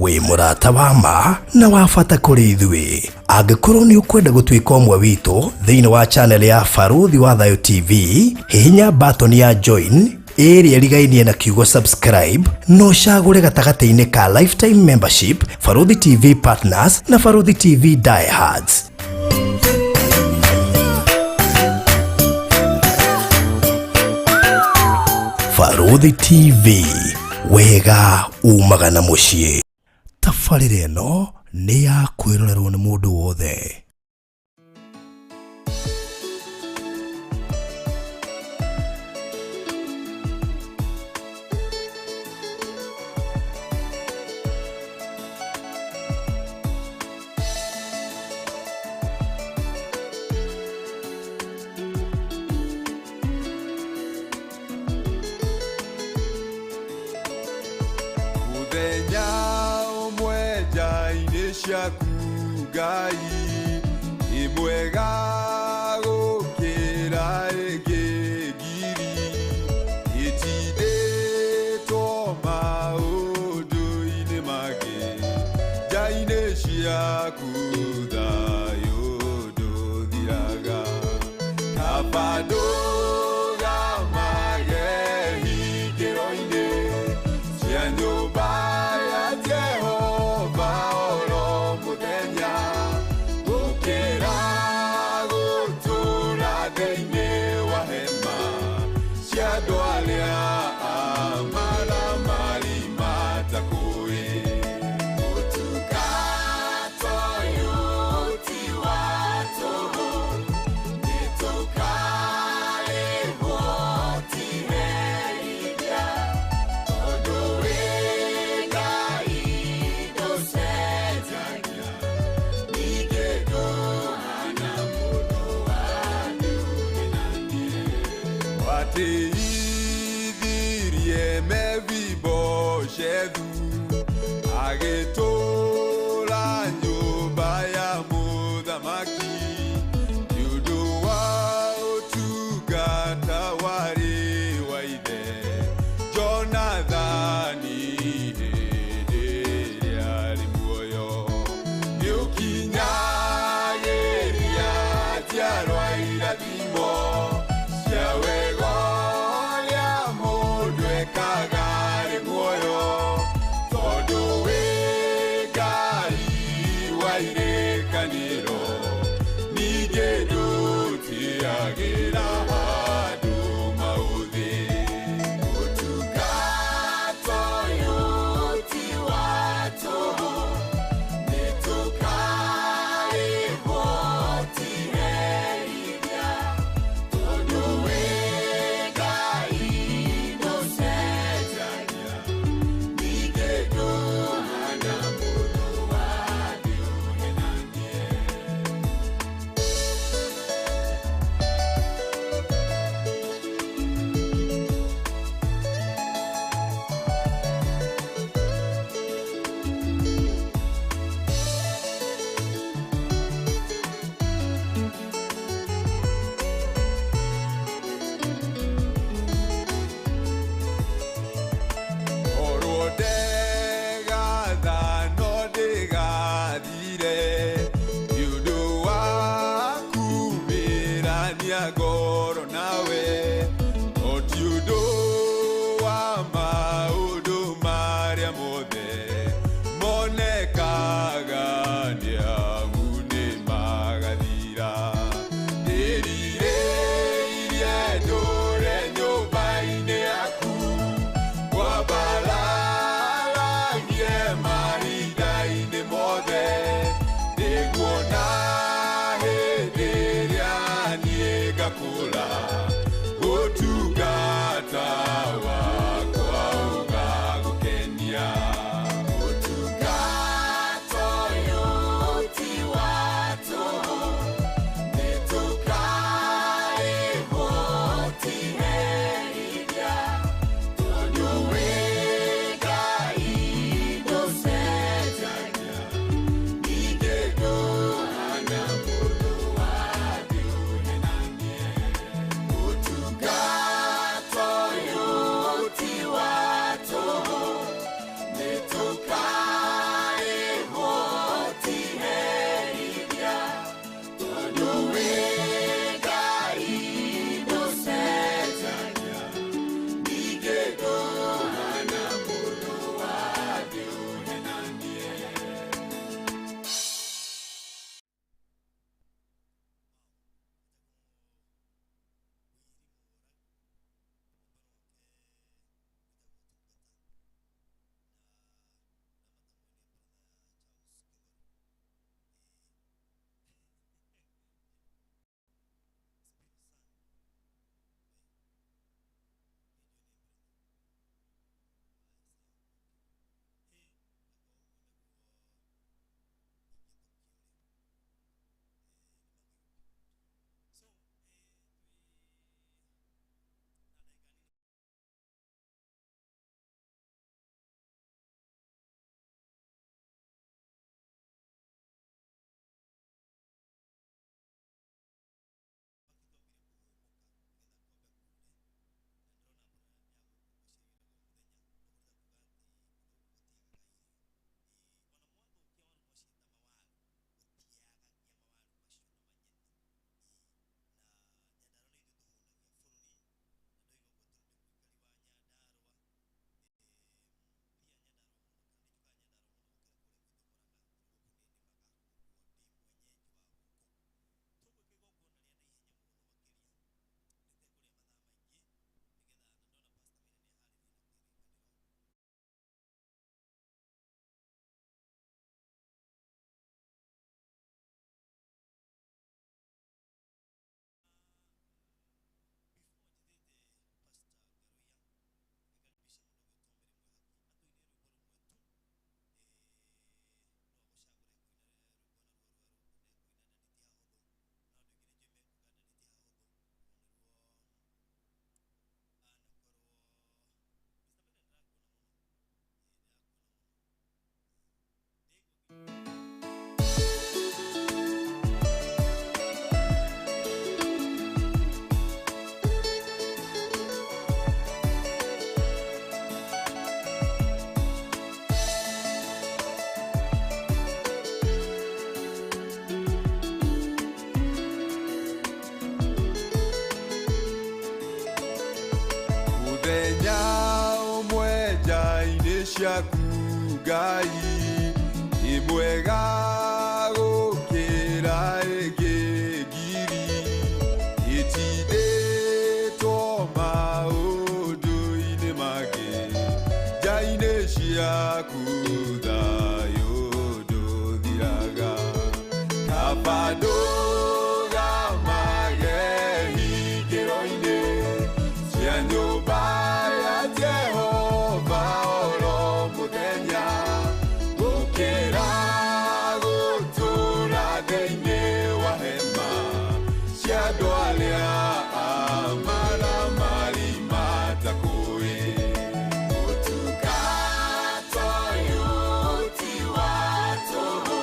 Wĩ mũrata wa ma na wa bata kũrĩ ithuĩ. Angĩkorwo nĩ ũkwenda gũtuĩka ũmwe witũ thĩinĩ wa channel ya Barũthi wa Thayũ TV, hihinya button ya join ĩrĩa ĩrigainie na kiugo subscribe na ũcagũre gatagatĩ-inĩ ka lifetime membership, Barũthi TV Partners na Barũthi TV Diehards. Barũthi TV, wega umaga na mũciĩ. Tabarĩra ĩno nĩ ya kwĩrorerwo nĩ mũndũ wothe. Mũthenya ũmwe nja-inĩ ciaku Ngai nĩ mwega gũkĩra ĩngĩ ngiri ĩtindĩtwo maũndũ-inĩ mangĩ nja-inĩ ciaku thayũ ndũthiraga kaba ndũgamage hingĩro-inĩ cia nyũmba ya Jehova oro mũthenya gũkĩra gũtũũra thĩinĩ wa hema cia andũ arĩa amaramari matakũĩ. Ũtungata ũyũ ti wa tũhũ, nĩtũkarĩhwo ti herithia, tondũ wĩ Ngai ndũcenjagia, ningĩ ndũhana mũndũ wa ndũrĩrĩ. Wateithirie Mefiboshethu agĩtũũra nyũmba ya mũthamaki nĩ ũndũ wa ũtungata warĩ wa ithe Jonathani hĩndĩ ĩrĩa arĩ muoyo. Nĩũkinyagĩria njiarwa irathimo cia wega ũrĩa mũndũ ekaga arĩ muoyo, tondũ wĩ Ciaku Ngai nĩ mwega gũkĩra ĩngĩ ngiri ĩtindĩtwo maũndũ-inĩ mangĩ nja-inĩ ciaku thayũ ndũthiraga kaba ndũgamage hingĩro-inĩ cia nyũmba ya Jehova oro mũthenya gũkĩra gũtũũra thĩinĩ wa hema cia andũ arĩa amaramari matakũĩ. Ũtungata ũyũ ti wa tũhũ,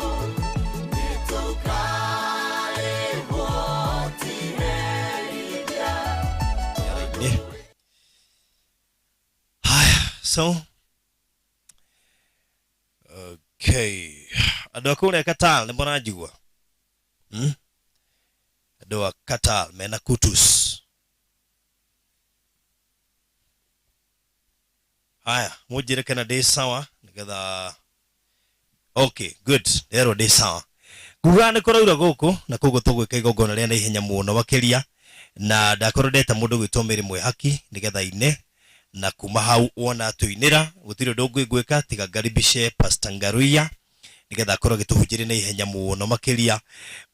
nĩtũkarĩhwo ti herithia. Haya, so okay, andũ a kũrĩa Qatar nĩ mũranjigua? Hmm? Andũ a Qatar mena kutus. Haya, mũnjĩre kana ndĩ sawa nĩgetha. Okay, good, nderwo ndĩ sawa. Nguga nĩ kũraura gũkũ na koguo tũgwĩka igongona rĩa naihenya mũno makĩria, na ndakorwo ndeta mũndũ gwĩtwo Mary Mwĩhaki nĩgetha ine, na kuma hau wona tũinĩra gũtirĩ ũndũ ũngĩ ngwĩka tiga ngaribishe Pastor Ngaruiya nĩgetha akorwo agĩtũhunjĩria na ihenya mũno makĩria.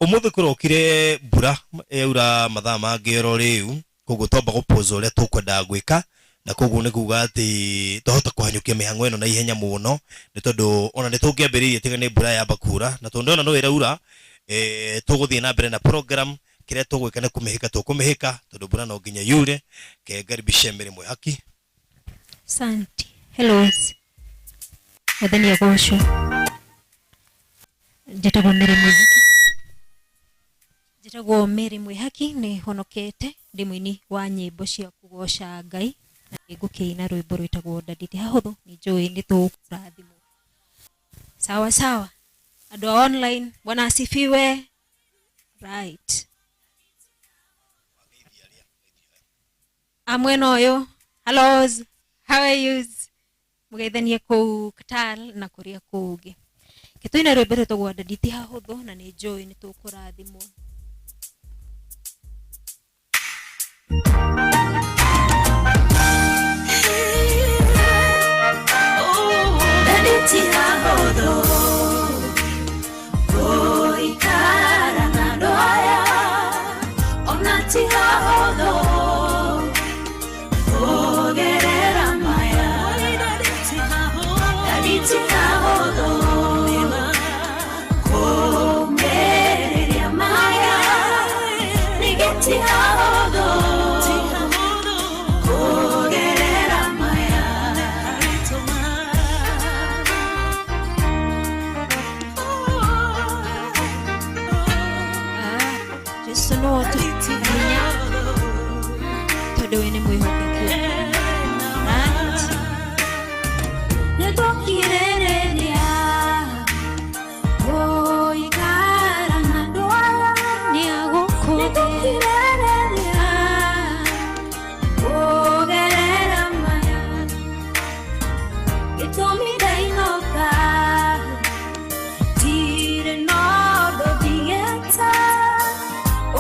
Ũmũthĩ kũrokire mbura yaura mathaa mangĩ oro rĩu, koguo twamba gũpũza ũrĩa tũkwendaga gwĩka, na koguo nĩ kuga atĩ twahota kũhanyũkia mĩhang'o ĩno na ihenya mũno, nĩ tondũ ona nĩ tũngĩambĩrĩirie tiga nĩ mbura yamba kura, na tondũ ndona no ĩraura, tũgũthiĩ na mbere na program. Kĩrĩa tũgwĩka nĩ kũmĩhĩka, tũkũmĩhĩka tondũ mbura no nginya yure. Ke ngaribishe Mary Mwĩhaki. Asante. Hello. Mwathani agocwo. Njĩtagwo Mary Mwĩhaki. Njĩtagwo Mary Mwĩhaki, nĩ honokete, ndĩ mũini wa nyĩmbo cia kũgoca Ngai na nĩ ngũkĩina rwĩmbo rwĩtagwo Daddy ti hahũthũ, nĩ njũĩ nĩ tũkũrathimwo. Sawa sawa. Andũ a online, Bwana asifiwe. Right. Amwena ũyũ. Hello. How are you? Mũgeithanie kũu Qatar na kũrĩa kũngĩ. Gĩtũina rwĩmbo rwĩtagwo Daddy ti hahũthũ na nĩ njũĩ nĩ tũkũrathimwo. Daddy ti hahũthũ gũikara na andũ aya, ona ti hahũthũ kũgerera maya. Daddy ti hahũthũ kũmĩrĩria maya, ningĩ ti hahũthũ kũgerera maya. Ah, Jesu no atũhe hinya tondũ we nĩ mwĩhokeku. Right. Nĩtũkirĩrĩria gũikara na andũ aya, Nĩ agũkũ. Nĩtũkirĩrĩria kũgerera maya, gĩtũmi ndainũka ndirĩ na ũndũ ndigĩte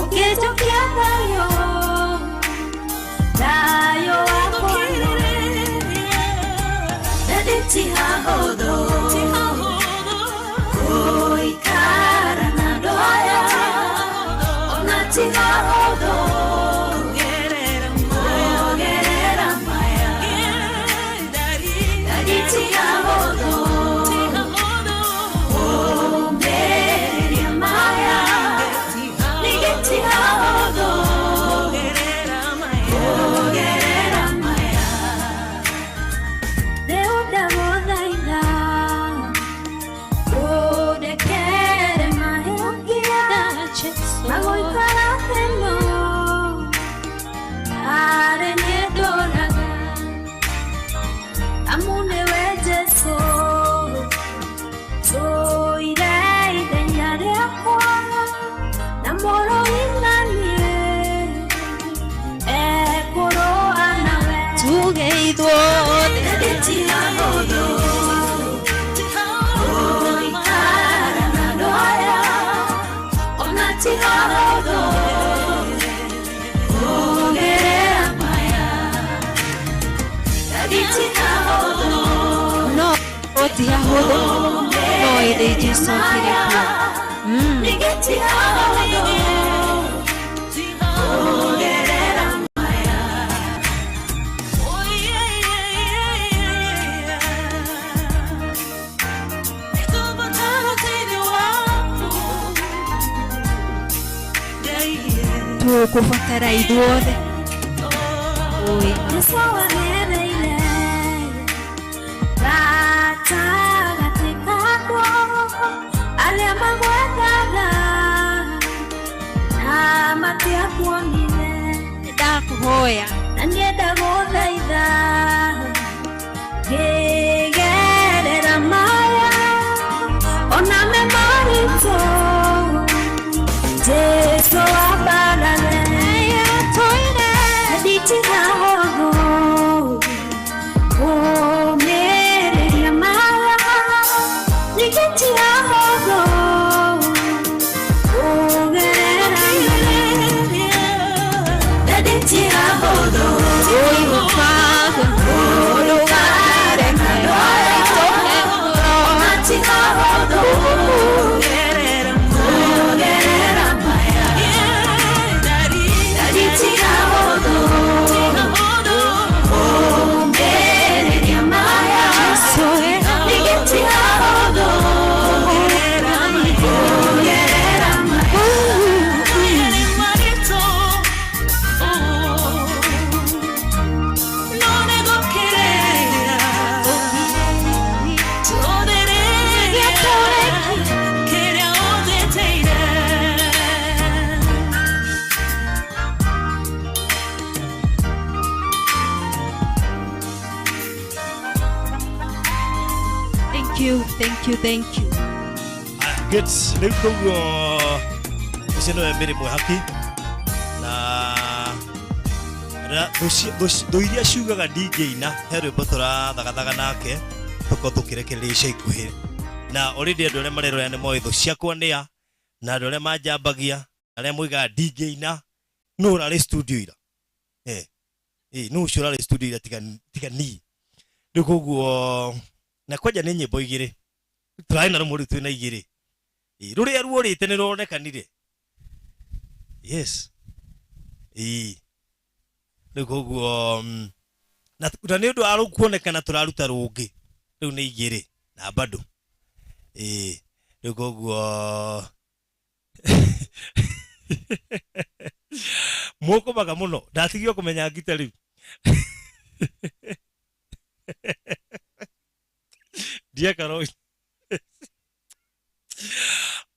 ũkĩnjokia thayũ, thayũ wakwa. Daddy ti hahũthũ gũikara na andũ aya, ona ti hahũthũ kũgerera maya. Daddy ti hahũthũ kũmĩrĩria maya, ningĩ ti hahũthũ kũgerera maya. Rĩu ndagũthaitha Gũkorwo ti hahũthũ no ĩndĩ Jesũ akĩrĩ kuo. Tũkũbatara ithuothe. Oi. Jesu agereire gatagatĩ kakwa arĩa magwethaga na matiakuonire Ndakũhoya na nienda gũthaitha ngĩgerera maya ona me maritũ Jesu ambarare nditigahogo kũmĩrĩria maya ningĩtigahogo kũgerera nditigahogo Oi Baba ũrũgare matigahogo kũgerera maya nditigahogo kũmĩrĩria maya ningĩtigahogo kũgerera maya. Thank you, thank you, thank you. Good. Rĩu koguo ũcio nĩwe Mary Mwĩhaki na thũ iria ciugaga ndingĩina he rwĩmbo tũrathagathaga nake tũkorwo tũkĩrekereria ica ikuhĩ na already andũ arĩa marerorera nĩ moĩ thũ ciakwa nĩa na andũ arĩa manjambagia arĩa moigaga ndingĩina nũ ũrarĩ studio ira nũ ũcio ũrarĩ studio ira tiga tiga niĩ. Rĩu koguo na kwanja nĩ nyĩmbo igĩrĩ tũrarĩ na rũmwe rĩu twĩna igĩrĩ. Rũrĩa ruorĩte nĩ ruonekanire. Yes. Rĩu koguo na nĩ ũndũ wa kuonekana tũraruta rũngĩ rĩu nĩ igĩrĩ na bado. Rĩu koguo mũkũmaga mũno ndatigio kũmenya ngita rĩu. Ndieka ro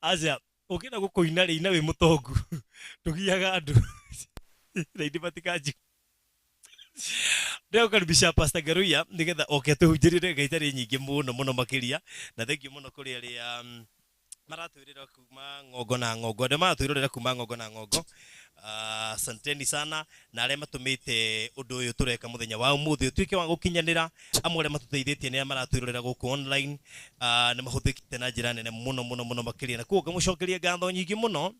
aca ũkĩenda gũkũina rĩ ina wĩ mũtongu ndũgiaga andũ na indi matikanji. Ndĩgũkaribisha Pastor Ngaruiya nĩgetha oke atũhunjĩrie Ngai itarĩ nyingĩ mũno mũno makĩria na thengiũ mũno kũrĩ arĩa maratwĩrĩra kuma ng'ongo na ng'ongo arĩa maratwĩrorera kuma ng'ongo na ng'ongo. Asanteni sana na arĩa matũmĩte ũndũ ũyũ tũreka mũthenya wa ũmũthĩ ũtuĩke wa gũkinyanĩra. Amwe arĩa matũteithĩtie nĩ arĩa maratwĩrorera gũkũ online, nĩ mahũthĩkĩte na njĩra nene mũno mũno mũno makĩria na koguo ngamũcokeria ngatho nyingĩ mũno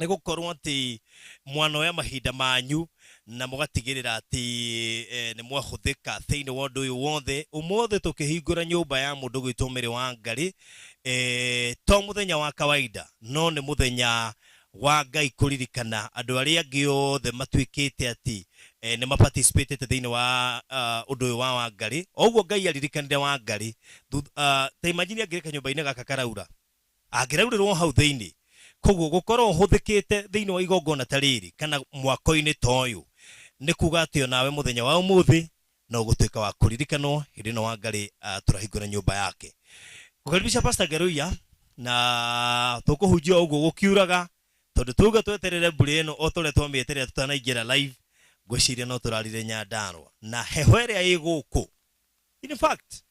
nĩ gũkorwo atĩ mwanoya mahinda manyu na mũgatigĩrĩra atĩ nĩ mwahũthĩka thĩinĩ wa ũndũ ũyũ wothe. Ũmũthĩ tũkĩhingũra nyũmba ya mũndũ gwĩtwo Mary Wangari, to mũthenya wa kawaida no nĩ mũthenya wa Ngai kũririkana andũ arĩa angĩ othe matuĩkĩte atĩ nĩ maparticipatĩte thĩinĩ wa ũndũ ũyũ wa Wangari. O ũguo Ngai aririkanire Wangari ta imagine angĩrĩka nyũmba-inĩ gaka karaura angĩraurĩrwo hau thĩinĩ. Koguo gũkorwo ũhũthĩkĩte thĩinĩ wa igongona ta rĩrĩ kana mwako-inĩ ta ũyũ nĩ kuga atĩ onawe mũthenya wa ũmũthĩ no ũgũtuĩka wa kũririkanwo hĩndĩ ĩno Wangari tũrahingũra nyũmba yake. Gũkaribisha Pastor Ngaruiya na tũkũhunjia ũguo gũkiuraga tondũ tuga tweterere mbura ĩno o ta ũrĩa twamĩeterera tũtanaingĩra live ngwĩciria no tũrarire Nyandarua na heho ĩrĩa ĩ gũkũ. In fact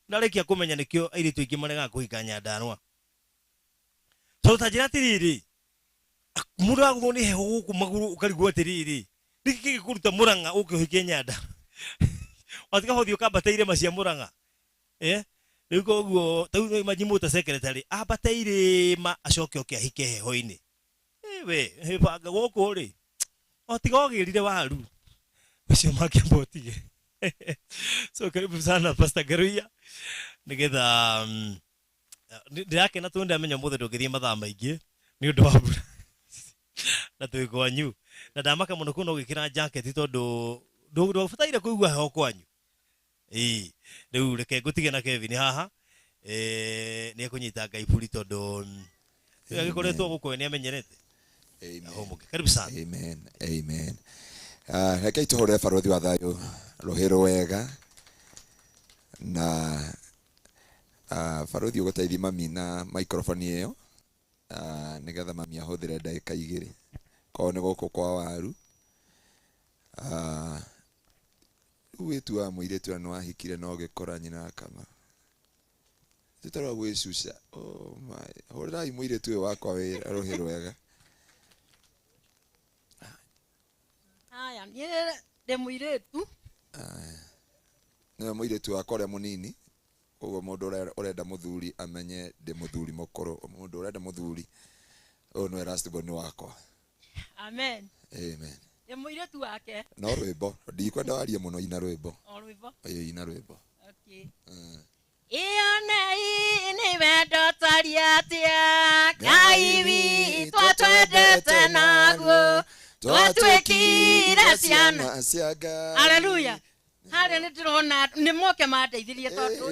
ndarĩkia kũmenya nĩkĩo airĩtu aingĩ maregaga kũhika Nyandarua tondũ ta njĩra atĩrĩrĩ mũndũ agũthwo nĩ heho gũkũ magũrũ ũkarigwo atĩrĩrĩ nĩkĩ kĩngĩkũruta Mũrang'a ũke ũhike Nyandarua watiga gũthiĩ ũkambate irĩma cia Mũrang'a. Rĩu koguo ta rĩu imagine mũta secretary ambate irĩma acoke oke ahike heho-inĩ. We banga gũkũ rĩ o tiga ũgĩrire waru ũcio makĩamba ũtige. So karibu sana Pastor Ngaruiya Nĩgetha ndĩrakena tondũ ndamenya ũmũthĩ ndũngĩthiĩ mathaa maingĩ nĩ ũndũ wa mbura na twĩ kwanyu na ndamaka mũno kuona ũgĩkĩra jacket tondũ ndũbataire kũigua heho kwanyu. Ĩĩ rĩu reke ngũtige na Kevin haha, nĩ ekũnyita ngaiburi tondũ agĩkoretwo gũkũ nĩ amenyerete. Amen. Karibu sana. Amen. Amen. Rekei tũhũre barothi wa thayũ rũhĩ rwega na barothi ũgũteithia mami na microphone ĩyo, nĩgetha mami ahũthĩre ndagĩka 2 korwo nĩ gũkũ kwa waru. Rĩu wĩtuaga mũirĩtu na nĩwahikire na ũgĩkora nyina akama tũtarwa gwĩcuca. Oh my, hũrĩrai mũirĩtu ũyũ wakwa wĩra rũhĩ rwega. Haya, niĩ ndĩ mũirĩtu. Nĩwe mũirĩtu wakwa ũrĩa mũnini, koguo mũndũ ũrenda mũthuri amenye ndĩ mũthuri mũkũrũ, mũndũ ũrenda mũthuri ũyũ nĩwe last born wakwa. Amen. Amen. Ndĩ mũirĩtu wake. No rwĩmbo, ndikwenda warie mũno, ina rwĩmbo. O rwĩmbo? Ĩĩ, ina rwĩmbo. Okay. Ionei nĩ wendo tari atĩa Ngai witũ atwendete naguo twatuĩkire ciana cia Ngai. Haleluya. Harĩa nĩ ndĩrona nĩ moke mandeithirie tondũ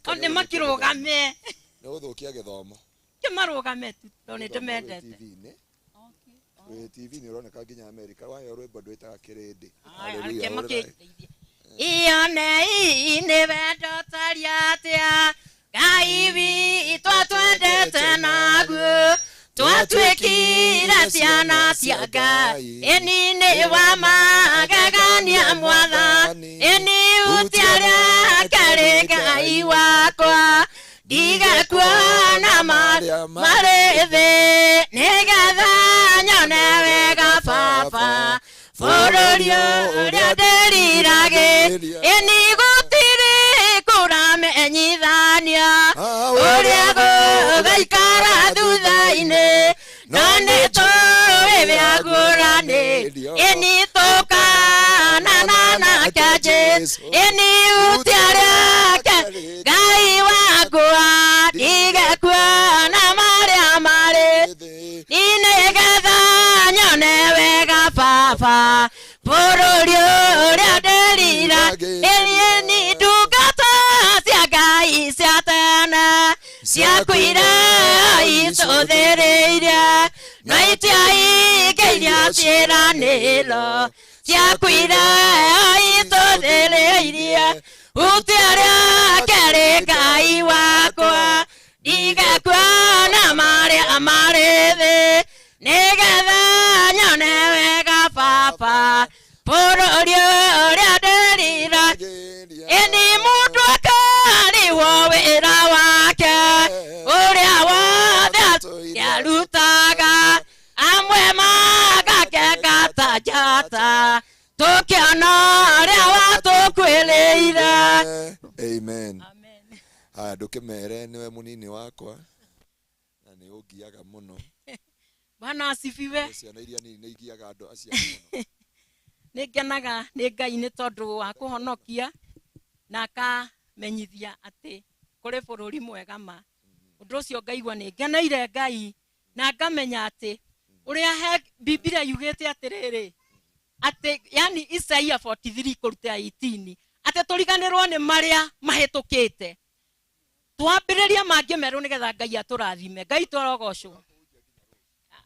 nĩ makĩrũgame. Nĩ gũthũkia gĩthomo. Kĩmarũgame tu tondũ nĩ ndĩmendete. Wĩ TV-inĩ ũroneka nginya America, waheo rwĩmbo ndwĩtaga kĩrĩndĩ. Haleluya. Ionei nĩ wendo tari atĩa Ngai witũ atwendete naguo twatuĩkire ciana cia Ngai. Ĩni nĩ wa magegania Mwathani, ĩni hutia rĩake rĩ Ngai wakwa, ndige kuona marĩ thĩ nĩgetha nyone wega Baba bũrũri ũrĩa ndĩriragĩria. Ĩni gũtirĩ kũramenyithania ũrĩa gũgaikara thutha-inĩ, no nĩ tũĩ bĩaguũranĩrio. Ĩni tũkanana nake Jesũ, ĩni hutia rĩake Ngai wakwa, ndige kuona marĩa marĩ nĩgetha nyone wega Baba bũrũri ũrĩa ndĩriragĩria. Ĩni ndungata cia Ngai cia tene ciakuire icũthĩrĩirie, no itiaingĩirio ciĩranĩro ciakuire icũthĩrĩirie. Hutia rĩake rĩ Ngai wakwa, ndige kuona marĩa marĩ thĩ nĩgetha nyone wega Baba bũrũri ũrĩa ndĩriragĩria. Ĩni mũndũ akarĩhwo wĩra wake ũrĩa wothe arutaga, amwe magakeka ta njata tũkĩona ũrĩa watũkuĩrĩire. Amen. Haya, ndũkĩmere nĩwe mũnini wakwa na nĩ ũngiaga mũno. Bwana asifiwe. Ciana iria nini nĩ igiaga andũ aciari mũno. Nĩ ngenaga nĩ Ngai nĩ tondũ wa kũhonokia na akamenyithia atĩ kũrĩ bũrũri mwega ma. Ũndũ ũcio ngaigua nĩ ngeneire Ngai na ngamenya atĩ ũrĩa Biblia yugĩte atĩrĩrĩ, atĩ yani Isaia 43 kũruta 18 atĩ tũriganĩrwo nĩ marĩa mahĩtũkĩte, twambĩrĩrie mangĩ merũ nĩgetha Ngai atũrathime. Ngai tũrogocwo.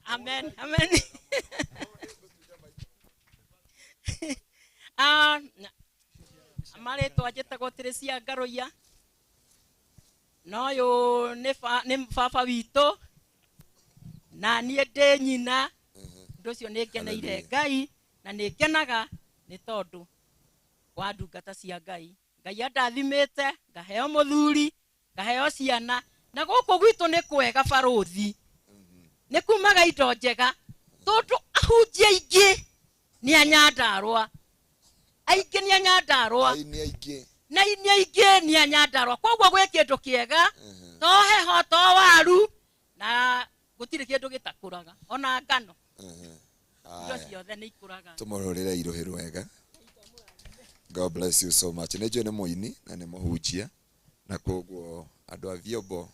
Amen. Amen. Marĩtwa njĩtagwo Teresia Ngaroia, na ũyũ nĩ baba witũ na niĩ ndĩ nyina. Ũndũ ũcio nĩ ngeneire Ngai na nĩ ngenaga nĩ tondũ wa ndungata cia Ngai. Ngai andathimĩte ngaheo mũthuri, ngaheo ciana, na gũkũ gwitũ nĩ kwega barũthi, nĩ kumaga indo njega tondũ ahunjia aingĩ nĩ a Nyandarũa, aingĩ nĩ a Nyandarũa, na aini aingĩ nĩ a Nyandarũa. Koguo gwĩ kĩndũ kĩega, to heho to waru, na gũtirĩ kĩndũ gĩtakũraga ona ngano. Indo ciothe nĩ ikũraga. Tũmũhũrĩre irũhĩ rwega. God bless you so much. Nĩ njũĩ nĩ mũini na nĩ mũhunjia Na koguo andũ a vyombo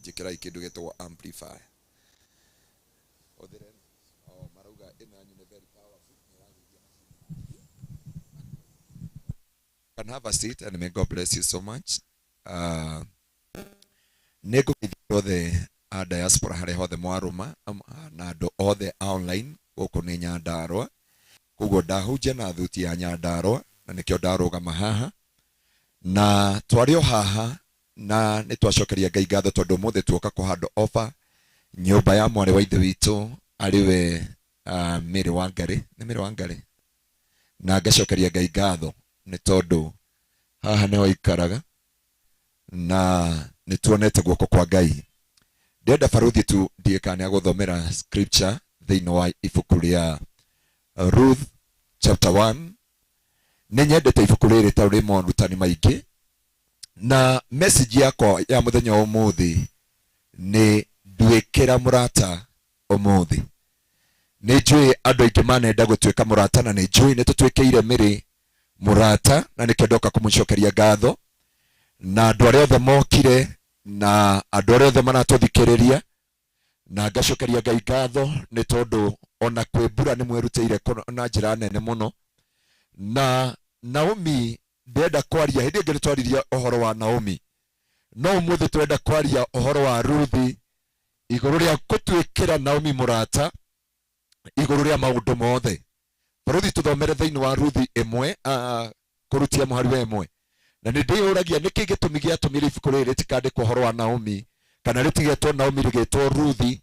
njĩkĩrai kĩndũ gĩtagwo amplifier. Hũthĩre o marauga ĩno yanyu nĩ very powerful, nĩ ĩragũithia macini. Can have a seat and may God bless you so much. Nĩ ngũgeithia andũ othe a diaspora harĩa hothe mwarũma na andũ othe a online gũkũ nĩ Nyandarũa. Koguo ndahunjia na thuti ya Nyandarũa na nĩkĩo ndarũgama haha. Na twarĩ o haha na nĩ twacokeria Ngai ngatho tondũ ũmũthĩ tuoka kũ hand over nyũmba ya mwarĩ wa ithe witũ arĩ we Mary Wangari, nĩ Mary Wangari? Na ngacokeria Ngai ngatho nĩ tondũ haha nĩho aikaraga na nĩ tuonete guoko kwa Ngai. Ndĩrenda barũthi tu ndiĩ kana nĩ agũthomera scripture thĩinĩ wa ibuku rĩa Ruth chapter 1. Nĩ nyendete ibuku rĩrĩ tondũ rĩ morutani maingĩ, na message yakwa ya mũthenya wa ũmũthĩ nĩ nduĩkĩra mũrata ũmũthĩ. Nĩ njũĩ andũ aingĩ manenda gũtuĩka mũrata, na nĩ njũĩ nĩ tũtuĩkĩire Mary mũrata, na nĩkĩo ndoka kũmũcokeria ngatho, na andũ arĩa othe mokire na andũ arĩa othe maratũthikĩrĩria, na ngacokeria Ngai ngatho nĩ tondũ ona kwĩ mbura nĩ mwerutĩire na njĩra nene mũno. Na Naomi ndĩrenda kwaria, hĩndĩ ĩngĩ nĩ twaririe ũhoro wa Naomi, no ũmũthĩ tũrenda kwaria ũhoro wa Ruthi igũrũ rĩa gũtuĩkĩra Naomi mũrata igũrũ rĩa maũndũ mothe. Barũthi tũthomere thĩinĩ wa Ruthi ĩmwe, kũrutia mũhari wa ĩmwe. Na nĩ ndĩyũragia nĩkĩ gĩtũmi gĩatũmire ibuku rĩrĩ rĩtikandĩkwo ũhoro wa Naomi, kana rĩtigetwo Naomi rĩgĩtwo Ruthi,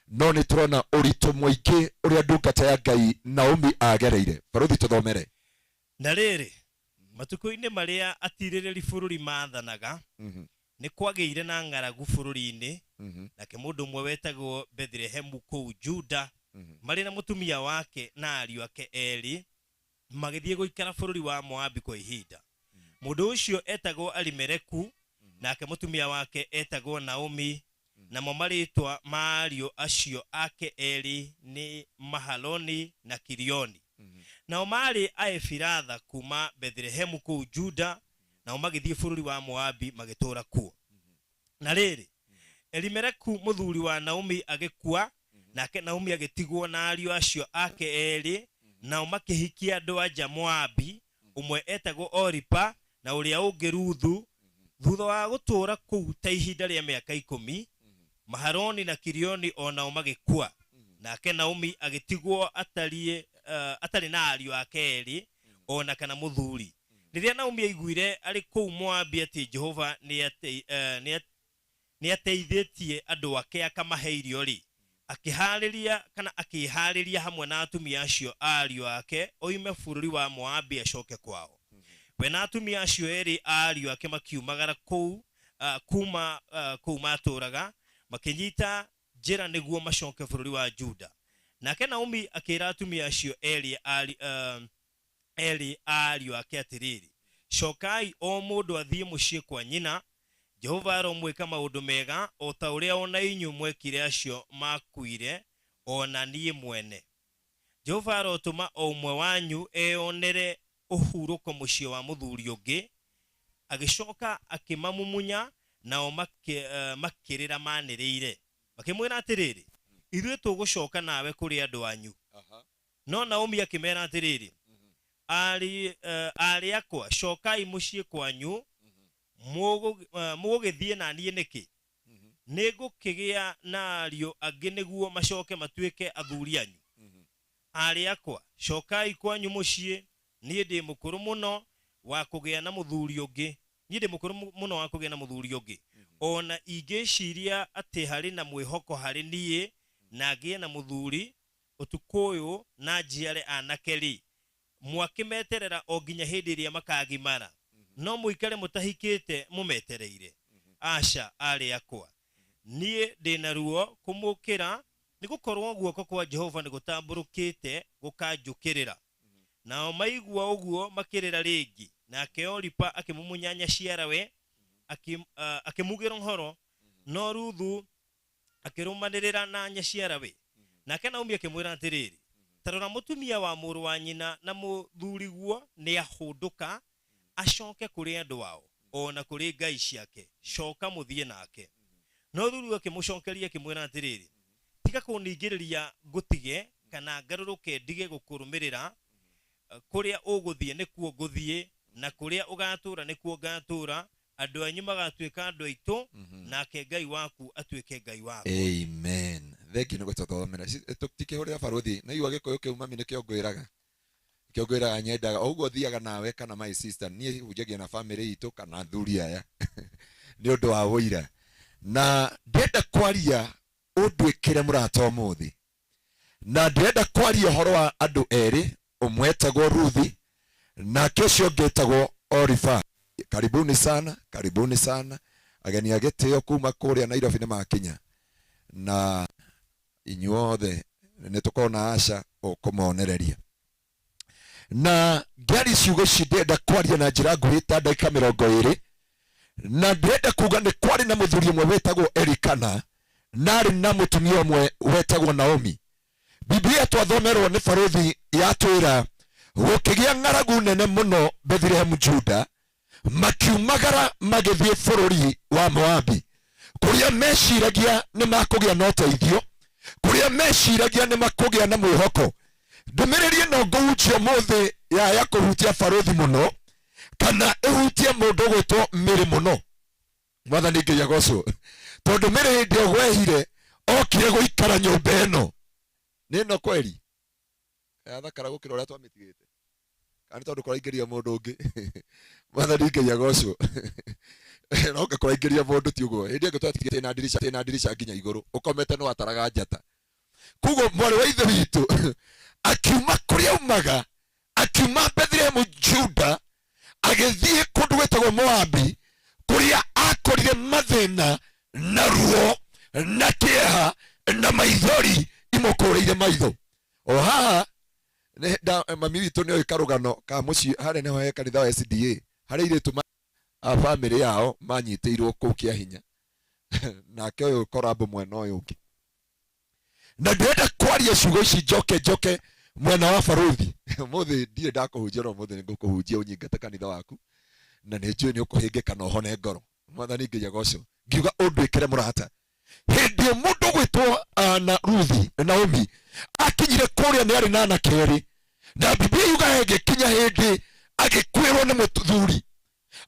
no nĩ tũrona ũritũ mũingĩ ũrĩa ndungata ya Ngai Naomi agereire. Barũthi tũthomere. Na rĩrĩ, matukũ-inĩ marĩa atirĩrĩri bũrũri maathanaga, nĩ kwagĩire na ng'aragu bũrũri-inĩ, nake mũndũ ũmwe wetagwo Bethilehemu kũu Juda, marĩ na mũtumia wake na ariũ ake erĩ, magĩthiĩ gũikara bũrũri wa Moabi kwa ihinda. Mũndũ ũcio etagwo Elimeleku, nake mũtumia wake etagwo Naomi, namo marĩĩtwa ma ariũ acio ake erĩ nĩ Mahaloni na Kilioni. Nao maarĩ Aefiratha kuuma Bethilehemu kũu Juda, nao magĩthiĩ bũrũri wa Moabi magĩtũũra kuo. Na rĩrĩ, Elimeleku mũthuri wa Naomi agĩkua, nake Naomi agĩtigwo na ariũ acio ake erĩ, nao makĩhikia andũ-a-nja Moabi, ũmwe etagwo Oripa na ũrĩa ũngĩ Ruthu. Thutha wa gũtũũra kũu ta ihinda rĩa mĩaka ikũmi, Mahaloni na Kilioni o nao magĩkua, nake Naomi agĩtigwo atariĩ, atarĩ na ariũ ake erĩ o na kana mũthuri. Rĩrĩa Naomi aiguire arĩ kũu Moabi atĩ Jehova nĩateithĩtie andũ ake akamahe irio-rĩ, akĩhaarĩria kana akĩĩhaarĩria hamwe na atumia acio a ariũ ake oime bũrũri wa Moabi acoke kwao. We na atumia acio erĩ a ariũ ake makiumagara kũu kuuma kũu maatũũraga, makĩnyita njĩra nĩguo macoke bũrũri wa Juda. Nake Naomi akĩĩra atumia acio erĩ erĩ a ariũ ake atĩrĩrĩ, Cokai o mũndũ athiĩ mũciĩ kwa nyina, Jehova aromwĩka maũndũ mega, o ta ũrĩa o na inyuĩ mwekire acio maakuire, o na niĩ mwene. Jehova arotũma o ũmwe wanyu eyonere ũhurũko mũciĩ wa mũthuri ũngĩ. Agĩcoka akĩmamumunya, nao makĩrĩra manĩrĩire. Makĩmwĩra atĩrĩrĩ, Ithuĩ tũgũcoka nawe kũrĩ andũ anyu. No Naomi akĩmera atĩrĩrĩ, Aarĩ akwa, cokai mũciĩ kwanyu, mũgũgĩthiĩ na niĩ nĩkĩ? Nĩngũkĩgĩa na ariũ angĩ nĩguo macoke matuĩke athuri anyu? Aarĩ akwa, cokai kwanyu mũciĩ, niĩ ndĩ mũkũrũ mũno wa kũgĩa na mũthuri ũngĩ. Niĩ ndĩ mũkũrũ mũno wa kũgĩa na mũthuri ũngĩ. O na ingĩĩciria atĩ harĩ na mwĩhoko harĩ niĩ na ngĩe na mũthuri, ũtukũ ũyũ na njiare aanake-rĩ, mwakĩmeterera o nginya hĩndĩ ĩrĩa makagimara? No mũikare mũtahikĩte mũmetereire? Aca, aarĩ akwa, niĩ ndĩ na ruo kũmũkĩra, nĩ gũkorũo guoko kwa Jehova nĩgũtambũrũkĩte gũkanjũkĩrĩra. Nao maigua ũguo makĩrĩra rĩngĩ. Nake Oripa akĩmumunya nyaciarawe, akĩmugĩra ũhoro, no Ruthu akĩrũmanĩrĩra na nyaciarawe. Nake Naomi akĩmwĩra atĩrĩrĩ, Ta rora, mũtumia wa mũrũ wa nyina na mũthuriguo nĩahũndũka acoke kũrĩ andũ ao. O na kũrĩ ngai ciake. Coka mũthiĩ nake. No thuriwe akĩmũcokeria akĩmwĩra atĩrĩrĩ, Tiga kũningĩrĩria ngũtige kana ngarũrũke ndige gũkũrũmĩrĩra. Kũrĩa ũgũthiĩ nĩkuo ngũthiĩ, na kũrĩa ũgaatũũra nĩkuo ngaatũũra. Andũ anyu magaatuĩka andũ aitũ, nake Ngai waku atuĩke Ngai wakwa. Amen. Thengiũ nĩ gũtũthomera. Tũtikĩhũrĩra barũthi. Nĩ igua gĩkũyũ kĩu mami nĩkĩo ngwĩraga. Nĩkĩo ngwĩraga nyendaga. O ũguo thiaga nawe kana my sister, niĩ hunjagia na family itũ kana athuri aya. Nĩ ũndũ wa ũira. Na ndĩrenda kwaria ũndwĩkĩre mũrata ũmũthĩ. Na ndĩrenda kwaria ũhoro wa andũ erĩ, ũmwe etagwo Ruthi, nake ũcio ũngĩ etagwo Orifa. Karibuni sana, karibuni sana. Ageni a gĩtĩo kuma kũrĩa Nairobi nĩ makinya. Na inyuothe nĩ tũkorwo na Asha ũkũmonereria. Na ngĩaria ciugo ici ndĩrenda kwaria na njĩra nguhĩ ta ndagĩka 20, na ndĩrenda kuga nĩ kwarĩ na mũthuri ũmwe wetagwo Elikana na arĩ na mũtumia ũmwe wetagwo Naomi. Biblia twathomerwo nĩ barũthi yatwĩra gũkĩgĩa ng'aragu nene mũno Bethilehemu Juda, makiumagara magĩthiĩ bũrũri wa Moabi kũrĩa meciragia nĩ makũgĩa na ũteithio, kũrĩa meciragia nĩ makũgĩa na mwĩhoko. Ndũmĩrĩri ĩno ngũhunjia ũmũthĩ yaya kũhutia barũthi mũno kana ĩhutie mũndũ ũgwĩtwo Mĩrĩ mũno. Mwathani Ngai agocwo, tondũ Mĩrĩ hĩndĩ ĩyo gwehire okire gũikara nyũmba ĩno. Nĩ ĩno kweri yathakara gũkĩra ũrĩa twamĩtigĩte, kana nĩ tondũ kũraingĩria mũndũ ũngĩ? Mwathani Ngai agocwo. No kũraingĩria mũndũ ti ũguo. Hĩndĩ ĩngĩ twatigĩte na ndirica, na ndirica nginya igũrũ, ũkomete no ataraga njata. Koguo mwarĩ wa ithe witũ akiuma kũrĩa aumaga, akiuma Bethilehemu Juda, agĩthiĩ kũndũ gwĩtagwo Moabi, kũrĩa akorire mathĩna na ruo na kĩeha na maithori imũkũrĩire maitho. O haha mami witũ nĩ oĩ karũgano ka mũciĩ harĩa nĩho he kanitha wa SDA, harĩa airĩtu a bamĩrĩ yao manyitĩirwo kũu kĩa hinya, nake ũyũ korambo mwena ũyũ ũngĩ. Na ndĩrenda kwaria ciugo ici njoke njoke mwena wa barũthi. Ũmũthĩ ndirĩ ndakũhunjia, no ũmũthĩ nĩngũkũhunjia ũnyingate kanitha waku, na nĩ njũĩ nĩ ũkũhĩngĩka na ũhone ngoro. Mwathani Ngai agocwo. Ngiuga ũndwĩkĩre mũrata. Hĩndĩ ĩyo mũndũ ũgwĩtwo na Ruthi, Naomi, akinyire kũrĩa nĩ arĩ na anake erĩ, na Biblia yugaga ĩgĩkinya hĩndĩ agĩkuĩrwo nĩ mũthuri.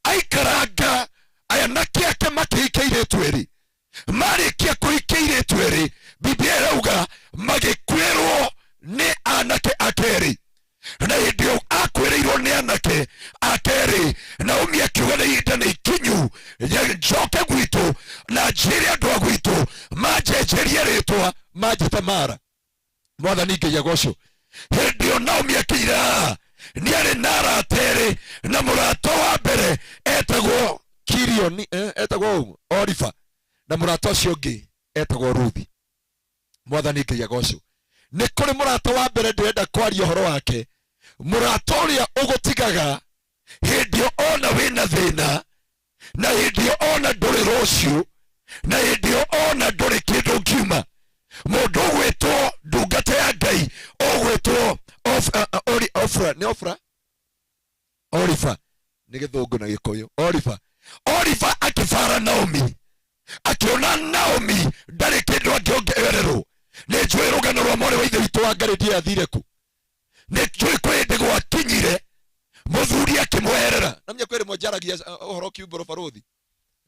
Aikaranga anake ake makĩhikia airĩtu erĩ. Marĩkia kũhikia airĩtu erĩ, Biblia ĩrauga magĩkuĩrwo nĩ anake ake erĩ. Na hĩndĩ ĩyo akwĩrĩirwo nĩ anake ake erĩ, Naomi akiuga nĩ ihinda nĩ ikinyu njoke gwitũ na njĩre andũ a gwitũ manjenjerie rĩtwa manjĩte Mara. Mwathani Ngai agocwo. Hĩndĩ ĩyo Naomi akinyire haha nĩ arĩ na arata erĩ, na mũrata wa mbere etagwo Kirioni, etagwo ũũ Orifa, na mũrata ũcio ũngĩ etagwo Ruthi. Mwathani Ngai agocwo. Nĩ kũrĩ mũrata wa mbere ndĩrenda kwaria ũhoro wake, mũrata ũrĩa ũgũtigaga hĩndĩ ĩyo ona wĩna thĩna, na hĩndĩ ĩyo ona ndũrĩ rũciũ, na hĩndĩ ĩyo ona ndũrĩ kĩndũ ngiuma. Mũndũ ũgwĩtwo ndungata ya Ngai ũgwĩtwo Ofra, nĩ Ofra? Orifa nĩ gĩthũngũ na gĩkũyũ. Orifa. Orifa akĩbara Naomi, akĩona Naomi ndarĩ kĩndũ angĩongererwo. Nĩ njũĩ rũgano rwa mwarĩ wa ithe witũ wa Ngarĩndi yathire kũ. Nĩ njũĩ kwĩ hĩndĩ gwakinyire mũthuri akĩmweherera. Na menya kwĩ rĩmwe njaragia ũhoro kiumbũro barũthi.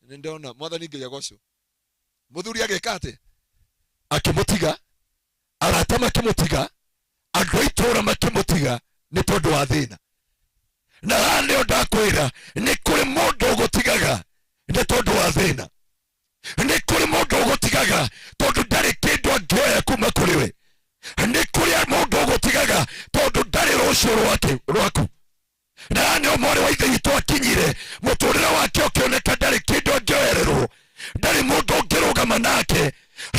Nĩ ndona Mwathani Ngai agocwo. Mũthuri agĩka atĩ? Akĩmũtiga, arata makĩmũtiga, andũ a itũũra makĩmũtiga nĩ tondũ wa thĩna. Na haha nĩho ndakwĩra nĩ kũrĩ mũndũ ũgũtigaga nĩ tondũ wa thĩna. Nĩ kũrĩ mũndũ ũgũtigaga tondũ ndarĩ kĩndũ angĩoya kuma kũrĩ we. Nĩ kũrĩ mũndũ ũgũtigaga tondũ ndarĩ rũciũ rwaku. Na haha nĩho mwarĩ wa ithe witũ akinyire, mũtũrĩre wake ũkĩoneka ndarĩ kĩndũ angĩoererwo, ndarĩ mũndũ ũngĩrũgama nake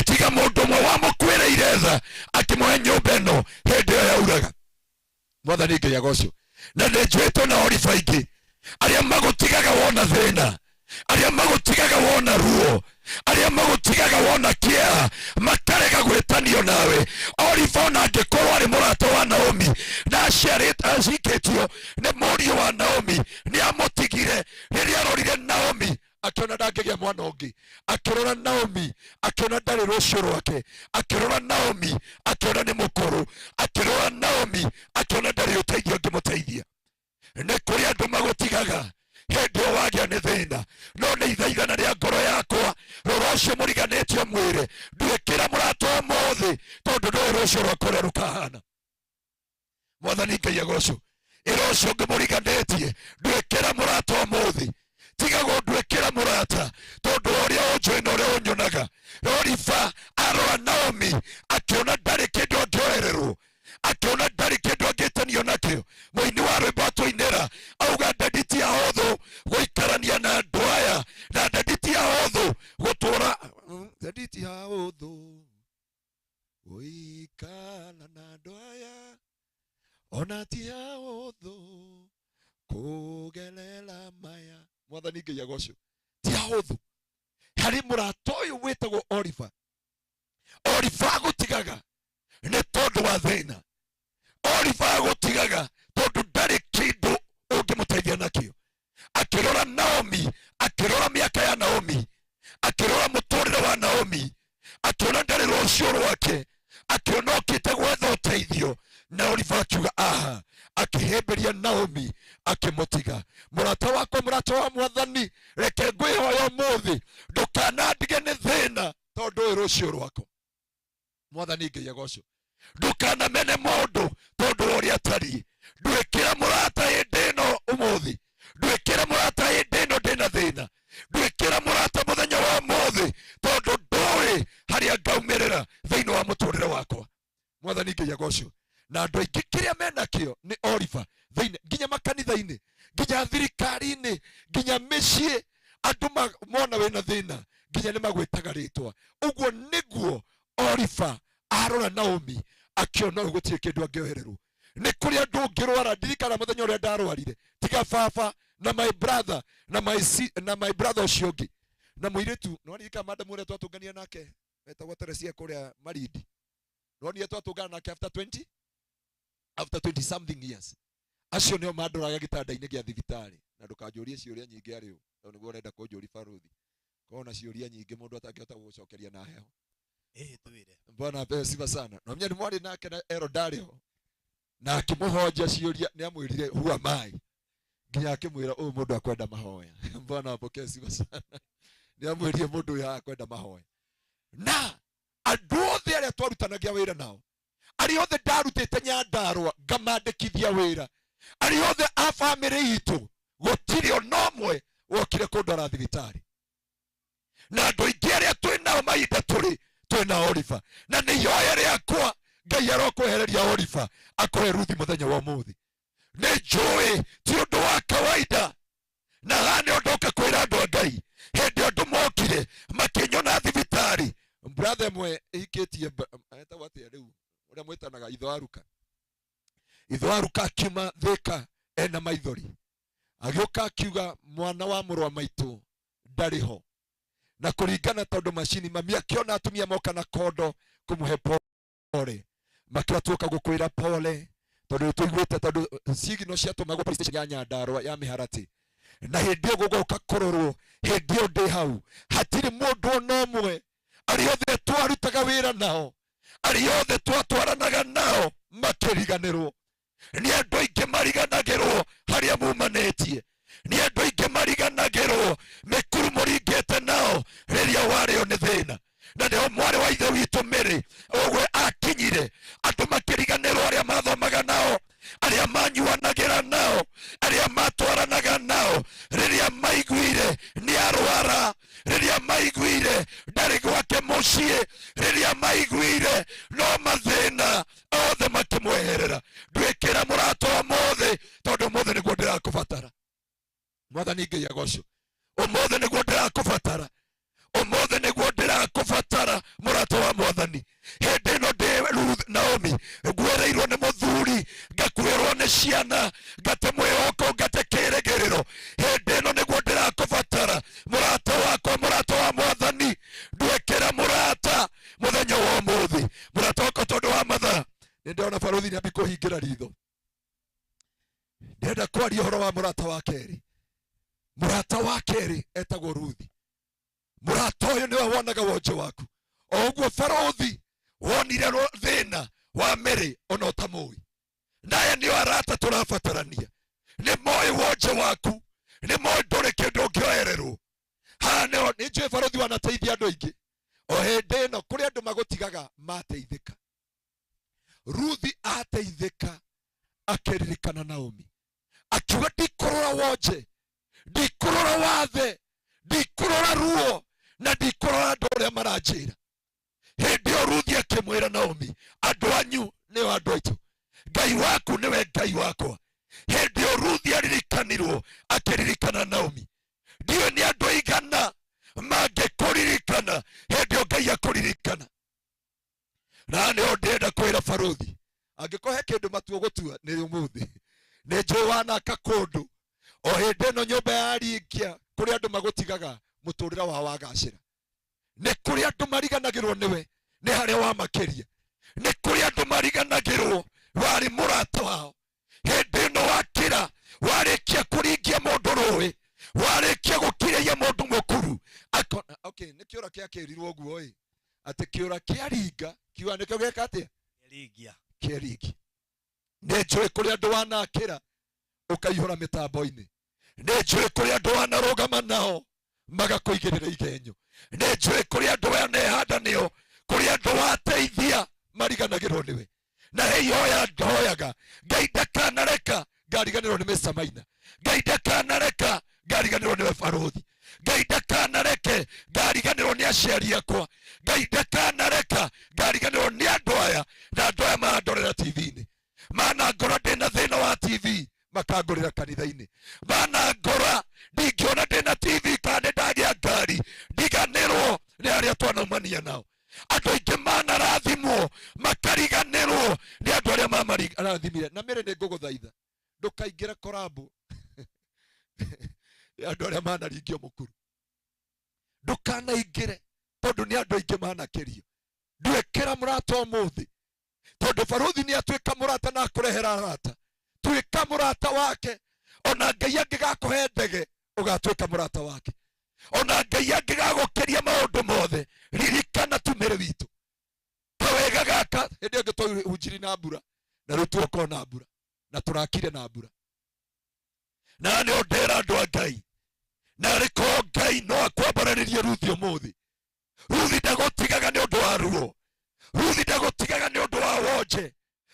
tiga mũndũ ũmwe wamũkuĩrĩire tha akĩmũhe nyũmba ĩno hĩndĩ ĩyo yauraga. Mwathani Ngai agocwo. Na nĩ njũĩ twĩna Orifa aingĩ arĩa magũtigaga wona thĩna. Arĩa magũtigaga wona ruo, arĩa magũtigaga wona kĩeha, makarega gwĩtanio nawe. Oliva ona angĩkorwo arĩ mũrata wa Naomi na aciarĩte acikĩtio nĩ mũriũ wa Naomi, nĩ amũtigire. Rĩrĩa arorire Naomi akĩona ndangĩgĩa mwana ũngĩ, akĩrora Naomi akĩona ndarĩ rũciũ rwake, akĩrora Naomi akĩona nĩ mũkũrũ, akĩrora Naomi akĩona ndarĩ ũteithio ũngĩmũteithia. Nĩ kũrĩ andũ magũtigaga hĩndĩ ĩyo wagĩa nĩ thĩna, no nĩ ithaithana rĩa ngoro yakwa, rora ũcio mũriganĩtio mwĩre nduĩkĩra mũrata ũmũthĩ, tondũ ndũĩ rũciũ rwakwa ũrĩa rũkahana. Mwathani Ngai agocwo. Ĩra ũcio ũngĩ mũriganĩtie, nduĩkĩra mũrata ũmũthĩ, tiga gũnduĩkĩra mũrata tondũ wa ũrĩa ũnjũĩ na ũrĩa ũnyonaga. Roriba arora Naomi akĩona ndarĩ kĩndũ angĩoererwo, akĩona ndarĩ kĩndũ angĩtanio nakĩo. Mũini wa rwĩmbo atũinĩra auga, ndadi ti ahũthũ gũikarania na andũ aya, na ndadi ti ahũthũ gũtũra, ndadi ti ahũthũ gũikara na andũ aya, ona ti ahũthũ kũgerera maya. Mwathani Ngai agocwo. Ti ahũthũ harĩ mũrata ũyũ wĩtagwo Oliver. Oliver agũtigaga nĩ tondũ wa thĩna. Oliver agũtigaga tondũ ndarĩ kĩndũ ũngĩmũteithia nakĩo. Akĩrora Naomi, akĩrora mĩaka ya Naomi, akĩrora mũtũrĩre wa Naomi, akĩona ndarĩ rũciũ rwake, akĩona okĩte gwetha ũteithio, na Oliver akiuga aha, akĩhĩmbĩria Naomi akĩmũtiga. Mũrata wakwa, mũrata wa Mwathani, reke ngwĩhoya ũmũthĩ ndũkanandige nĩ thĩna, tondũ ũyũ rũciũ rwakwa. Mwathani Ngai agocwo. Ndũkanamene mũndũ tondũ wa ũrĩa atariĩ. Nduĩkĩra mũrata hĩndĩ ĩno ũmũthĩ, nduĩkĩra mũrata hĩndĩ ĩno ndĩna thĩna, nduĩkĩra mũrata mũthenya wa ũmũthĩ, tondũ ndũĩ harĩa ngaumĩrĩra thĩinĩ wa mũtũrĩre wakwa. Mwathani Ngai agocwo. Na andũ aingĩ kĩrĩa menakĩo nĩ Oliver thĩinĩ, nginya makanitha-inĩ, nginya thirikari-inĩ, nginya mĩciĩ, andũ mona wĩna thĩna nginya nĩ magwĩtaga rĩtwa. Ũguo nĩguo Oliver arora Naomi akĩona ũyũ gũtirĩ kĩndũ angĩohererwo. Nĩ kũrĩ andũ ũngĩrwara. Ndirikana mũthenya ũrĩa ndarwarire, tiga baba na my brother na my, si, na my brother ũcio ũngĩ na mũirĩtu, nĩwaririkana madam ũrĩa twatũngania nake etagwo Teresia kũrĩa Malindi, nonire twatũngana nake after 20 after 20 something years. Acio nĩo mandoraga gĩtanda-inĩ gĩa thibitarĩ. Na ndũkanjũrie ciũria nyingĩ arĩ ũ, tondũ nĩguo ũrenda kũnjũria baruthi. Korwo na ciũria nyingĩ mũndũ atangĩhota gũgũcokeria na heho. Ĩhĩ twĩre. Bwana apewe sifa sana. Na menya nĩ mwarĩ nake na Ero ndarĩ ho. Na akĩmũhonja ciũria, nĩ amwĩrire who am I? Nginya akĩmwĩra ũyũ mũndũ akwenda mahoya. Bwana apokee sifa sana. Nĩ amwĩrire mũndũ ũyũ akwenda mahoya. Na andũ othe arĩa twarutanagia wĩra nao, arĩa othe ndarutĩte Nyandarũa ngamandĩkithia wĩra, arĩa othe a bamĩrĩ itũ, gũtirĩ ona ũmwe wokire kũndwara thibitarĩ. Na andũ aingĩ arĩa twĩ nao mahinda tũrĩ twĩ na Oliver, na nĩ ihoya rĩakwa Ngai arokwehereria Oliver akũhe Ruthi mũthenya wa ũmũthĩ. Nĩ njũĩ ti ũndũ wa kawaida, na haha nĩ ndoka kwĩra andũ a Ngai, hĩndĩ andũ mokire makĩnyona thibitarĩ, brother ĩmwe ĩhikĩtie etagwo atĩa rĩu ũrĩa mwĩtanaga itho aruka, itho aruka akiuma Thĩka ena maithori, agĩũka akiuga mwana wa mũrũ wa maitũ ndarĩ ho, na kũringana tondũ macini mami akĩona atumia moka na kondo kũmũhe pole, makĩra tuoka gũkwĩra pole tondũ nĩtũiguĩte, tondũ cigino ciatũmagwo police station ya Nyandarua ya Mĩharatĩ, na hĩndĩ ĩyo gũgoka kũrorwo, hĩndĩ ĩyo ndĩ hau hatirĩ mũndũ ona ũmwe, arĩa othe twarutaga wĩra nao, arĩa othe twatwaranaga nao makĩriganĩrwo. Nĩ andũ aingĩ mariganagĩrwo harĩa mumanĩtie, nĩ andũ aingĩ mariganagĩrwo mĩkuru mũringĩte nao rĩrĩa warĩo nĩ thĩna. Na nĩho mwarĩ wa ithe witũ Mary ũguo akinyire, andũ makĩriganĩrwo arĩa mathomaga nao, arĩa manyuanagĩra nao, arĩa matwaranaga nao, rĩrĩa maiguire nĩ arwara, rĩrĩa maiguire ndarĩ gwake mũciĩ, rĩrĩa maiguire no mathĩna othe makĩmweherera. Nduĩkĩra mũrata ũmũthĩ, tondũ ũmũthĩ nĩguo ndĩrakũbatara. Mwathani Ngai agocwo. Ũmũthĩ nĩguo ndĩrakũbatara, ũmũthĩ nĩguo ndĩrakũbatara, mũrata wa Mwathani. Hĩndĩ ĩno ndĩ Ruth Naomi, nguĩrĩirwo nĩ mũthuri, ngakuĩrwo nĩ ciana, ngate mwĩhoko, ngate kĩrĩgĩrĩro, hĩndĩ ĩno nĩguo ndĩrakũbatara. Tũrakũbatara mũrata wakwa, mũrata wa mwathani, ndwekera mũrata mũthenya wa ũmũthĩ, mũrata wakwa, tondũ wa mathaa nĩ ndĩrona barũthi nĩ ambi kũhingĩra ritho. Ndĩrenda kwaria ũhoro wa mũrata wa kerĩ. Mũrata wa kerĩ etagwo Ruthi. Mũrata ũyũ nĩwe wonaga wonje waku o ũguo barũthi wonire thĩna wa mĩrĩ ona ũtamũĩ. Naya nĩo arata tũrabatarania, nĩ moĩ wonje waku, nĩ moĩ ndũrĩ kĩndũ ũngĩoererwo. Haha nĩho nĩ njũĩ barũthi wanateithia andũ aingĩ. O hĩndĩ ĩno kũrĩ andũ magũtigaga mateithĩka. Ruthi ateithĩka akĩririkana Naomi, akiuga ndikũrora wonje, ndikũrora wathe, ndikũrora ruo, na ndikũrora andũ ũrĩa maranjĩra. Hĩndĩ ĩyo Ruthi akĩmwĩra Naomi, andũ anyu nĩo andũ aitũ, Ngai waku nĩwe Ngai wakwa. Hĩndĩ ĩyo Ruthi aririkanirwo, akĩririkana Naomi. Ndiũĩ nĩ andũ aigana mangĩkũririkana hĩndĩ ĩyo Ngai akũririkana. Na nĩho ndĩrenda kwĩra barũthi, angĩkorwo he kĩndũ matua gũtua nĩ ũmũthĩ, nĩ njũĩ wanaka kũndũ o hĩndĩ ĩno nyũmba ya ringia kũrĩ andũ magũtigaga mũtũrĩre wao wagacĩra. Nĩ kũrĩ andũ mariganagĩrwo nĩwe nĩ harĩa wamakĩria. Nĩ kũrĩ andũ mariganagĩrwo warĩ mũrata wao. Hĩndĩ ĩno wakĩra, warĩkia kũringia mũndũ rũĩ, warĩkia gũkirĩria mũndũ mũkuru akona okay, nĩ kĩũra kĩakĩrirwo ũguo ĩ atĩ kĩũra kĩaringa kiuga nĩkĩo gĩeka atĩa? Ringia. Kĩaringia. Nĩ njũĩ kũrĩ andũ wanakĩra ũkaihũra mĩtambo-inĩ. Nĩ njũĩ kũrĩ andũ wanarũgama nao magakũigĩrĩra igenyo. Nĩ njũĩ kũrĩ andũ wanehanda nĩo, kũrĩ andũ wateithia mariganagĩrwo nĩwe. Na he ihoya ndoyaga, Ngai ndakanareka ngariganĩrwo nĩ Mr. Maina, Ngai ndakanareka ngariganĩrwo nĩwe barũthi, Ngai ndakanareke ngariganĩrwo nĩ aciari akwa, Ngai ndakanareka ngariganĩrwo nĩ andũ aya na andũ aya marandorera TV-inĩ. Mana ngora ndĩna thĩna wa TV makangũrĩra kanitha-inĩ, mana ngora ndingĩona ndĩna TV kana nĩ ndagĩa ngari ndiganĩrwo nĩ arĩa twanaumania nao. Andũ aingĩ manarathimwo makariganĩrwo nĩ andũ arĩa mamarathimire. Na mĩrĩ nĩ ngũgũthaitha ndũkaingĩre korambo ya andũ arĩa manaringio mũkuru, ndũkanaingĩre tondũ nĩ andũ aingĩ manakĩrio. Nduĩkĩra mũrata ũmũthĩ, tondũ barũthi nĩ atuĩka mũrata na akũrehera arata. Tuĩka mũrata wake, ona Ngai angĩgakũhe ndege ũgatuĩka mũrata wake, ona Ngai angĩgagũkĩria maũndũ mothe. Ririkana tumĩrĩ witũ kawega gaka hĩndĩ ĩngĩ twahunjiri na mbura, na rĩu tuokorwo na mbura na tũrakire na mbura. Na nĩ ndĩra andũ a Ngai, na arĩkorwo Ngai no akwambararĩrie Ruthi ũmũthĩ. Ruthi ndagũtigaga nĩ ũndũ wa ruo, Ruthi ndagũtigaga nĩ ũndũ wa wonje,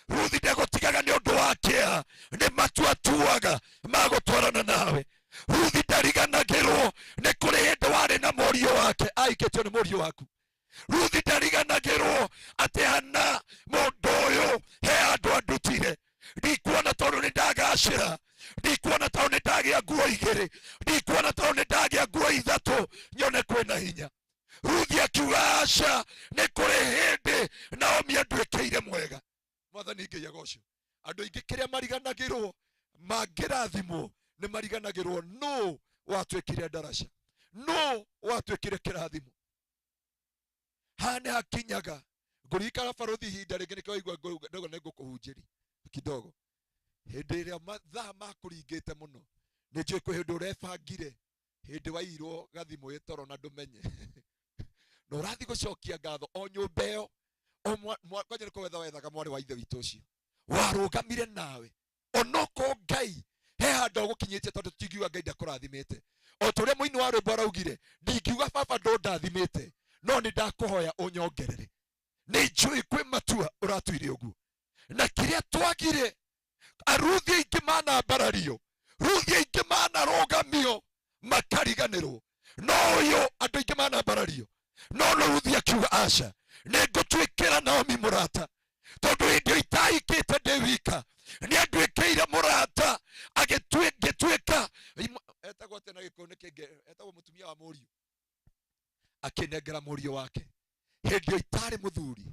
Ruthi ndagũtigaga nĩ ũndũ wa kĩeha, nĩ matua atuaga ma gũtwarana nawe. Ruthi ndariganagĩrwo nĩ kũrĩ hĩndĩ warĩ na mũriũ wake ahikĩtio nĩ mũriũ waku. Ruthi ndariganagĩrwo atĩ hana mũndũ ũyũ he andũ andutire. Ndikuona tondũ nĩ ndagacĩra, ndikuona tondũ nĩ ndagĩa nguo igĩrĩ, ndikuona tondũ nĩ ndagĩa nguo ithatũ, nyone kwĩna hinya. Ruthi akiuga aca, nĩ kũrĩ hĩndĩ Naomi anduĩkĩire mwega. Mwathani Ngai agocwo. Andũ aingĩ kĩrĩa mariganagĩrwo mangĩrathimwo nĩ mariganagĩrwo nũ watuĩkire ndaraca, nũ watuĩkire kĩrathimo. Haha nĩ hakinyaga ngũririkana barũthi ihinda rĩngĩ nĩkĩo waigua ndauga nĩ ngũkũhunjĩria kidogo. Hĩndĩ ĩrĩa mathaa makũringĩte mũno, nĩ njũĩ kwĩ hĩndĩ ũrebangire, hĩndĩ wairwo gathimũ ĩ toro na ndũmenye na ũrathiĩ gũcokia ngatho o nyũmba ĩyo o kwanja nĩ kũwetha wethaga mwarĩ wa ithe witũ ũcio warũgamire nawe, onokorwo Ngai he handũ agũkinyĩtie, tondũ tũtingiuga Ngai ndakũrathimĩte. O ta ũrĩa mũini wa rwĩmbo araugire, ndingiuga baba ndũndathimĩte, no nĩ ndakũhoya ũnyongerere. Nĩ njũĩ kwĩ matua ũratuire ũguo, na kĩrĩa twagire aruthi aingĩ manambarario, ruthi aingĩ manarũgamio makariganĩrwo, no ũyũ andũ aingĩ manambarario, no Ruthi akiuga aca, nĩ ngũtuĩkĩra Naomi mũrata, tondũ hĩndĩ ĩyo itahikĩte ndĩ wika nĩ anduĩkĩire mũrata, ngĩtuĩka etagwo atĩa na Gĩkũyũ nĩ kĩngĩ, etagwo mũtumia wa mũriũ, akĩnengera mũriũ wake hĩndĩ ĩyo itarĩ mũthuri,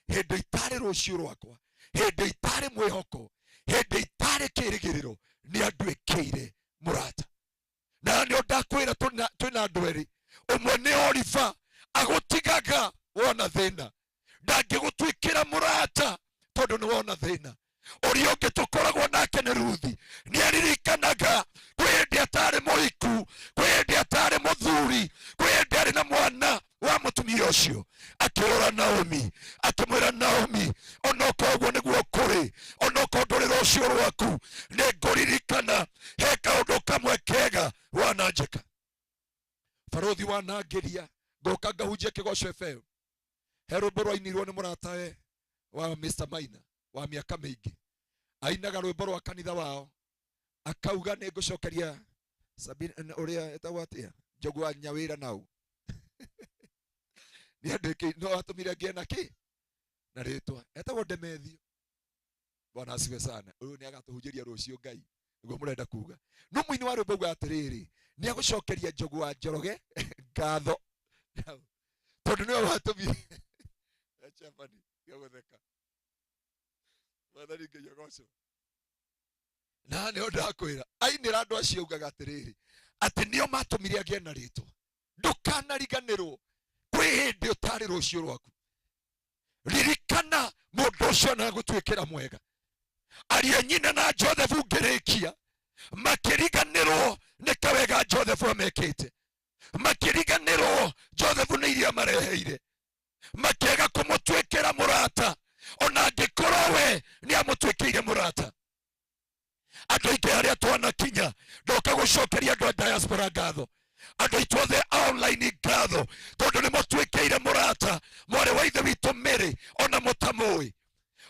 hĩndĩ ĩyo itarĩ rũciũ rwakwa, hĩndĩ ĩyo itarĩ mwĩhoko, hĩndĩ ĩyo itarĩ kĩrĩgĩrĩro, nĩ anduĩkĩire mũrata. Na nĩo ndakwĩra twĩna andũ erĩ, ũmwe nĩ Oliver agũtigaga wona thĩna, ndangĩgũtuĩkĩra mũrata tondũ nĩ wona thĩna. Ũrĩa ũngĩ tũkoragwo nake nĩ Ruthi, nĩ aririkanaga kwĩ hĩndĩ atarĩ mũhiku, kwĩ hĩndĩ atarĩ mũthuri, kwĩ hĩndĩ arĩ na mwana wa mũtumia ũcio. Akĩrora Naomi akĩmwĩra, Naomi, onokorwo ũguo nĩguo kũrĩ, onokorwo ndũrĩ rũciũ rwaku, nĩ ngũririkana he kaũndũ kamwe kega wananjĩka. Barothi wanangĩria ngoka ngahunjia Kĩgoco FM, he rwĩmbo rwainirwo nĩ mũratawe wa Mr. Maina wa mĩaka mĩingĩ, ainaga rwĩmbo rwa kanitha wao akauga nĩ ngũcokeria Sabina ũrĩa etagwo atĩa Njogu wa Nyawĩra nau nĩ no atũmire ngĩe na kĩ na rĩtwa etagwo Ndemethio. Bwana asifiwe sana. Ũyũ nĩ agatũhunjĩria rũciũ Ngai nĩguo mũrenda kuga. No mũini wa rwĩmbo auga atĩrĩrĩ, nĩ agũcokeria Njogu wa Njoroge ngatho tondũ nĩwe watũmire Chapani gĩgũtheka. Mwathani Ngai agocwo. Na nĩho ndakwĩra ainĩra andũ acio augaga atĩrĩrĩ, atĩ nĩo matũmire agĩe na rĩtwa. Ndũkanariganĩrwo kwĩ hĩndĩ ũtarĩ rũciũ rwaku. Ririkana mũndũ ũcio na agũtuĩkĩra mwega. Aria nyina na Joseph ngĩrĩkia makĩriganĩrwo nĩ kawega Joseph amekĩte, makĩriganĩrwo Joseph nĩ iria mareheire, makĩaga kũmũtuĩkĩra mũrata ona angĩkorwo we nĩ amũtuĩkĩire mũrata. Andũ aingĩ harĩa twanakinya ndoka gũcokeria andũ a diaspora ngatho, andũ aitũ othe a online ngatho, tondũ nĩ mũtuĩkĩire mũrata mwarĩ wa ithe witũ Mary, ona mũtamũĩ,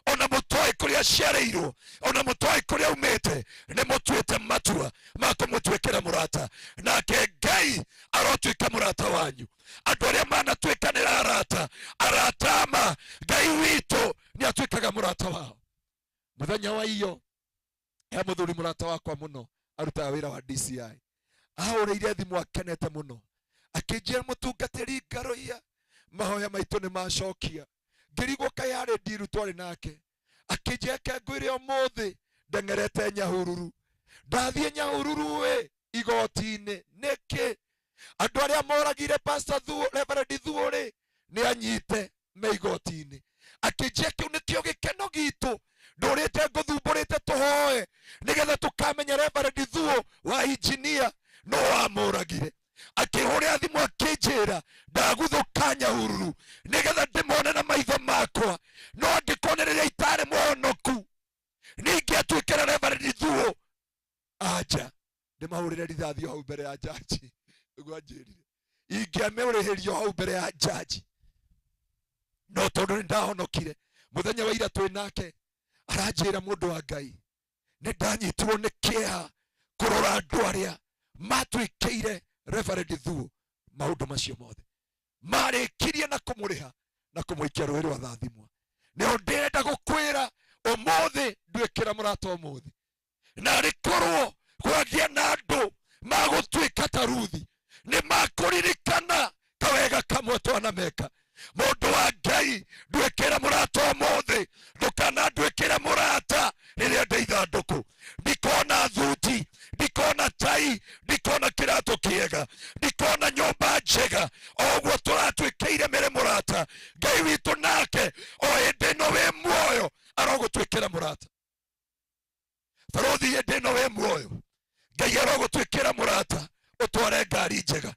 ona mũtoĩ kũrĩa aciarĩirwo, ona mũtoĩ kũrĩa aumĩte, nĩ mũtuĩte matua ma kũmũtuĩkĩra mũrata, nake Ngai arotuĩka mũrata wanyu. Andũ arĩa manatuĩkanĩra arata, arata ma Ngai witũ nĩ atuĩkaga mũrata wao. Mũthenya wa iyo he mũthuri mũrata wakwa mũno arutaga wĩra wa DCI, ahũrĩire thimũ akenete mũno akĩnjĩra, mũtungatĩri Ngaroia, mahoya maitũ nĩ macokia. Ngĩrigwo kaĩ yarĩ ndiru twarĩ nake. Akĩnjĩra ke ngwĩre ũmũthĩ ndeng'erete Nyahururu, ndathiĩ Nyahururu ĩ igoti-inĩ nĩkĩ andũ arĩa moragire Pastor Thuo, Reverend Thuo rĩ nĩ anyite me igoti-inĩ. Akĩnjĩra kĩu nĩkĩo gĩkeno gitũ, ndũrĩte ngũthumbũrĩte tũhoe nĩgetha tũkamenya Reverend Thuo wa injinia no wamũragire. Akĩhũrĩra thimũ akĩnjĩra ndaguthũka Nyahururu nĩgetha ndĩmone na maitho makwa, no angĩkorwo nĩ rĩrĩa itarĩ mũhonoku ningĩatuĩkĩra Reverend Thuo anja ndĩmahũrĩre rithathi hau mbere ya jaji. Nĩguo anjĩrire ingĩamũrĩhĩrio hau mbere ya jaji, no tondũ nĩ ndahonokire. Mũthenya wa ira twĩ nake aranjĩra, mũndũ wa Ngai, nĩ ndanyitirwo nĩ kĩeha kũrora andũ arĩa matuĩkĩire Reverend Thuo maũndũ macio mothe marĩkirie na kũmũrĩha na kũmũikia rũĩ rwa thathimwa. Nĩho ndĩrenda gũkwĩra ũmũthĩ, nduĩkĩra mũrata ũmũthĩ, na rĩkorwo kwagĩa na andũ magũtuĩka ta Ruthi, nĩ makũririkana kawega kamwe twanameka. Mũndũ wa Ngai, nduĩkĩra mũrata ũmũthĩ, ndũkananduĩkĩre mũrata rĩrĩa ndĩ ithandũkũ, ndikona thuti, ndikona tai, ndikona kĩratũ kĩega, ndikona nyũmba njega. O ũguo tũratuĩkĩire mĩrĩ mũrata, Ngai witũ nake o hĩndĩ ĩno wĩ muoyo arogũtuĩkĩra mũrata. Barothi, hĩndĩ ĩno wĩ muoyo Ngai arogũtuĩkĩra mũrata, ũtware ngari njega,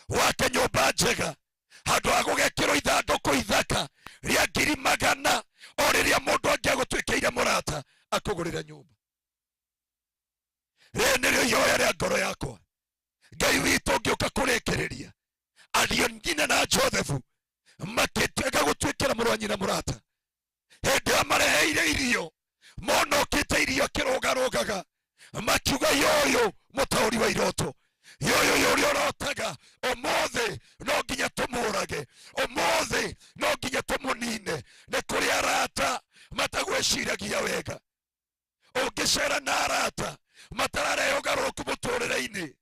wake nyũmba njega, handũ ha gũgekĩrwo ithandũkũ ithaka rĩa ngiri magana, o rĩrĩa mũndũ angĩagũtuĩkĩire mũrata akũgũrĩre nyũmba. Rĩrĩ nĩrĩo ihoya rĩa ngoro yakwa. Ngai witũ, ngĩũka kũrĩkĩrĩria, ariũ nyina na Joseph makĩtuĩka gũtuĩkĩra mũrũ wa nyina mũrata hĩndĩ ĩyo mareheire irio, monokĩte irio akĩrũgarũgaga, makiuga yoyo mũtaũri wa iroto, yoyo ũrĩa ũrotaga, ũmũthĩ no nginya tũmũrage, ũmũthĩ no nginya tũmũnine. Nĩ kũrĩ arata matagwĩciragia wega. Ũngĩcera na arata matararehe ũgarũrũku mũtũrĩre-inĩ,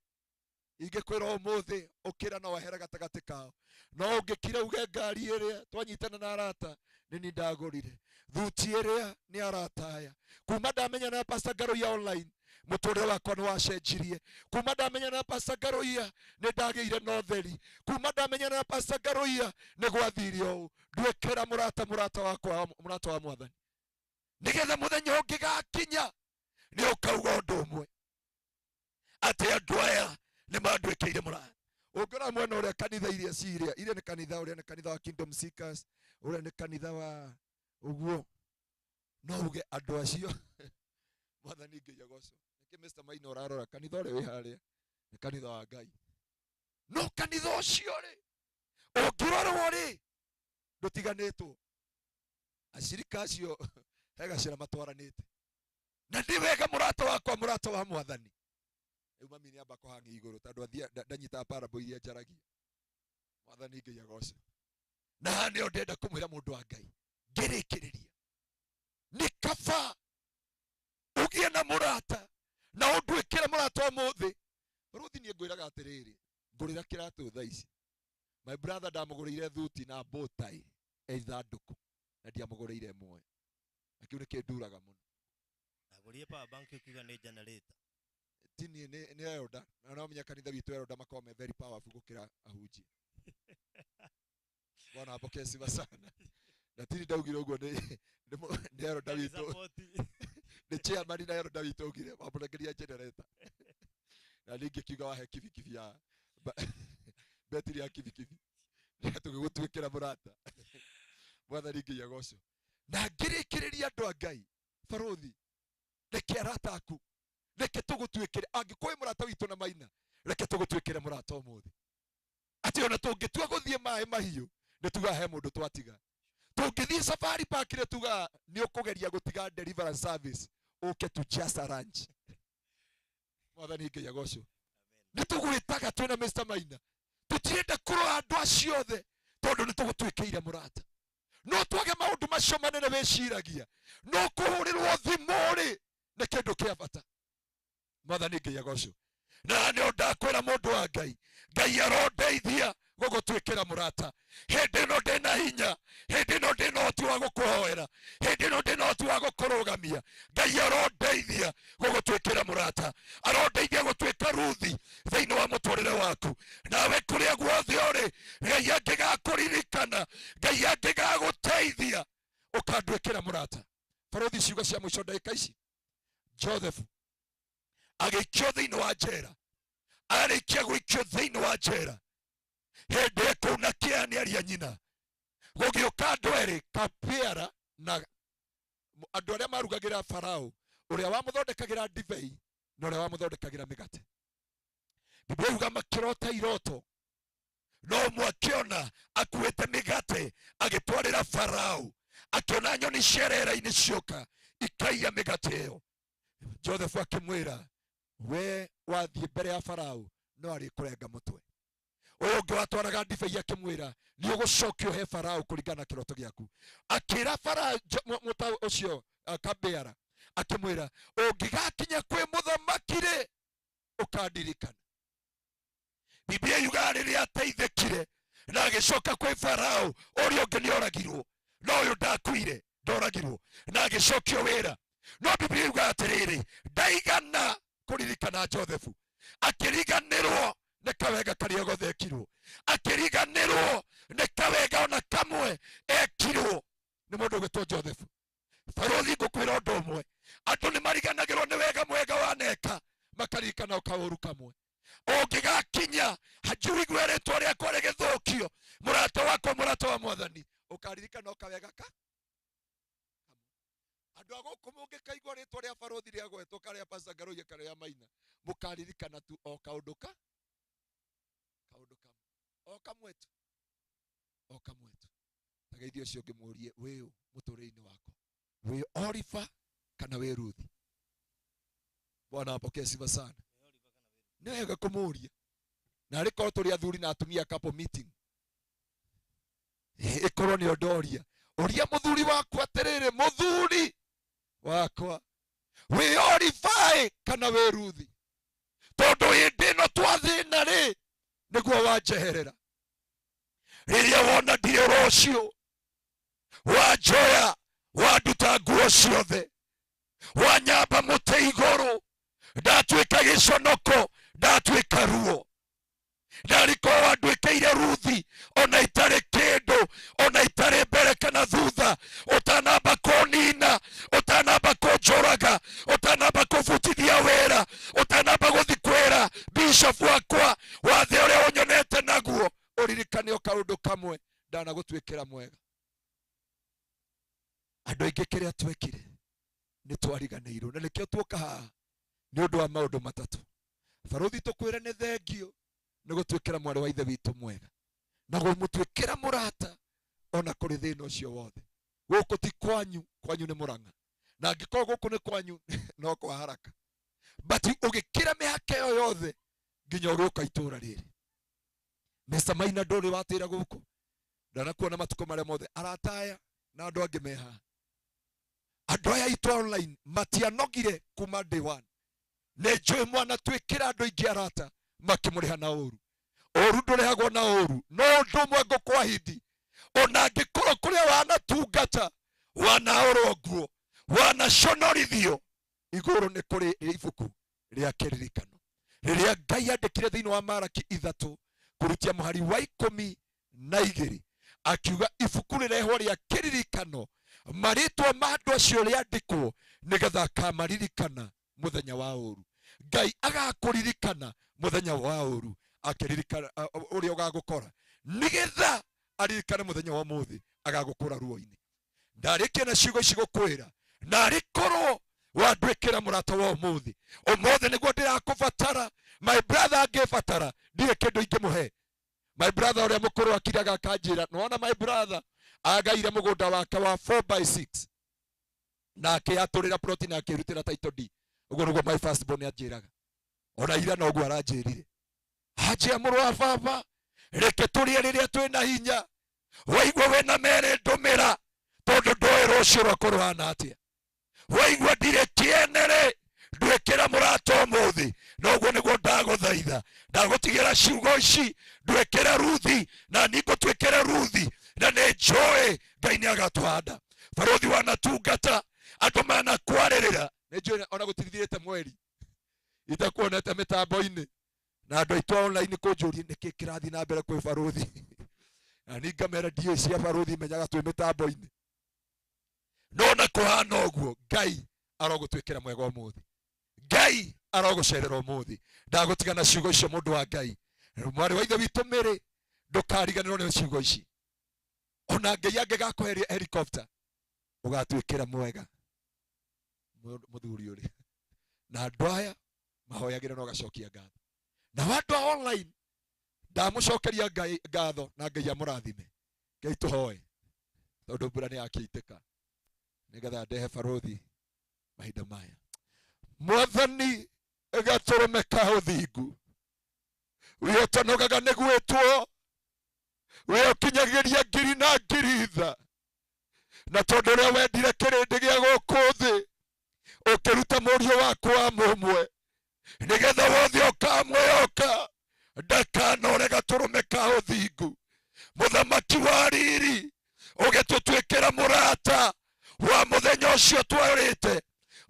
ingĩkwĩra ũmũthĩ ũkĩra na wehere gatagatĩ kao. No ũngĩkira uge ngari ĩrĩa twanyitana na arata nĩ ni ndagũrire, thuti ĩrĩa nĩ arata aya, kuma ndamenya na Pastor Ngaruiya online. Mũtũrĩre wakwa nĩ wacenjirie kuma ndamenyana na Pastor Ngaruiya, nĩ ndagĩire na ũtheri. Kuma ndamenyana na Pastor Ngaruiya nĩ gwathire ũũ. Nduĩkĩra mũrata, mũrata wakwa, mũrata wa Mwathani, nĩgetha mũthenya ũngĩgakinya nĩ ũkauga ũndũ ũmwe atĩ andũ aya nĩ manduĩkĩire mũrata. Ũngĩrora mwena ũrĩa kanitha iria ciria iria nĩ kanitha ũrĩa nĩ kanitha wa Kingdom Seekers, ũrĩa nĩ kanitha wa ũguo, no uge andũ acio Mwathani Ngai agocwo. Nĩkĩ Mr. Maina ũrarora kanitha ũrĩa wĩ harĩa nĩ kanitha wa Ngai, no kanitha ũcio rĩ ũngĩrorwo rĩ ndũtiganĩtwo. Acirika acio he gacĩra matwaranĩte, na nĩ wega mũrata wakwa, mũrata wa Mwathani. Rĩu mami nĩ amba kũhang'a igũrũ tondũ athia ndanyitaga parable iria njaragia. Mwathani Ngai agocwo. Na haha nĩho ndĩrenda kũmwĩra mũndũ wa Ngai ngĩrĩkĩrĩria, nĩ kaba ũgĩe na mũrata na ũnduĩkĩre mũrata ũmũthĩ. Rũthi niĩ ngwĩraga atĩrĩrĩ, ngũrĩra kĩratũ thaa ici. My brother ndamũgũrĩire thuti na bow tie ithandũkũ na ndiamũgũrĩire ĩmwe, na kĩu nĩ kĩnduraga mũno. Ndagũrire power bank ũkiuga nĩ generator. Ti niĩ, nĩ elder, na no menya kanitha witũ elder makoragwo me very powerful gũkĩra ahunjia. Bwana apokee sifa sana. Na tiri ndaugire ũguo nĩ elder witũ, nĩ chairman na elder witũ augire wamũrengeria generator, na ningĩ kiuga wahe kibikibi ya betiri ya kibikibi tũgĩgũtuĩkĩra mũrata. Mwathani Ngai agocwo. Na ngĩrĩkĩrĩria andũ a Ngai, barũthi reke arata aku, reke tũgũtuĩkĩre. Angĩkorwo wĩ mũrata witũ na Maina, reke tũgũtuĩkĩre mũrata ũmũthĩ, atĩ ona tũngĩtua gũthiĩ maĩ mahiũ nĩ tugaga he mũndũ twatiga, tũngĩthiĩ safari park nĩ tugaga nĩ ũkũgeria gũtiga deliverance service ũke tu just a lunch. Mwathani Ngai agocwo. Nĩ tũgwĩtaga twĩna Mr. Maina, tũtirenda kũrora andũ acio othe tondũ nĩ tũgũtuĩkĩire mũrata. No twage maũndũ macio manene wĩciragia, no kũhũrĩrwo thimũ rĩ nĩ kĩndũ kĩa bata. Mwathani Ngai agocwo. Na nĩ ndakwĩra mũndũ wa Ngai, Ngai arondeithia gũgũtuĩkĩra mũrata hĩndĩ ĩno ndĩna hinya, hĩndĩ ĩno ndĩna ũhoti wa gũkũhoera, hĩndĩ ĩno ndĩna ũhoti wa gũkũrũgamia. Ngai arondeithia gũgũtuĩkĩra mũrata, arondeithia gũtuĩka Ruthi thĩinĩ wa mũtũrĩre waku. Nawe kũrĩa guothe ũrĩ, Ngai angĩgakũririkana, Ngai angĩgagũteithia ũkanduĩkĩra mũrata. Barũthi, ciugo cia mũico ndagĩka ici. Joseph agĩikio thĩinĩ wa njera, arĩkia gũikio thĩinĩ wa njera hĩndĩ ĩkũu na kĩeha nĩ aria nyina, gũgĩũka andũ erĩ, Kapiara na andũ arĩa marugagĩra Farao, ũrĩa wamũthondekagĩra ndibei na ũrĩa wamũthondekagĩra mĩgate. Biblia yuga makĩrota iroto, no ũmwe akĩona akuĩte mĩgate agĩtwarĩra Farao, akĩona nyoni cia rĩera-inĩ cioka ikaiya mĩgate ĩyo. Joseph akĩmwĩra, we wathiĩ mbere ya Farao no arĩkũrenga mũtwe. Ũyũ ũngĩ watwaraga ndibei akĩmwĩra, nĩ ũgũcokio he Farao kũringana na kĩroto gĩaku. Akĩra Farao mũta ũcio Kabeara, akĩmwĩra, ũngĩgakinya kwĩ mũthamaki rĩ, ũkandirikana. Biblia yugaga rĩrĩa ateithĩkire na agĩcoka kwĩ Farao, ũrĩa ũngĩ nĩ oragirwo, no ũyũ ndakuire, ndoragirwo na agĩcokio wĩra. No Biblia yugaga atĩrĩrĩ, ndaigana kũririkana Josefu, akĩriganĩrwo nĩ kawega karĩa gothe ekirwo, akĩriganĩrwo nĩ kawega ona kamwe ekirwo nĩ mũndũ ũgwĩtwo Josefu. Barũthi, ngũkwĩra ũndũ ũmwe, andũ nĩ mariganagĩrwo nĩ wega mwega waneka, makaririkana o kaũru kamwe. Ũngĩgakinya njuigue rĩtwa rĩakwa rĩgĩthũkio, mũrata wakwa, mũrata wa Mwathani, ũkaririkana o kawega ka andũ a gũkũ. Mũngĩkaigua rĩtwa rĩa barũthi rĩagwetwo, karĩa Pastor Ngaruiya, karĩa Maina, mũkaririkana tu o kaũndũ ka kaũndũ kamwe, o kamwe tu, o kamwe tu. Tageithio ũcio ũngĩ, mũrie, wĩũ mũtũrĩre-inĩ wakwa, wĩ Oliver kana wĩ Ruthi? Bwana apokee sifa sana. Nĩ wega kũmũria, na arĩ korwo tũrĩ athuri na atumia couple meeting, ĩkorwo nĩ ũndoria, ũria mũthuri waku atĩrĩrĩ, mũthuri wakwa, wĩ Oliver kana wĩ Ruthi? Tondũ hĩndĩ ĩno twathĩna rĩ, nĩguo wanjeherera. Rĩrĩa wona ndirĩ rũciũ, wanjoya, wanduta nguo ciothe, wanyamba mũtĩ igũrũ. Ndatuĩka gĩconoko, ndatuĩka ruo. Ndarĩkorwo wanduĩkĩire Ruthi ona itarĩ kĩndũ, ona itarĩ mbere kana thutha, ũtanamba kũnina, ũtanamba kũnjũraga, ũtanamba kũbutithia wĩra, ũtanamba gũthi kwĩra bishop wakwa wathe ũrĩa ũnyonete naguo, ũririkane o kaũndũ kamwe, ndanagũtuĩkĩra mwega. Andũ aingĩ kĩrĩa twekire nĩ twariganĩirwo, na nĩkĩo tuoka haha nĩ ũndũ wa maũndũ matatũ. Barũthi, tũkwĩre nĩ thengio nĩ gũtuĩkĩra mwarĩ wa ithe witũ mwega na gũmũtuĩkĩra mũrata ona kũrĩ thĩna ũcio wothe. Gũkũ ti kwanyu, kwanyu nĩ Mũrang'a, na angĩkorwo gũkũ nĩ kwanyu no kwa haraka, but ũgĩkĩra mĩhaka ĩyo yothe nginya ũgĩũka itũra rĩrĩ. Mr. Maina, ndũrĩ watĩra gũkũ, ndanakuona matukũ marĩa mothe arataya na andũ angĩ me haha. Andũ aya aitũ online matianogire kuma day one. Nĩ njũĩ mwana twĩkĩra andũ aingĩ arata makĩmũrĩha na ũru. Ũru ndũrĩhagwo na ũru, no ũndũ ũmwe ngũkwahindi, ona angĩkorwo kũrĩa wanatungata wanaũrwo nguo, wanaconorithio, igũrũ nĩ kũrĩ ibuku rĩa kĩririkano rĩrĩa Ngai andĩkire thĩinĩ wa Maraki 3 kũrutia mũhari wa 12, akiuga ibuku rĩrehwo rĩa kĩririkano, marĩtwa ma andũ acio rĩandĩkwo, nĩgetha akamaririkana mũthenya wa ũru. Ngai agakũririkana mũthenya wa ũru, akĩririkana ũrĩa ũgagũkora, nĩgetha aririkane mũthenya wa ũmũthĩ agagũkũra ruo-inĩ. Ndarĩkia na ciugo ici gũkwĩra, narĩ korwo wanduĩkĩra mũrata wa ũmũthĩ, ũmũthĩ nĩguo ndĩrakũbatara. My brother angĩbatara, ndirĩ kĩndũ ingĩmũhe. My brother ũrĩa mũkũrũ akiraga akanjĩra, nĩwona my brother agaire mũgũnda wake wa 4 by 6 na akĩatũrĩra plot na akĩrutĩra title deed. Ũguo nĩguo my first born anjĩraga, ona ira noguo aranjĩrire, anjĩra, mũrũ wa baba, reke tũrĩe rĩrĩa twĩna hinya. Waigua wĩna merĩ, ndũmĩra, tondũ ndũĩ rũciũ rwaku rũhana atĩa. Waigua ndirĩ kĩene-rĩ, nduĩkĩra mũrata ũmũthĩ. Noguo nĩguo ndagũthaitha, ndagũtigĩra ciugo ici, nduĩkĩre Ruthi na niĩ ngũtuĩkĩre Ruthi, na nĩ njũĩ Ngai nĩ agatũhanda. Barũthi, wanatungata andũ manakwarĩrĩra, nĩ njũĩ ona gũtirithirĩte mweri itakuonete mĩtambo-inĩ, na andũ aitũ a online kũnjũria nĩkĩ kĩrathiĩ na mbere kwĩ barũthi, na niĩ ngamera ndiũĩ cia barũthi, menyaga twĩ mĩtambo-inĩ. No na kũhana ũguo, Ngai arogũtuĩkĩra mwega ũmũthĩ, Ngai arogũcerera ũmũthĩ. Ndagũtiga na ciugo icio, mũndũ wa Ngai, mwarĩ wa ithe witũ Mĩrĩ, ndũkariganĩrwo nĩ ciugo ici. Ona Ngai angĩgakũheria helicopter, ũgatuĩkĩra mwega mũthuri ũrĩa na andũ aya mahoyagĩra na ũgacokia ngatho. Na andũ a online, ndamũcokeria Ngai ngatho na Ngai amũrathime. Ngai tũhoe, tondũ mbura nĩ yakĩitĩka, nĩgetha ndehe barũthi mahinda maya. Mwathani, gatũrũme ka ũthingu, we ũtanogaga nĩ gwĩtwo, we ũkinyagĩria ngiri na ngiri tha, na tondũ ũrĩa wendire kĩrĩndĩ gĩa gũkũ thĩ, ũkĩruta mũriũ waku wa mũmwe, nĩgetha wothe ũkamwĩhoka ndakanore gatũrũme ka ũthingu. Mũthamaki wa riri, ũgĩtũtuĩkĩra mũrata wa mũthenya ũcio twarĩte,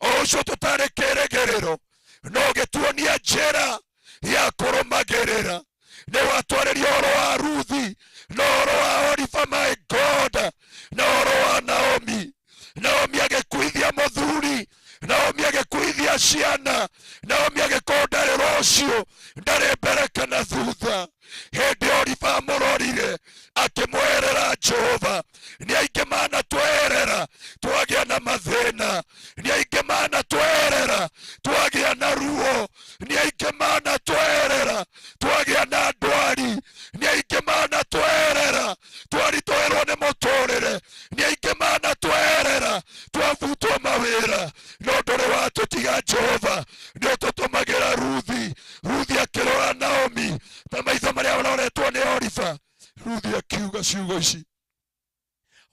o ũcio tũtarĩ kĩrĩgĩrĩro, no ũgĩtuonia njĩra ya kũrũmagĩrĩra. Nĩ watwarĩria ũhoro wa Ruthi na ũhoro wa Orifa, my God, na ũhoro wa Naomi. Naomi agĩkuithia mũthuri, Naomi agĩkuithia ciana, Naomi agĩkorwo ndarĩ rũciũ, ndarĩ mbere kana thutha. Hĩndĩ Orifa amũrorire akĩmweherera Jehova. Nĩ aingĩ manatweherera twagĩa na mathĩna, nĩ aingĩ manatweherera twagĩa na ruo, nĩ aingĩ manatweherera twagĩa na ndwari, nĩ aingĩ manatweherera twaritũhĩrwo nĩ mũtũrĩre, nĩ aingĩ manatweherera twabutwo mawĩra, no ndũrĩ watũtiga Jehova, nĩ ũtũtũmagĩra Ruthi. Ruthi akĩrora Naomi ta maitho marĩa aroretwo nĩ Orifa. Ruthi akiuga ciugo ici,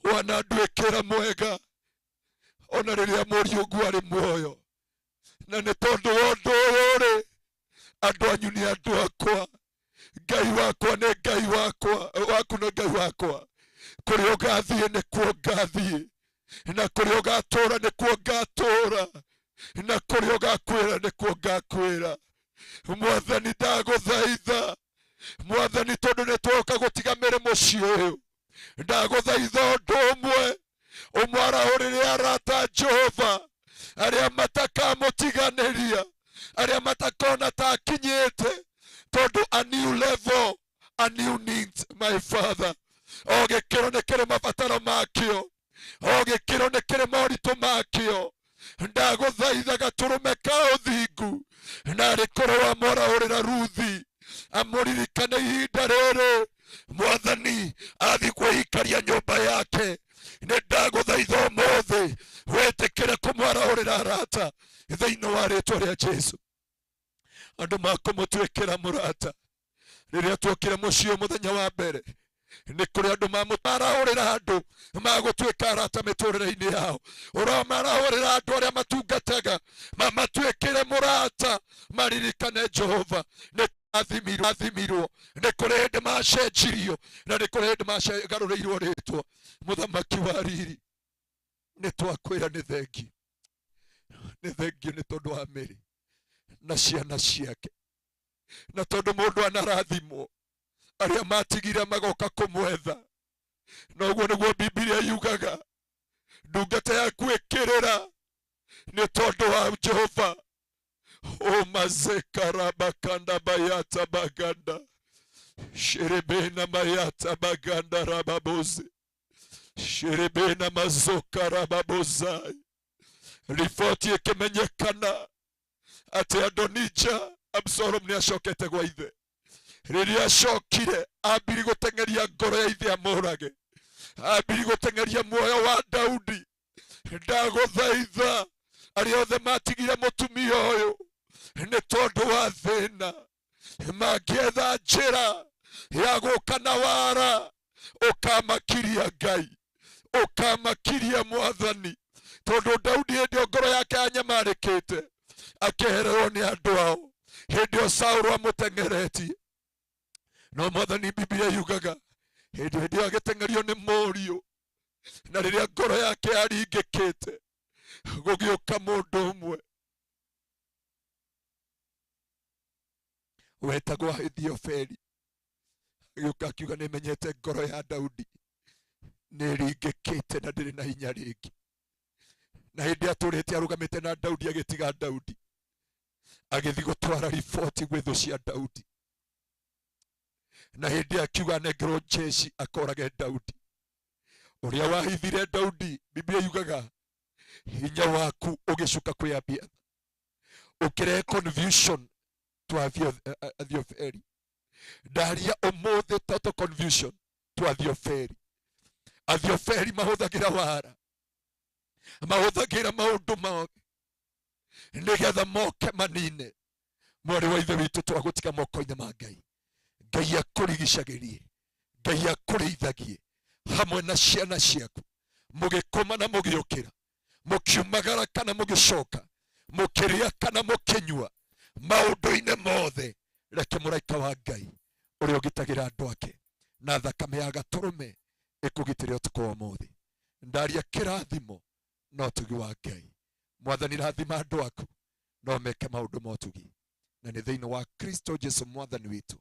wananduĩkĩra mwega ona rĩrĩa mũriũ arĩ muoyo, na nĩ tondũ wa ũndũ ũyũ rĩ, andũ anyu nĩ andũ akwa, Ngai wakwa nĩ Ngai wakwa, waku nĩ Ngai wakwa. Kũrĩa ũgathiĩ nĩkuo ngathiĩ, na kũrĩa ũgatũũra nĩkuo ngatũũra. Na kũrĩa ũgakwĩra nĩkuo ngakwĩra. Mwathani ndagũthaitha, Mwathani tondũ nĩ twoka gũtiga mĩrĩ mũciĩ ũyũ, ndagũthaitha ũndũ ũmwe, ũmwarahũrĩre arata Jehova arĩa matakamũtiganĩria, arĩa matakona ta akinyĩte, tondũ a new level, a new needs, my father. O gĩkĩro nĩ kĩrĩ mabataro makĩo, o gĩkĩro nĩ kĩrĩ moritũ makĩo. Ndagũthaitha gatũrũme ka ũthingu, na arĩ korwo wamwarahũrĩra Ruthi amũririkane ihinda rĩrĩ, Mwathani athiĩ kwĩikaria nyũmba yake. Nĩ ndagũthaitha ũmũthĩ wĩtĩkĩre kũmwarahũrĩra arata thĩinĩ wa rĩtwa rĩa Jesu, andũ makũmũtuĩkĩra mũrata. Rĩrĩa tuokire mũciĩ mũthenya wa mbere, nĩ kũrĩ andũ mamũtarahũrĩra andũ magũtuĩka arata mĩtũrĩre-inĩ yao. Ũramarahũrĩra andũ arĩa matungataga mamatuĩkĩre mũrata, maririkane Jehova nĩ athimirwo, athimirwo. Nĩ kũrĩ hĩndĩ macenjirio na nĩ kũrĩ hĩndĩ magarũrĩirwo rĩtwa. Mũthamaki wa riri, nĩ twakwĩra nĩ thengiũ, nĩ thengiũ nĩ tondũ wa Mary na ciana ciake, na tondũ mũndũ anarathimwo arĩa matigire magoka kũmwetha. Na ũguo nĩguo Bibilia yugaga, ndungata yaku ĩkĩrĩra nĩ tondũ wa Jehova. Omazekarabakanda bayata baganda sherebena mayata baganda rababoze sherebena mazoka rababozai. Riboti ĩkĩmenyekana atĩ Adonija Absalom nĩ acokete gwa ithe. Rĩrĩa acokire, ambiri gũteng'eria ngoro ya ithe amũrage, ambiri gũteng'eria muoyo wa Daudi. Ndagũthaitha arĩa othe matigire mũtumia ũyũ nĩ tondũ wa thĩna, mangĩetha njĩra ya gũka na wara, ũkamakiria Ngai, ũkamakiria Mwathani, tondũ Daudi hĩndĩ ĩyo ngoro yake yanyamarĩkĩte akĩhererwo nĩ andũ ao, hĩndĩ ĩyo Saũlũ amũteng'eretie. No Mwathani, Bibilia yugaga hĩndĩ ĩyo agĩteng'erio nĩ mũriũ, na rĩrĩa ngoro yake yaringĩkĩte, gũgĩũka mũndũ ũmwe wetagwo Ahithiofeli, agĩũka akiuga nĩ menyete ngoro ya Daudi nĩ ĩringĩkĩte na ndĩrĩ na hinya rĩngĩ. Na hĩndĩ atũrĩte arũgamĩte na Daudi, agĩtiga Daudi agĩthiĩ gũtwara riboti gwĩ thũ cia Daudi. Na hĩndĩ akiuga anengerwo jeshi akorage Daudi. Ũrĩa wahithire Daudi, Biblia yugaga hinya waku ũgĩcuka kwĩ Abiatha, ũkĩrehe confusion to Athiofeli. Ndaria ũmũthĩ total confusion to Athiofeli. Athiofeli mahũthagĩra wara, mahũthagĩra maũndũ mao nĩgetha moke manine mwarĩ wa ithe witũ. Twagũtiga moko-inĩ ma Ngai. Ngai akũrigicagĩrie, Ngai akũrĩithagie hamwe na ciana ciaku, mũgĩkoma na mũgĩũkĩra, mũkiumagara kana mũgĩcoka, mũkĩrĩa kana mũkĩnyua, maũndũ-inĩ mothe. Reke mũraika wa Ngai ũrĩa ũgitagĩra andũ ake na thakame ya gatũrũme ĩkũgitĩre ũtukũ wa ũmũthĩ. Ndaria kĩrathimo na ũtugi wa Ngai. Mwathani, rathima andũ aku no meke maũndũ ma ũtugi, na nĩ thĩinĩ wa Kristo Jesu Mwathani witũ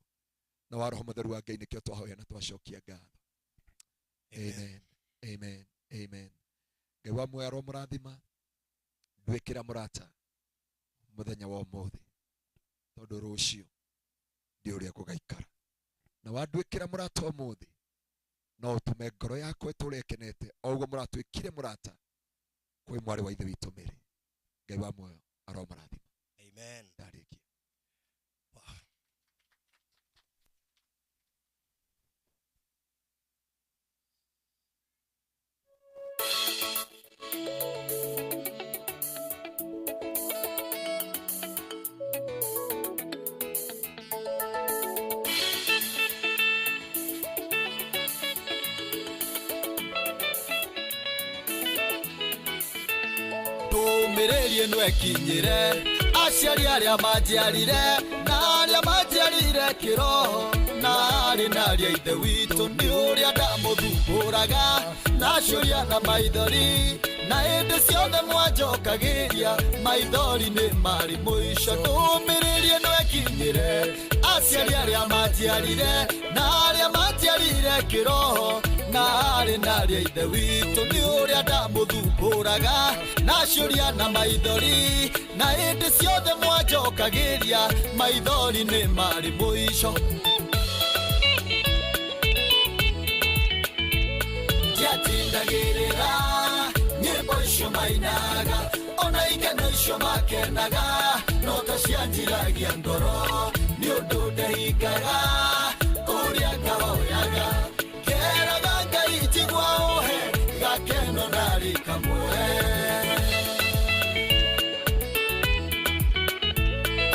na wa Roho Mũtheru wa Ngai nĩkĩo twahoya na twacokia ngatho. Amen, amen, amen. Ngai wa muoyo aromũrathima. Nduĩkĩra mũrata mũthenya wa ũmũthĩ, tondũ rũciũ ndi ũrĩa gũgaikara. Na wanduĩkĩra mũrata ũmũthĩ, no ũtũme ngoro yakwa ĩtũre ĩkenete o ũguo mũratuĩkire mũrata kwĩ mwarĩ wa ithe witũ Mary. Ngai wa muoyo aromũrathima. Amen. Ndarĩkia. Wow. Ndũmĩrĩri ĩno ĩkinyĩre aciari arĩa manjiarire na arĩa manjiarire kĩroho, na arĩ na arĩa ithe witũ nĩ ũrĩa ndamũthumbũra. Ndamũthumbũraga na ciũria na maithori na hĩndĩ ciothe mwanjokagĩria maithori nĩ marĩ mũico ndũmĩrĩri ĩno ĩkinyĩre aciari arĩa manjiarire na arĩa manjiarire kĩroho na arĩ na arĩa ithe witũ nĩ ũrĩa ndamũthumbũraga na ciũria na maithori na hĩndĩ ciothe mwanjokagĩria maithori nĩ marĩ mũico. Ndiatindagĩrĩra nyĩmbo icio mainaga ona ikeno icio makenaga no ta cianjiragia ngoro nĩ ũndũ ndehingaga kũrĩa ngahoyaga ngeraga Ngai njigua ũhe gakeno narĩ kamwe.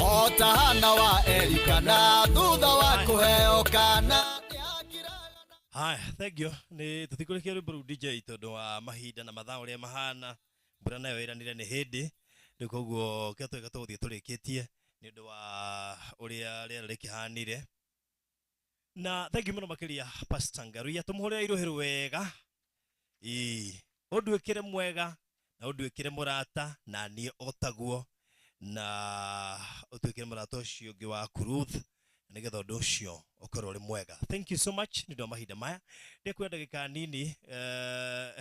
O ta Hana wa Elikana thutha wa kũheo kana. Haya, thank you. Nĩ tũtikũrĩkia rwĩmbo rũu DJ tondũ wa mahinda na mathaa ũrĩa mahana, mbura nayo ĩranire nĩ hĩndĩ, rĩu koguo kĩrĩa tweka tũgũthiĩ tũrĩkĩtie nĩ ũndũ wa ũrĩa rĩera rĩkĩhanire. Na thank you mũno makĩria Pastor Ngaruiya, tũmũhũrĩre iruhĩ wega. Ĩĩ, ũnduĩkĩre mwega na ũnduĩkĩre mũrata na niĩ o taguo, na ũtuĩkĩre mũrata ũcio ũngĩ waku Ruth, nĩgetha ũndũ ũcio ũkorwo ũrĩ mwega. Thank you so much nĩ ũndũ wa mahinda maya. Ndĩkuoya ndagĩka nini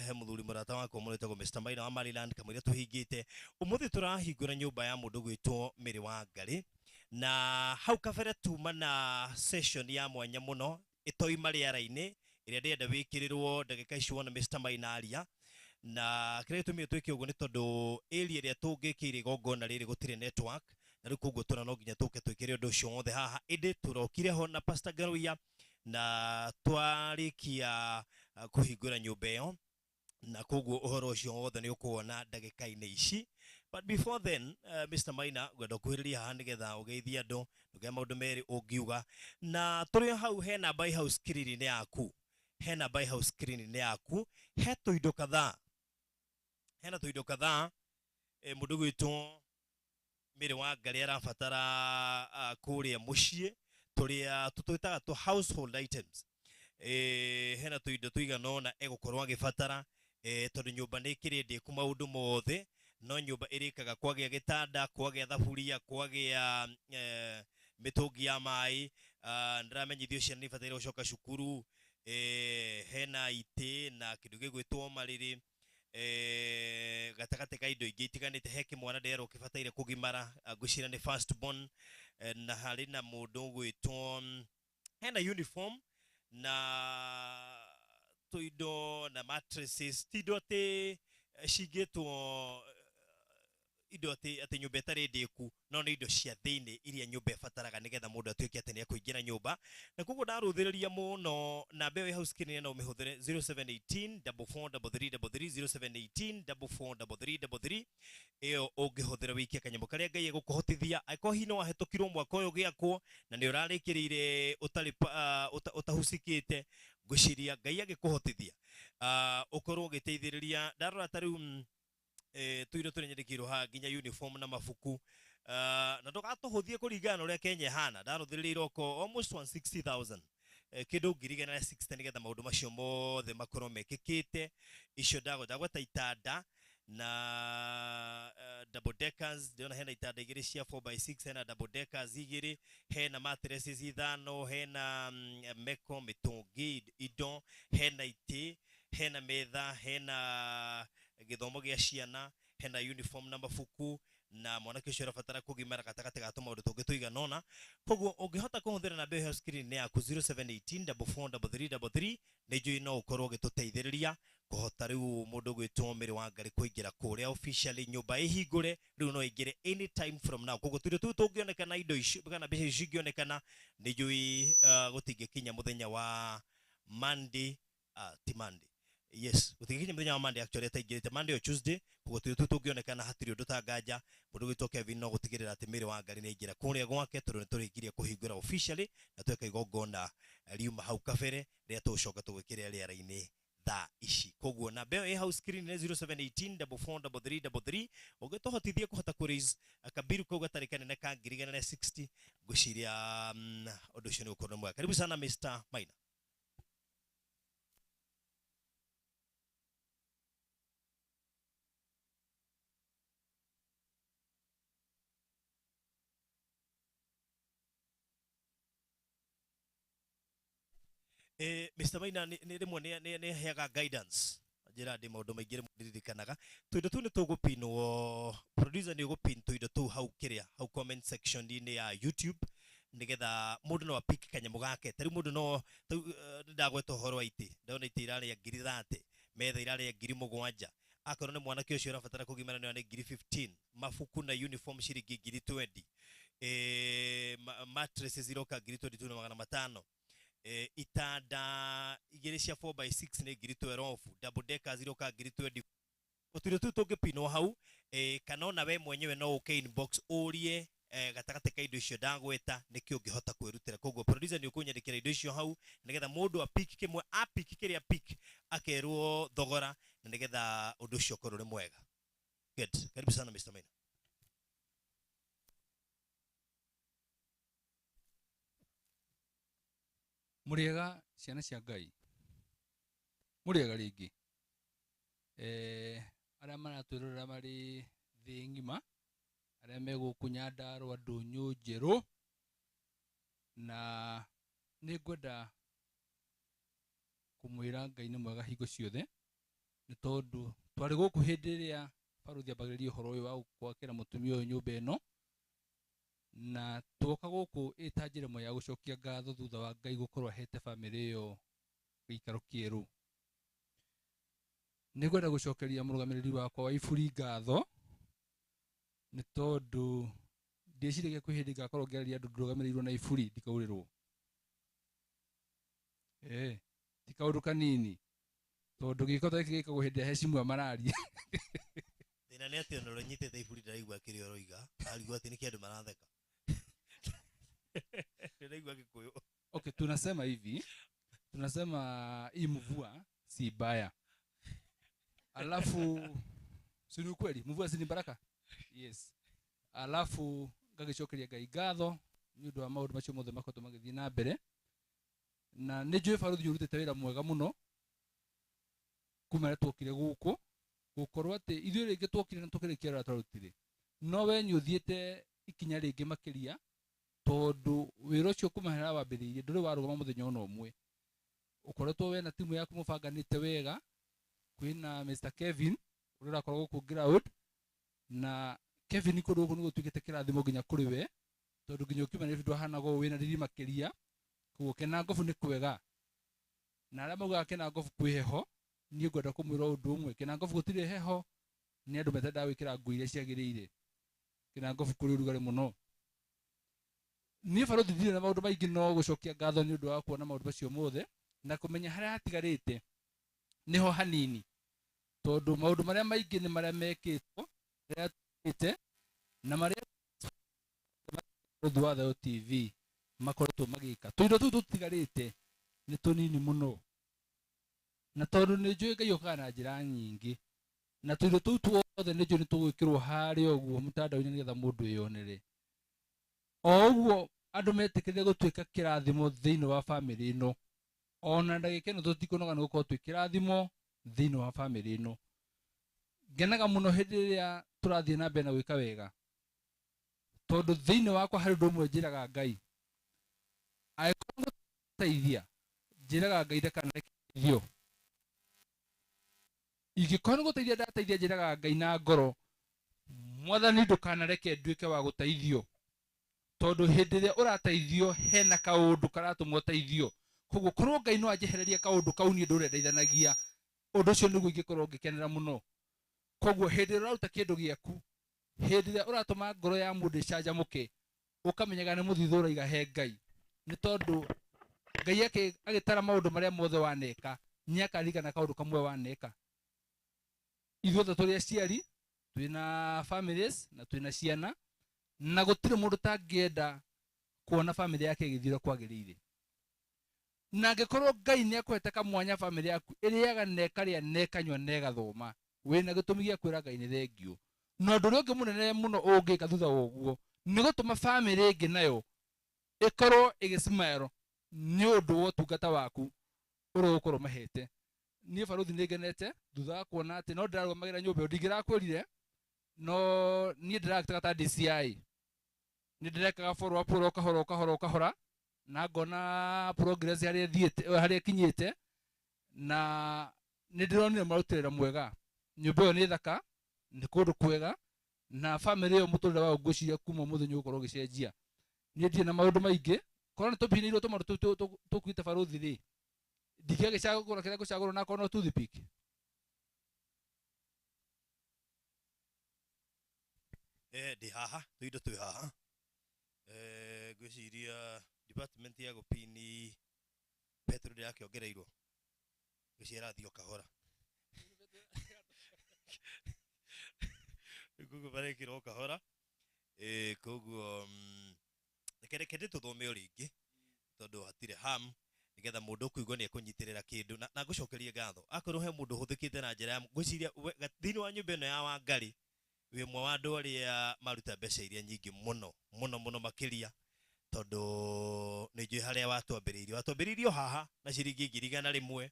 he mũthuri mũrata wakwa mũno wĩtagwo Mr. Maina wa Maryland kamũira tũhingĩte. Ũmũthĩ tũrahingũra nyũmba ya mũndũ gwĩtwo Mary Wangari, na hau kabere tuma na session ya mwanya mũno ĩtoima rĩera-inĩ ĩrĩa ndĩrenda wĩkĩrĩrwo ndagĩka ici wona Mr. Maina aria. Na kĩrĩa gĩtũmire twĩke ũguo nĩ tondũ area ĩrĩa tũngĩkĩire igongona rĩrĩ gũtirĩ network, na rĩu koguo tũra no nginya tũke twĩkĩre ũndũ ũcio wothe haha. Ĩndĩ tũrokire ho na Pastor Ngaruiya na twarĩkia kũhingũra nyũmba ĩyo, na koguo ũhoro ũcio wothe nĩ ũkuona ndagĩka-inĩ ici. But before then, Mr. Maina, ngwenda ũkuhĩrĩrie haha nĩgetha ũgeithie andũ, ndũgĩa maũndũ merĩ ũngiuga. Na tũrĩ hau he namba ĩ hau screen-inĩ yaku, he namba ĩ hau screen-inĩ yaku, he tũindo kadhaa, hena tũindo kadhaa mũndũ gwĩtwo Mary Wangari arabatara kũrĩa mũciĩ, tũrĩa tũtwĩtaga tũ household items. Hena tũindo tũigana ũna egũkorwo agĩbatara, tondũ nyũmba nĩ ĩkĩrĩ ndĩku maũndũ mothe, no nyũmba ĩrĩkaga kwagĩa gĩtanda, kwagĩa thaburia, kwagĩa mĩtũngi ya maĩ. Ndĩramenyithio ciana nĩ ibataire gũcoka cukuru, hena itĩ na kĩndũ gĩgwĩtwo marĩrĩ, gatagatĩ ka indo ingĩ itiganĩte. He kĩmwana ndĩrerwo kĩbataire kũgimara, ngwĩciria nĩ first born, na harĩ na mũndũ ũgwĩtwo hena uniform na tũindo na mattresses, ti indo atĩ cingĩtwo indo atĩ nyũmba ĩtarĩ ndĩku, no nĩ indo cia thĩinĩ iria nyũmba ĩbataraga nĩgetha mũndũ atuĩke atĩ nĩ ekũingĩra nyũmba. Na koguo ndarũthĩrĩria mũno namba ĩyo ĩ hau screen no ũmĩhũthĩre 0718 4433 33 0718 4433 33 ĩyo ũngĩhũthĩra wĩikie kanyamũ karĩa Ngai egũkũhotithia. Angĩkorwo hihi nĩ wahĩtũkirwo mwaka ũyũ gĩakwo na nĩ ũrarĩkĩrĩire ũtarĩ ũtahucikĩte, ngwĩciria Ngai agĩkũhotithia ũkorwo ũgĩteithĩrĩria. Ndarora ta rĩu tũindo tũrĩa nyandĩkĩirwo haha nginya uniform na mabuku, na ndũgatũhũthie kũringana na ũrĩa Kenya ĩhana. Ndarũthĩrĩria iroko almost 160,000, kĩndũ 160,000 nĩgetha maũndũ macio mothe makorwo mekĩkĩte. Icio ndagweta itanda na double deckers, ndĩrona hena itanda igĩrĩ cia 4x6, hena double deckers igĩrĩ, hena mattresses ithano, hena meko, mĩtũngi, indo, hena itĩ, hena metha, hena gĩthomo gĩa ciana, hena uniform na mabuku, na mwanake ũcio ũrabatara kũgimara gatagatĩ ga tũmaũndũ tũngĩ tũigana ũna. Koguo ũngĩhota kũhũthĩra namba ĩyo screen-inĩ yaku 0718 4433 33, nĩ njũĩ no ũkorwo ũgĩtũteithĩrĩria kũhota rĩu mũndũ gwĩtwo Mary Wangari kũingĩra kũrĩa officially, nyũmba ĩhingũre rĩu no ĩingĩre anytime from now. Koguo tũindo tũu tũngĩonekana, indo icio kana mbeca icio cingĩonekana, nĩ njũĩ gũtingĩkinya mũthenya wa Monday, ti Monday, yes, gũtingĩkinya mũthenya wa Monday actually ataingĩrĩte Monday or Tuesday. Koguo tũindo tũu tũngĩonekana hatirĩ ũndũ ta nganja mũndũ gwĩtwo Kevin no gũtigĩrĩra atĩ Mary Wangari nĩ aingĩra kũrĩa gwake, tondũ nĩ tũrĩkirie kũhingũra officially na tweka igongona riuma hau kabere rĩrĩa tũgũcoka tũgwĩkĩre rĩera-inĩ thaa ici. Koguo namba ĩyo ĩ hau screen nĩ 0718 4433 33, ũngĩtũhotithia kũhota kũ raise kabiru kau gatarĩ kanene ka 160,000, ngwĩciria ũndũ ũcio nĩ ũgũkorwo nĩ mwega. Karibu sana Mr. Maina. Mr. Maina nĩ rĩmwe nĩ heaga guidance njĩra ndĩ maũndũ maingĩ rĩmwe ndirikanaga tũindo tũu nĩ tũgũpinwo producer nĩ ũgũpin tũindo tũu hau kĩrĩa hau comment section-inĩ ya YouTube nĩgetha mũndũ no apik kanyamũ gake ta rĩu mũndũ no rĩu nĩndagweta ũhoro wa itĩ ndona itĩ irarĩa 30,000 metha irarĩa 7,000 akorwo nĩ mwanake ũcio ũrabatara kũgimara nĩ 15,000 mabuku na uniform ciringi 20,000 mattresses iroka 22,500 itanda igĩrĩ cia 4x6 nĩ 12,000 double deckers iroka 20,000 tũindo tũu tũngĩpinwo hau kana ona we mwenyewe no ũke inbox ũrie gatagatĩ ka indo icio ndagweta nĩkĩ ũngĩhota kwĩrutĩra koguo producer nĩ ũkũnyandĩkĩra indo icio hau nĩgetha mũndũ apik kĩmwe apik kĩrĩa pick akerwo thogora na nĩgetha ũndũ ũcio ũkorwo ũrĩ mwega. Good. Karibu sana Mr. Maina. Mũrĩega ciana cia Ngai, mũrĩega rĩngĩ arĩa maratwĩrorera marĩ thĩ ng'ima, arĩa me gũkũ Nyandarũa ndũnyũ njerũ, na nĩ ngwenda kũmwĩra Ngai nĩ mwega hingo ciothe, nĩ tondũ twarĩ gũkũ hĩndĩ ĩrĩa barũthi ambagĩrĩria ũhoro ũyũ wa gwakĩra mũtumia ũyũ nyũmba ĩno, na twoka gũkũ ĩta njĩra ĩmwe ya gũcokia ngatho thutha wa Ngai gũkorwo ahete bamĩrĩ ĩyo gĩikaro kĩerũ. Nĩ ngwenda gũcokeria mũrũgamĩrĩri wakwa wa iburi ngatho, nĩ tondũ ndĩciragia kwĩ hĩndĩ ngakorwo ngĩarĩria andũ ndũrũgamĩrĩirwo na iburi ndikaurĩrwo. Ti kaũndũ kanini, tondũ gĩko ta gĩkĩ gĩkagwo hĩndĩ ĩrĩa heshima mararia. Thĩna nĩ atĩ ona ũrĩa ũnyitĩte iburi ndaraigua kĩrĩa ũroiga, arigwo atĩ nĩkĩ andũ maratheka. Ndĩraigua Gĩkũyũ. Okay, tunasema hivi, tunasema hii mvua si baya. Alafu si ni ukweli, mvua si ni baraka? Yes. Alafu ngagĩcokeria Ngai ngatho nĩ ũndũ wa maũndũ macio mothe makoretwo magĩthiĩ na mbere, na nĩ njũĩ barũthi nĩ ũrutĩte wĩra mwega mũno kuma rĩrĩa twokire gũkũ, gũkorwo atĩ ithuĩ rĩngĩ twokire na tũkĩrĩkia ũrĩa twarutire, no we nĩ ũthiĩte ikinya rĩngĩ makĩria, tondũ wĩra ũcio kuma harĩa wambĩrĩirie ndũrĩ warũgama mũthenya ona ũmwe. Ũkoretwo we na timu yaku mũbanganĩte wega, kwĩna Mr. Kevin ũrĩa ũrakorwo gũkũ ground, na Kevin kũndũ gũkũ nĩ gũtuĩkĩte kĩrathimo nginya kũrĩ we, tondũ nginya ũkiuma Nairobi ndwahanaga ũũ wĩna riri makĩria. Koguo Kĩnangobu nĩ kwega, na arĩa maugaga Kĩnangobu kwĩ heho, niĩ ngwenda kũmwĩra ũndũ ũmwe, Kĩnangobu gũtirĩ heho, nĩ andũ metendaga gwĩkĩra nguo iria ciagĩrĩire. Kĩnangobu kũrĩ ũrugarĩ mũno. Niĩ barũthi ndirĩ na maũndũ maingĩ no gũcokia ngatho nĩ ũndũ wa kuona maũndũ macio mothe na kũmenya harĩa hatigarĩte nĩho hanini, tondũ maũndũ marĩa maingĩ nĩ marĩa mekĩtwo, marĩa tũĩte, na marĩa Barũthi wa Thayũ TV makoretwo magĩka. Tũindo tũu tũtigarĩte nĩ tũnini mũno, na tondũ nĩ njũĩ Ngai okaga na njĩra nyingĩ, na tũindo tũu tuothe nĩ njũĩ nĩ tũgwĩkĩrwo harĩa ũguo mũtandao-inĩ nĩgetha mũndũ eyonere. O ũguo andũ metĩkĩrire gũtuĩka kĩrathimo thĩinĩ wa bamĩrĩ ĩno, ona ndagĩka ĩno tũtikũnoga nĩ gũkorwo twĩ kĩrathimo thĩinĩ wa bamĩrĩ ĩno. Ngenaga mũno hĩndĩ ĩrĩa tũrathiĩ na mbere na gwĩka wega, tondũ thĩinĩ wakwa harĩ ũndũ ũmwe njĩraga Ngai, angĩkorwo nĩgũteithia, njĩraga Ngai ndakanarekererio. Ingĩkorwo nĩgũteithia ndateithia, njĩraga Ngai na ngoro, Mwathani ndũkanareke nduĩke wa gũteithio, tondũ hĩndĩ ĩrĩa ũrateithio hena kaũndũ karatũma ũteithio. Koguo korwo Ngai no anjehererie kaũndũ kau niĩ ndũre ndeithanagia, ũndũ ũcio nĩguo ingĩkorwo ngĩkenera mũno. Koguo hĩndĩ ĩrĩa ũraruta kĩndũ gĩaku, hĩndĩ ĩrĩa ũratũma ngoro ya mũndũ ĩcanjamũke, ũkamenyaga nĩ mũthithũ ũraiga he Ngai, nĩ tondũ Ngai agĩtara maũndũ marĩa mothe waneka, nĩ akaririkana kaũndũ kamwe waneka. Ithuothe tũrĩ aciari, twĩna families na twĩna ciana, na gũtirĩ mũndũ tangĩenda kuona famĩlĩ yake ĩgĩthiĩ ũrĩa kwagĩrĩire. Na angĩkorwo Ngai nĩ akũhete kamwanya famĩlĩ yaku ĩrĩaga na ĩkarĩa na ĩkanyua na ĩgathoma, wĩna gĩtũmi gĩa kwĩra Ngai nĩ thengiũ. Na ũndũ ũrĩa ũngĩ mũnene mũno ũngĩka thutha wa ũguo nĩ gũtũma famĩlĩ ĩngĩ nayo ĩkorwo ĩgĩsmile nĩ ũndũ wa ũtungata waku ũrĩa ũgũkorwo mahete. Niĩ barũthi nĩ ngenete thutha wa kuona atĩ no ndĩrarũgamagĩra nyũmba ĩyo, ndingĩrakwĩrire, no niĩ ndĩrakĩtaga ta DCI, nĩ ndĩrekaga follow up oro kahora o kahora o kahora, Na ngona progress harĩa ĩthiĩte, harĩa ĩkinyĩte, na nĩ ndĩronire marutĩra wĩra mwega. Nyũmba ĩyo nĩ thaka, nĩ kũndũ kwega, na family ĩyo mũtũrĩre wao ngwĩciria kuma ũmũthĩ nĩ ũgũkorwo ũgĩcenjia. Niĩ ndirĩ na maũndũ maingĩ, korwo nĩ tũpinĩirwo tũmaũndũ tũu tũkuĩte barũthi rĩ, ndingĩagĩcagũra kĩrĩa ngũcagũra na akorwo no toothpick. Ndĩ haha, tũindo twĩ haha. Ngwĩciria department ya gũpini petro ndĩrakĩongereirwo, ngwĩciria ĩrathiĩ o kahora. Koguo marekĩrwo o kahora. Koguo reke ndĩtũthome o rĩngĩ tondũ hatirĩ harm, nĩgetha mũndũ ũkũigua nĩ ekũnyitĩrĩra kĩndũ. Na ngũcokerie ngatho akorwo he mũndũ ũhũthĩkĩte na njĩra ya ngwĩciria thĩinĩ wa nyũmba ĩno ya Wangari, wĩ ũmwe wa andũ arĩa maruta mbeca iria nyingĩ mũno mũno mũno makĩria, tondũ nĩ njũĩ harĩa watwambĩrĩirie. Watwambĩrĩirie o haha na ciringi ngiri igana rĩmwe,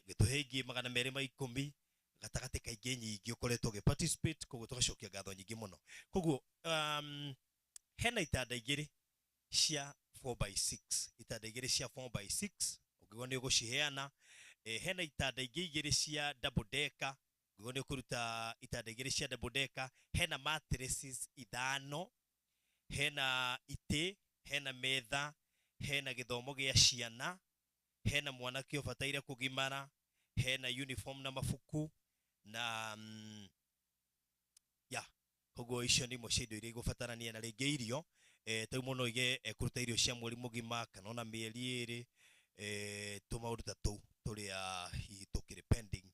gĩtũhe ingĩ magana merĩ ma ikũmi, gatagatĩ ka ingĩ nyingĩ ũkoretwo ũgĩ participate, koguo tũgacokia ngatho nyingĩ mũno. Koguo hena itanda igĩrĩ cia four by six, itanda igĩrĩ cia four by six, ũngĩgwo nĩ ũgũciheana. Hena itanda ingĩ igĩrĩ cia double decker, ũngĩgwo nĩ ũkũruta itanda igĩrĩ cia double decker. Hena mattresses ithano, hena itĩ, hena metha, hena gĩthomo gĩa ciana, hena mwanake ũbataire kũgimara, hena uniform na mabuku na ya koguo icio nĩ imwe cia indo iria igũbatarania. Na rĩngĩ irio, ta rĩu mũndũ no oige ekũruta irio cia mweri mũgima kana ona mĩeri ĩrĩ, tũmaũndũ ta tũu tũrĩa hihi tũkĩrĩ pending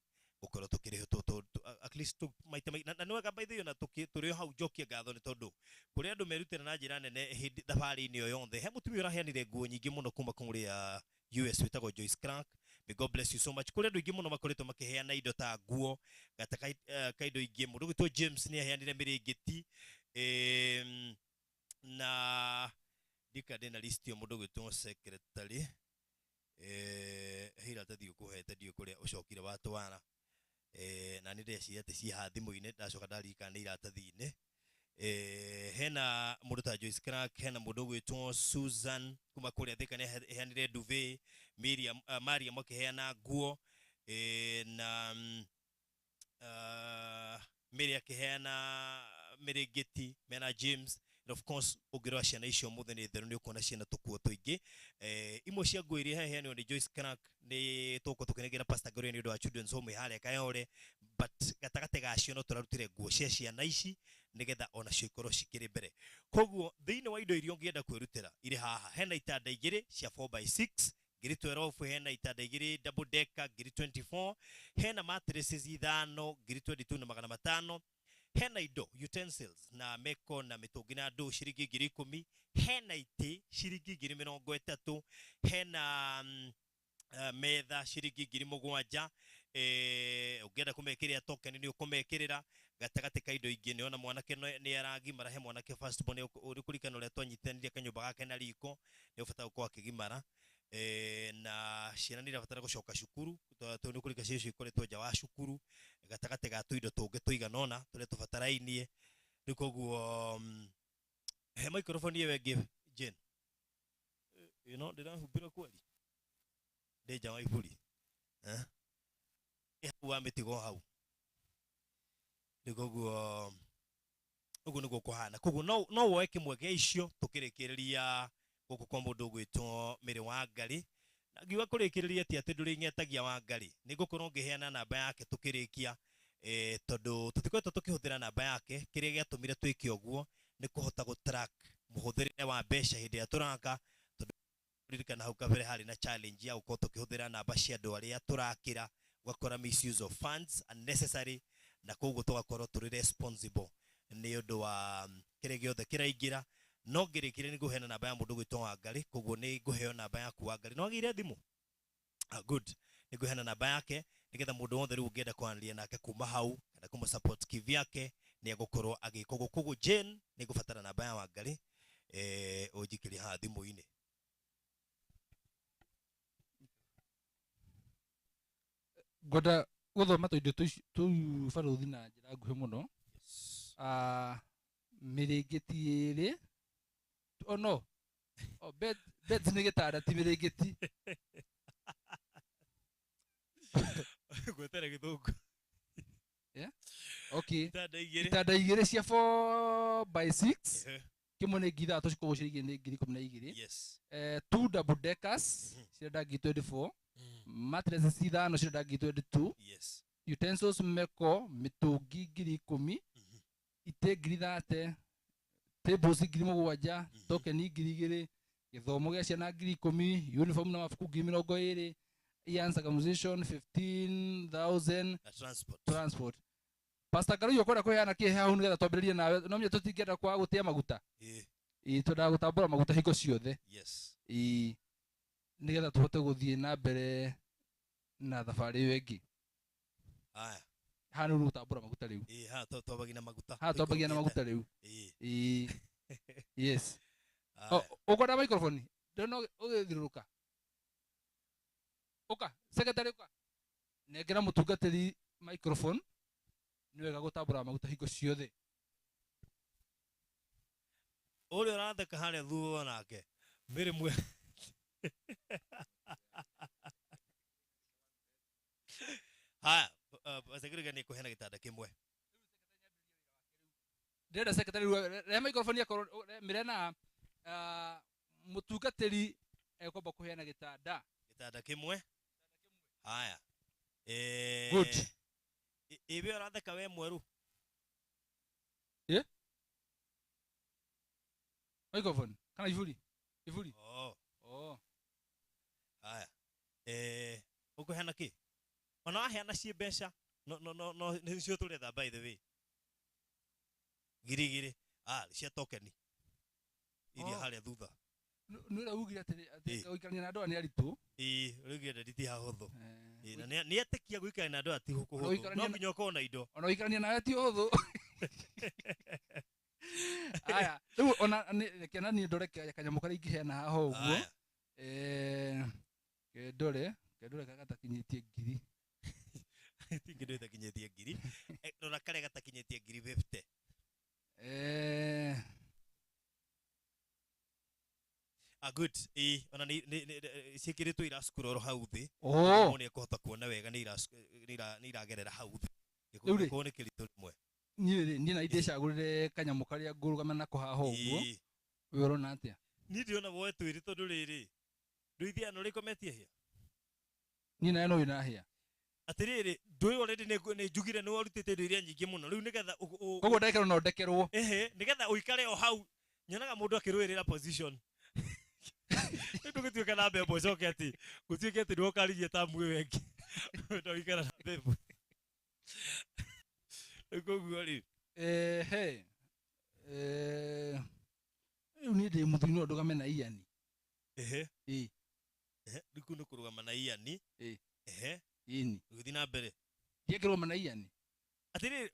gũkorwo tũkĩrĩhwo at least maita na nĩ wega by the way, ona tũrĩ o hau njokie ngatho nĩ tondũ kũrĩ andũ merutĩra na njĩra nene hĩndĩ thabarĩ-inĩ ĩyo yothe. He mũtumia ũraheanire nguo nyingĩ mũno kuma kũrĩa US wĩtagwo Joyce Clark. May God bless you so much. Kũrĩ andũ aingĩ mũno makoretwo makĩheana indo ta nguo, gata ka indo ingĩ. Mũndũ ũgwĩtwo James nĩ aheanire mĩrĩngĩti, na ndika ndĩna list ĩyo. Mũndũ ũgwĩtwo secretary, he iratathi ũkũhete, ndiũĩ kũrĩa ũcokire watwara. Na nĩ ndĩreciria atĩ ciĩ haha thimũ-inĩ, ndacoka ndaririkana nĩ iratathi-inĩ. Hena mũndũ ta Joyce Clark, hena mũndũ ũgwĩtwo Susan kuma kũrĩa Thika nĩ aheanire duvet, Miriam, Mariam akĩheana nguo, na Mary akĩheana mĩrĩngĩti mena James. And of course ũngĩrora ciana icio ũmũthĩ nĩ theru, nĩ ũkuona ciana tũkuo tũingĩ. Imwe cia nguo iria heanirwo nĩ Joyce Clark nĩ tũgũkorwo tũkĩnengera Pastor Gloria nĩ ũndũ wa Children's Home harĩa Kayole, but gatagatĩ gacio no tũrarutire nguo cia ciana ici nĩgetha onacio ikorwo cikĩrĩ mbere. Koguo thĩinĩ wa indo iria ũngĩenda kwĩrutĩra irĩ haha, hena itanda igĩrĩ cia four by six ngiri 12, hena itanda igĩrĩ double decker ngiri 24, hena mattresses ithano ngiri 22 na magana matano, hena indo utensils na meko na mĩtũngi na ndũ ciringi ngiri ikũmi, hena itĩ ciringi ngiri mĩrongo ĩtatũ, hena metha ciringi ngiri mũgwanja. Ũngĩenda kũmekĩrĩra token nĩ ũkũmekĩrĩra. Gatagatĩ ka indo ingĩ nĩ ona mwanake nĩ aragimara, he mwanake first born ũrĩ kũririkana ũrĩa twanyitanire kanyũmba gake na riko, nĩ ũbataire gũkorwo akĩgimara. Na ciana nĩ irabatara gũcoka cukuru, tondũ nĩ kũririkana ciana icio ikoretwo nja wa cukuru, gatagatĩ ga tũindo tũngĩ tũigana ũna tũrĩa tũbatarainie. Rĩu koguo he microphone ĩyo ĩngĩ Jane. Ĩno ndĩrahumbĩra kweli, ndĩ nja wa iburi. Hau wa mĩtigo hau. Rĩu koguo ũguo nĩguo kũhana. Koguo no woe kĩmwe kĩa icio tũkĩrĩkĩrĩria gũkũ kwa mũndũ ũgwĩtwo Mary Wangari. Na ngiuga kũrĩkĩrĩria ti atĩ ndũrĩng'etagia Wangari, nĩ ngũkorwo ngĩheana namba yake tũkĩrĩkia, tondũ tũtikoretwo tũkĩhũthĩra namba yake. Kĩrĩa gĩatũmire twĩke ũguo nĩ kũhota gũ-track mũhũthĩrĩre wa mbeca hĩndĩ ĩrĩa tũraka, tondũ ririkana hau kabere harĩ na challenge ya gũkorwo tũkĩhũthĩra namba cia andũ arĩa tũrakĩra, ũgakora misuse of funds unnecessary, na koguo tũgakorwo tũrĩ responsible nĩ ũndũ wa kĩrĩa gĩothe kĩraingĩra. No ngĩrĩkĩria nĩ ngũheana namba ya mũndũ ũgwĩtwo Wangari, koguo nĩ ngũheo namba yaku Wangari. No wagĩire thimũ? Good. Nĩ ngũheana namba yake nĩgetha mũndũ wothe rĩu ũngĩenda kwaranĩria nake kuma hau kana kũmũ support kivyake nĩ egũkorwo agĩka ũguo. Koguo Jane, nĩ ngũbatara namba ya Wangari, ũnjikĩrie haha thimũ-inĩ. Ngwenda gũthoma tũindo tũu barũthi na njĩra nguhĩ mũno. Mĩrĩngĩti ĩrĩ, oh no, Oh, bed beds nĩ gĩtanda ti mĩrĩngĩti. Gwetere gĩthũngũ. Yeah? Okay. Itanda igĩrĩ. Itanda igĩrĩ cia 4 by 6. Ehe. Kĩmwe nĩ 3,000 koguo cio igĩrĩ nĩ 12,000. Yes. Two double deckers cirenda 24,000. Mattresses ithano cirenda 22,000. Yes. Utensils meko mĩtũngi 10,000. Itĩ 30,000. Tables 7,000. Token 2,000. Gĩthomo gĩa ciana 10,000. Uniform na mabuku 20,000. Ian circumcision 15,000. Na transport. Transport. Pastor Karuyo ũkwenda kũheana kĩ hau nĩgetha twambĩrĩrie nawe no menya tũtingĩenda kwaga gũtĩa maguta. Ĩĩ. Ĩĩ twendaga gũtambũra maguta hingo ciothe. Yes. Ĩĩ nĩgetha tũhote gũthiĩ na mbere na thabarĩ ĩyo ĩngĩ. Haya. Haha nĩ gũtambũra maguta rĩu. Ĩĩ haha twambagia na maguta. Haha twambagia na maguta rĩu. Ĩĩ. Ĩĩ. Yes. Haya. Ũkwenda microphone? Ndĩrona ũgĩthiũrũrũka. Ũka, secretary ũka. Nengera mũtungatĩri microphone. Nĩ wega gũtambũra maguta hingo ciothe. Ũrĩa ũratheka harĩa thutha nake. Mĩrĩ mwe. Haya, secretary nĩ kũheana gĩtanda kĩmwe. Ndĩrenda secretary rĩu rehe microphone akorwo mĩre na mũtungatĩri ekwamba kũheana gĩtanda. Gĩtanda kĩmwe. Haya. Good. Iwe ũratheka we mwerũ. Yeah? Microphone. Kana iburi? Iburi. Oh. Oh. Haya. Ũkũheana kĩ? Ona waheana ciĩ mbeca. No no no no nĩcio tũretha by the way. 2,000. Ah, cia token. Iria Oh. harĩa thutha. Nĩ ũrĩa ugire atĩ gũikarania na andũ aya nĩ aritũ. Ĩĩ, rĩu ngĩenda ti hahũthũ. Ĩĩ, na nĩ etĩkia gũikarania na andũ aya ti kũhũthũ. No nginya ũkorwo na indo. Ona gũikarania nawe ti ũhũthũ. Aya, rĩu ona reke na niĩ ndore kanyamũ karĩa ingĩheana haha ũguo. Kendore, kendore karĩa gatakinyĩtie 1,000. Ti kĩndũ gĩtakinyĩtie 1,000. Rora karĩa gatakinyĩtie 50,000. Ah, good. Ĩĩ, ona nĩ ciĩkĩrĩtwo irascroll hau thĩ. Oh. Mũndũ nĩekũhota kuona wega nĩ iragerera hau thĩ. Rĩu rĩ, Gĩkũyũ nĩ kĩritũ rĩmwe. Niĩ rĩ, niĩ na ndĩcagũrĩre kanyamũ karĩa ngũrũgama nako haha ũguo. Ĩĩ. We ũrona atĩa? Niĩ ndĩrona woe twĩrĩ tondũ rĩrĩ, ndũithia no rĩkometie hĩa. Niĩ nawe no wĩna hĩa. Atĩrĩrĩ, ndũĩ already nĩ njugire nĩ warutĩte indo iria nyingĩ mũno. Rĩu nĩgetha Koguo ndekerwo no ndekerwo. Ehe, nĩgetha ũikare o hau. Nyonaga mũndũ akĩrũĩrĩra position. Rĩu ndũgĩtuĩka na mbembe ũcoke atĩ gũtuĩke atĩ nĩwe ũkarigia tamu ĩyo ĩngĩ. Ndũgĩikara na mbembe. Rĩu koguo rĩ. Ehe. Rĩu niĩ ndĩ mũthuri no ndũgame na Ian. Ehe. Ĩĩ. Ehe, rĩu kũu nĩ kũrũgama na Ian. Ĩĩ. Ehe. Ĩni. Ũgĩthiĩ na mbere. Ndiekĩrũgama na Ian. Atĩrĩrĩ,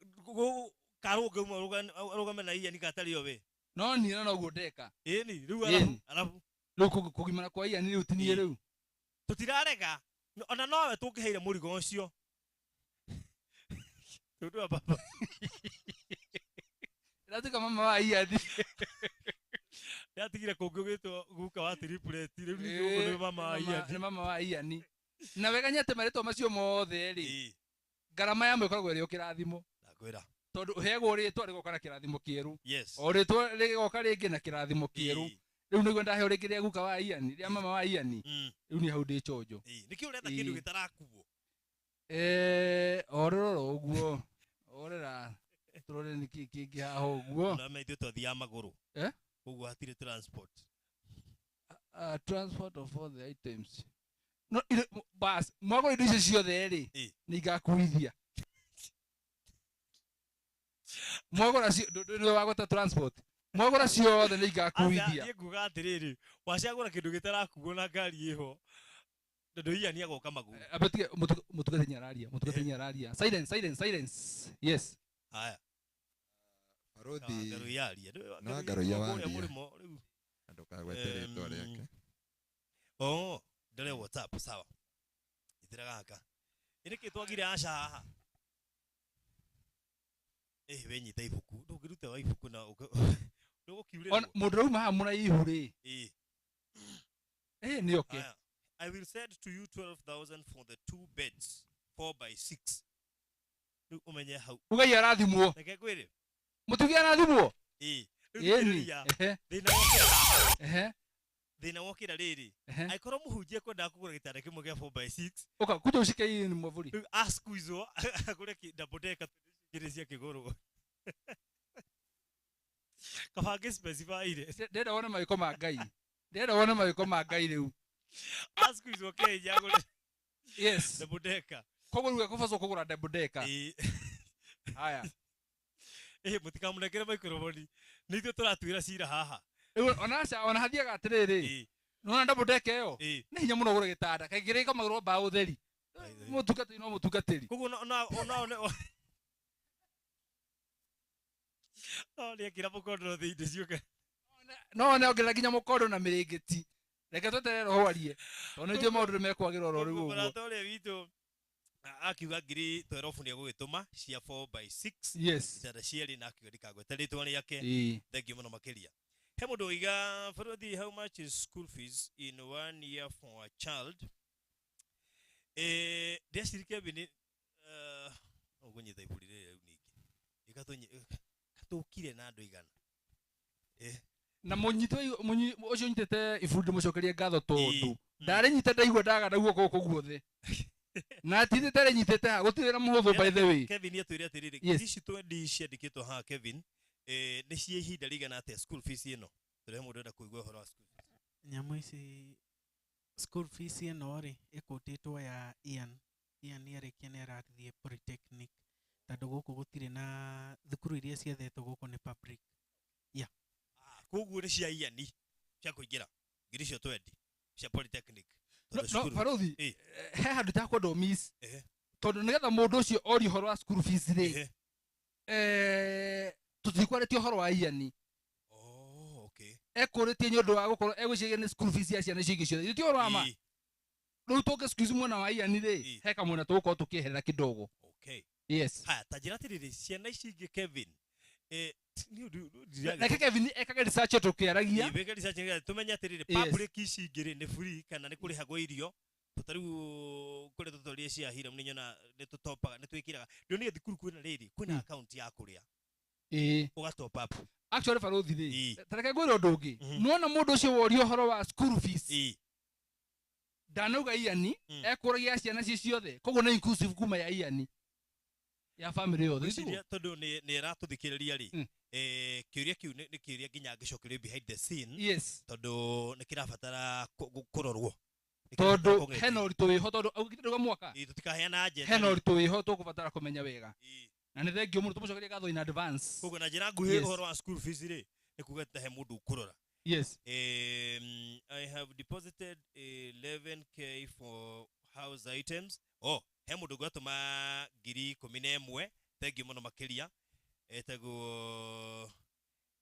karũnge ũmwe arũgame na Ian gatarĩ o we. No niĩ na noguo ndeka. Ĩni, rĩu Ĩni. arabu. Rĩu kũgimara kwa Ian rĩu ti niĩ rĩu. Tũtirarega. Ona nowe tũngĩheire mũrigo ũcio. Tondũ wa baba. Ndĩratuĩka mama wa Ian. Ndatigire kũngĩ ũgĩtwo guka wa triplet, rĩu ningĩ gũkũ nĩ mama wa Ian. Nĩ mama wa Ian. Na wega nĩ atĩ marĩtwa macio mothe rĩ, ngarama yamo ĩkoragwo ĩrĩ o kĩrathimo. Ndakwĩra. Tondũ ũheagwo rĩtwa rĩgoka na kĩrathimo kĩerũ. Yes. O rĩtwa rĩgoka rĩngĩ na kĩrathimo kĩerũ. Rĩu nĩguo ndaheo rĩngĩ rĩa guka wa Ian, rĩa mama wa Ian. Rĩu niĩ hau ndĩ chonjo. Nĩkĩ ũretha kĩndũ gĩtarakuo? Orora ũguo. Orera tũrore nĩkĩ kĩngĩ haha ũguo. Na ithuĩ twathiaga magũrũ. Eh? Koguo hatirĩ transport. Transport of all the items. No, ile, bas, mwagũra indo icio ciothe rĩ, nĩ igakuithia. Mwagũra cio, nĩwe wagweta transport. Mwagũra ciothe nĩ igakuithia. Niĩ nguga atĩrĩrĩ, wacagũra kĩndũ gĩtarakuo na ngari ĩho. Tondũ Ian agoka magũrũ. Ambe tige, mũtungatĩri nĩararia, mũtungatĩri nĩararia. Silence, silence, silence. Yes. Haya. Barothi. Ngaruia aria. No, Ngaruiya Kũrĩa waria. mũrĩmo rĩu. Na ndũkagwete rĩtwa rĩake. Oh, ndore WhatsApp, sawa. Itĩra gaka. Ĩ nĩkĩ twagire Asha haha? Wĩnyite ibuku. Ndũngĩruta wa ibuku na ndũgũkiurĩrwo. Ona mũndũ ũrauma haha mũraihu rĩ, Ĩĩ. Eh, nĩ oke. Aya. I will send to you 12,000 for the two beds 4 by 6. Rĩu ũmenye hau. Ugai arathimwo. Reke ngwĩre. Mũtugi arathimwo. Ĩĩ. Rĩu Ĩni. thikĩrĩria. Ehe. Thĩna wokĩra haha. Ehe. Thĩna wokĩra rĩrĩ. Ehe. Angĩkorwo mũhunjia kwendaga kũgũra gĩtanda kĩmwe gĩa 4 by 6. Ũka kuja ũcike hii ni mwavuli. Rĩu asqueezwo agũre double decker igĩrĩ cia kĩgũrũ. Kaba ngĩ-specify-ire. Ndĩrenda wone mawĩko ma Ngai. Ndĩrenda wone mawĩko ma Ngai rĩu. Asqueezwo Kenya agũre Yes. double decker. Koguo rĩu ekũbacwo kũgũra double decker. Ĩĩ. Haya. Ĩĩ mũtikamũnengere microphone. Nĩ ithuĩ tũratuĩra cira haha. Rĩu ona aca ona hathiaga atĩrĩrĩ. Ĩĩ. Nona double decker ĩyo. Ĩĩ. Nĩ hinya mũno ũgũre gĩtanda. Kaingĩ gĩkomagĩrwo mbaũ theri. Mũtungatĩri no mũtungatĩri. Koguo no no no no no nĩekĩra mũkondoro thĩinĩ ciũke. No one ongerera nginya mũkondo na mĩrĩngĩti. Reke tweterere roho arie. Tondũ nĩ njũĩ maũndũ nĩ mekwagĩra oro rĩu ũguo. Mũrata ũrĩa witũ akiuga ngiri twerobu nĩ egũgĩtũma cia 4 by 6. Yes. Itanda cierĩ na akiuga ndikagwete rĩtwa rĩake. Ĩĩ. Thank you mũno makĩria. He mũndũ ũiga Baruthi, how much is school fees in one year for a child? Ndĩreciria Kevin, ũgũnyita iburi rĩrĩ rĩu ningĩ. Ĩgatũkire na andũ igana. Na mũnyitwo ũcio ũnyitĩte iburi ndĩmũcokerie ngatho tondũ ndarĩnyita ndaigua ndaga na guoko gũkũ guothe. Na tindĩte rĩnyitĩte haha, gũtirĩ wĩra mũhũthũ by the way. Kevin atwĩre atĩrĩrĩ, Yes. ici twendi ciandĩkĩtwo haha Kevin, nĩ cia ihinda rĩigana atĩa school fees ĩno? Tondũ he mũndũ ũrenda kũigua ũhoro wa school fees. Nyamũ ici school fees ĩno rĩ ĩkũtĩtwo ya Ian. Ian nĩarĩkia nĩ arathiĩ polytechnic tondũ gũkũ gũtirĩ na thukuru iria ciethetwo gũkũ nĩ public. Yeah. Koguo nĩ cia Ian cia kũingĩra ngiri icio twendi cia polytechnic. No, Tondũ no, cukuru- Baruthi, Ĩ. he handũ itakwenda ũ miss. Ehe. Tondũ nĩgetha mũndũ ũcio orie ũhoro wa school fees rĩ, Ehe. tũtikwarĩtie ũhoro wa Ian. Oh, okay. Ekũrĩtie nĩ ũndũ wa gũkorwo egwĩciria nĩ school fees ya ciana icio ingĩ ciothe. Ti ũhoro wa ma. Ĩ. Rĩu tũngĩ squeeze mwena wa Ian rĩ, Ĩ. he kamwena tũgũkorwo tũkĩeherera kidogo. Okay. Yes. Haya, ta njĩra atĩrĩrĩ, ciana ici ingĩ Kevin, nĩ ũndũ- ndiragĩ- Reke Kevin ekage research ĩyo tũkĩaragia. Ĩ, wĩke research nĩgetha tũmenye atĩrĩrĩ, Yes. public ici ingĩ rĩ, nĩ free kana nĩ kũrĩhagwo irio. Ta rĩu kũrĩa tũtwarire cia Hiram nĩ nyona nĩ tũtopaga, nĩ twĩkĩraga. Ndionire thukuru kwĩna rĩrĩ, kwĩna account ya kũrĩa. Ĩ. Ũga top up. Actually Baruthi rĩ, Ĩ. ta reke ngwĩre ũndũ ũngĩ. Nĩwona mũndũ ũcio woria ũhoro wa school fees. Ĩ. Ndanauga Ian, ekũragia ciana ci ciothe. Koguo nĩ inclusive kuma ya Ian. Ya family yothe. Ngwĩciria tondũ nĩ ĩratũthikĩrĩria rĩ, kĩũria kĩu nĩ kĩũria nginya angĩcokerio behind the scene. Yes. Tondũ nĩ kĩrabatara kũrorwo. Nĩ kĩrabatara Tondũ kũgerio. hena ũritũ wĩho, tondũ augĩte ndauga mwaka. Ĩ, tũtikaheana agenda Hena rĩ. ũritũ wĩho tũkũbatara kũmenya wega. Ĩ. Na nĩ thengio mũno, tũmũcokerie ngatho in advance. Koguo na njĩra nguhĩ Yes. ũhoro wa school fees rĩ, nĩ kuga atĩ he mũndũ ũkũrora. Yes. I have deposited 11K for house items. Oh, he mũndũ ũngĩatũma ngiri ikũmi na ĩmwe. Thank you mũno makĩria.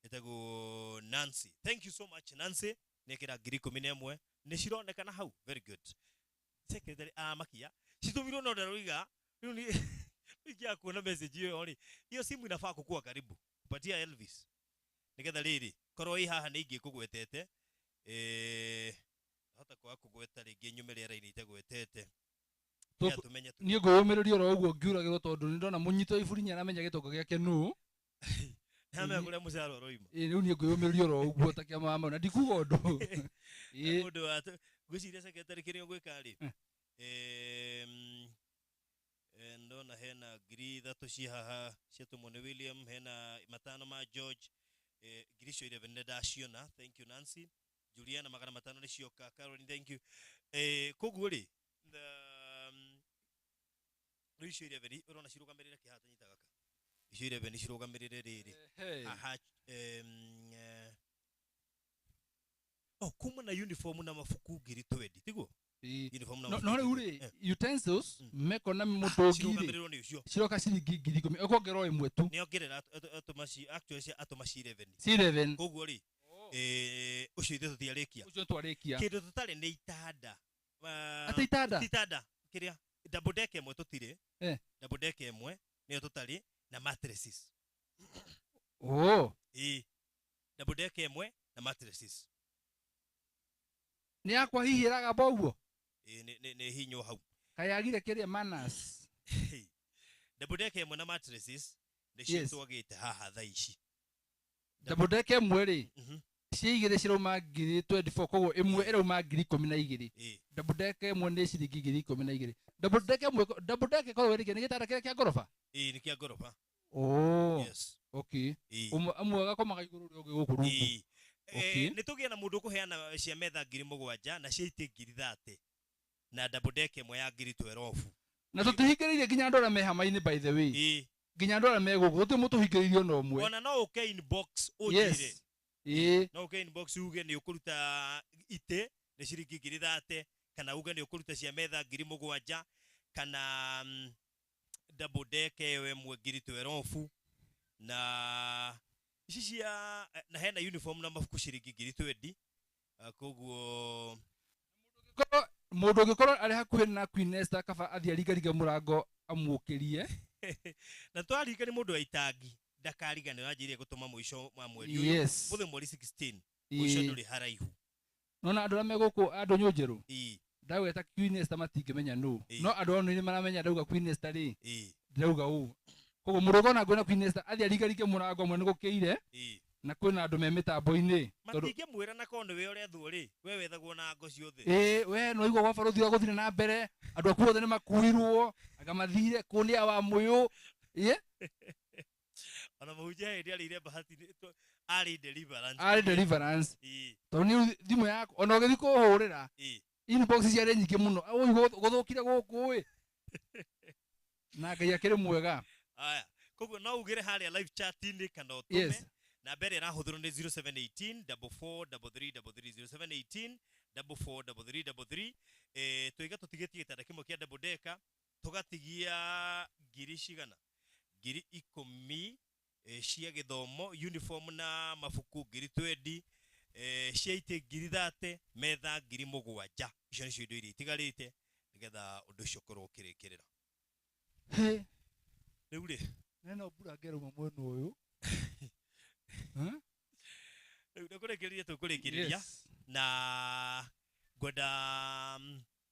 Etagwo Nancy. Thank you so much Nancy. Nĩekĩra ngiri ikũmi na ĩmwe. Nĩ cironekana hau. Very good. Secretary amakia. Citũmirwo no ndaroiga. Rĩu nĩ ingĩaga kuona message ĩyo rĩ. Hiyo simu inafaa kukua karibu. Kupatia Elvis. Nĩgetha rĩrĩ, korwo ĩ haha nĩ ingĩkũgwetete. Hota kwaga kũgweta rĩngĩ nyume rĩera-inĩ itagwetete. Nĩgetha tũmenye tũ- Niĩ ngwĩyũmĩrĩria oro ũguo ngiuragĩrwo tondũ nĩ ndona mũnyitwo iburi nĩ aramenya gĩtonga gĩake nũ. Nĩaramenya kũrĩa mũcara ũroima. Ĩ, rĩu niĩ ngwĩyũmĩrĩria oro ũguo ta kĩama wa maũ, na ndikuga ũndũ. Ĩ. Mũndũ wa ngwĩciria secretary kĩrĩa ũgwĩka rĩ, ndona hena ngiri ithatũ ci haha ciatũmwo nĩ William, hena matano ma George, ngiri icio 11 nĩ ndaciona. Thank you Nancy. Juliana magana matano nĩ cioka. Caroline, thank you. Koguo rĩ, rĩu icio 11 ũrona cirũgamĩrĩre kĩ haha tũnyita gaka? Icio 11 cirũgamĩrĩre rĩrĩ. Aha, oh, kuma na uniform na mabuku ngiri twendi, tiguo? Ĩ. Uniform na No, mabuku no rĩu ngiri rĩ, utensils meko na mũtũngi rĩ, Cirũgamĩrĩrwo nĩ ũcio. ciroka ciringi ngiri ikũmi, ũkongerera o ĩmwe tu. Nĩ ongerera atũma actually atũma ci 11. Ci 11. Koguo rĩ, ũcio ithuĩ tũtiarĩkia. Ũcio twarĩkia. Kĩndũ tũtarĩ nĩ itanda. Atĩ itanda? Ti itanda, kĩrĩa double deck ĩmwe tũtirĩ. Double deck ĩmwe nĩyo tũtarĩ na mattresses. Oh. Ĩ. Double deck ĩmwe na mattresses. Nĩ yakwa hihi ĩragamba ũguo? Ĩĩ, nĩ hinywo hau. Kayagire kĩrĩa manners. Double deck ĩmwe na mattresses nĩcio twagĩte haha thaa ici. Double deck ĩmwe rĩ, cia igĩrĩ cirauma ngiri 24, koguo ĩmwe ĩrauma ngiri 12. Double deck ĩmwe nĩ ciringi ngiri 12. Double deck ĩmwe, double deck ĩkoragwo ĩrĩ kĩ? Nĩ gĩtanda kĩrĩa kĩa ngoroba? Ĩĩ, nĩ kĩa ngoroba. Oh. Yes. Okay. Ĩĩ. Ũmwe ũmwe agakomaga igũrũ ũrĩa ũngĩ gũkũ rungu. Ĩĩ. Okay. Nĩ tũgĩe na mũndũ ũkũheana cia metha ngiri 7 na cia itĩ ngiri 30 na double deck ĩmwe ya ngiri 12. Na tũtihingĩrĩirie nginya andũ arĩa me hama-inĩ, by the way. Ĩĩ. Nginya andũ arĩa me gũkũ gũtirĩ mũtũhingĩrĩirie ona ũmwe. Ona no ũke inbox ũnjĩre. Yes. Ĩĩ. No ũke inbox uge nĩ ũkũruta itĩ nĩ ciringi ngiri 30, kana uge nĩ ũkũruta cia metha ngiri 7, kana double deck ĩyo ĩmwe ngiri 12, na ici cia na hena uniform na mabuku ciringi ngiri 20. Koguo Mũndũ ũngĩkorwo arĩ hakuhĩ na Queen Esther kaba athiĩ aringaringe mũrango amũkĩrie. Na twaririkane mũndũ wa itangi ndakariganĩrwo anjĩrĩrie gũtũma mũico wa mweri ũyũ. Yes. Mũthĩ mweri 16. Mũico ndũrĩ haraihu. Nona andũ arĩa me gũkũ andũ Nyũnjerũ. Ĩĩ. Ndagweta Queen Esther matingĩmenya nũ. Ĩĩ. No andũ ano nĩ maramenya ndauga Queen Esther rĩ. Ĩĩ. Ndauga ũũ. Koguo mũndũ ũkona ngwĩna Queen Esther athiĩ aringaringe mũrango amwe nĩ gũkĩire. Ĩĩ. Na kwĩna andũ me mĩtambo-inĩ. Tondũ Matingĩmwĩra na korwo nĩwe ũrethwo rĩ, we wethagwo na ngo ciothe. Ĩĩ, we no igua gwa barũthi ũrĩa gũthire na mbere, andũ aku othe nĩ makuirwo, anga mathire kũu nĩ awa mũyũ. Ĩĩ. Ona mũhunjia hĩndĩ arĩire bahati nĩ arĩ deliverance. Arĩ deliverance. Ĩĩ. Tondũ nĩ thimũ yaku ona ũgĩthiĩ kũhũrĩra. Ĩĩ. Inbox ciarĩ nyingĩ mũno. Ũi gũthũkire gũkũ ĩ. Na Ngai akĩrĩ mwega. Aya, koguo no ugĩre harĩa live chat-inĩ kana ũtũme. Yes. Namba ĩrĩa ĩrahũthĩrwo nĩ zero seven eighteen double four double three double three, zero seven eighteen double four double three double three. Tũiga tũtigĩtie gĩtanda kĩmwe kĩa double decker, tũgatigia ngiri cigana? Ngiri 10, cia gĩthomo, uniform na mabuku ngiri 20, cia itĩ ngiri 30, metha ngiri 7. Icio nĩcio indo iria itigarĩte nĩgetha ũndũ ũcio ũkorwo ũkĩrĩkĩrĩra. He. Rĩu rĩ. Neno mbura ngerauma mwena ũyũ. Huh? Rĩu nĩ kũrĩkĩrĩria tũkũrĩkĩrĩria. Yes. Na ngwenda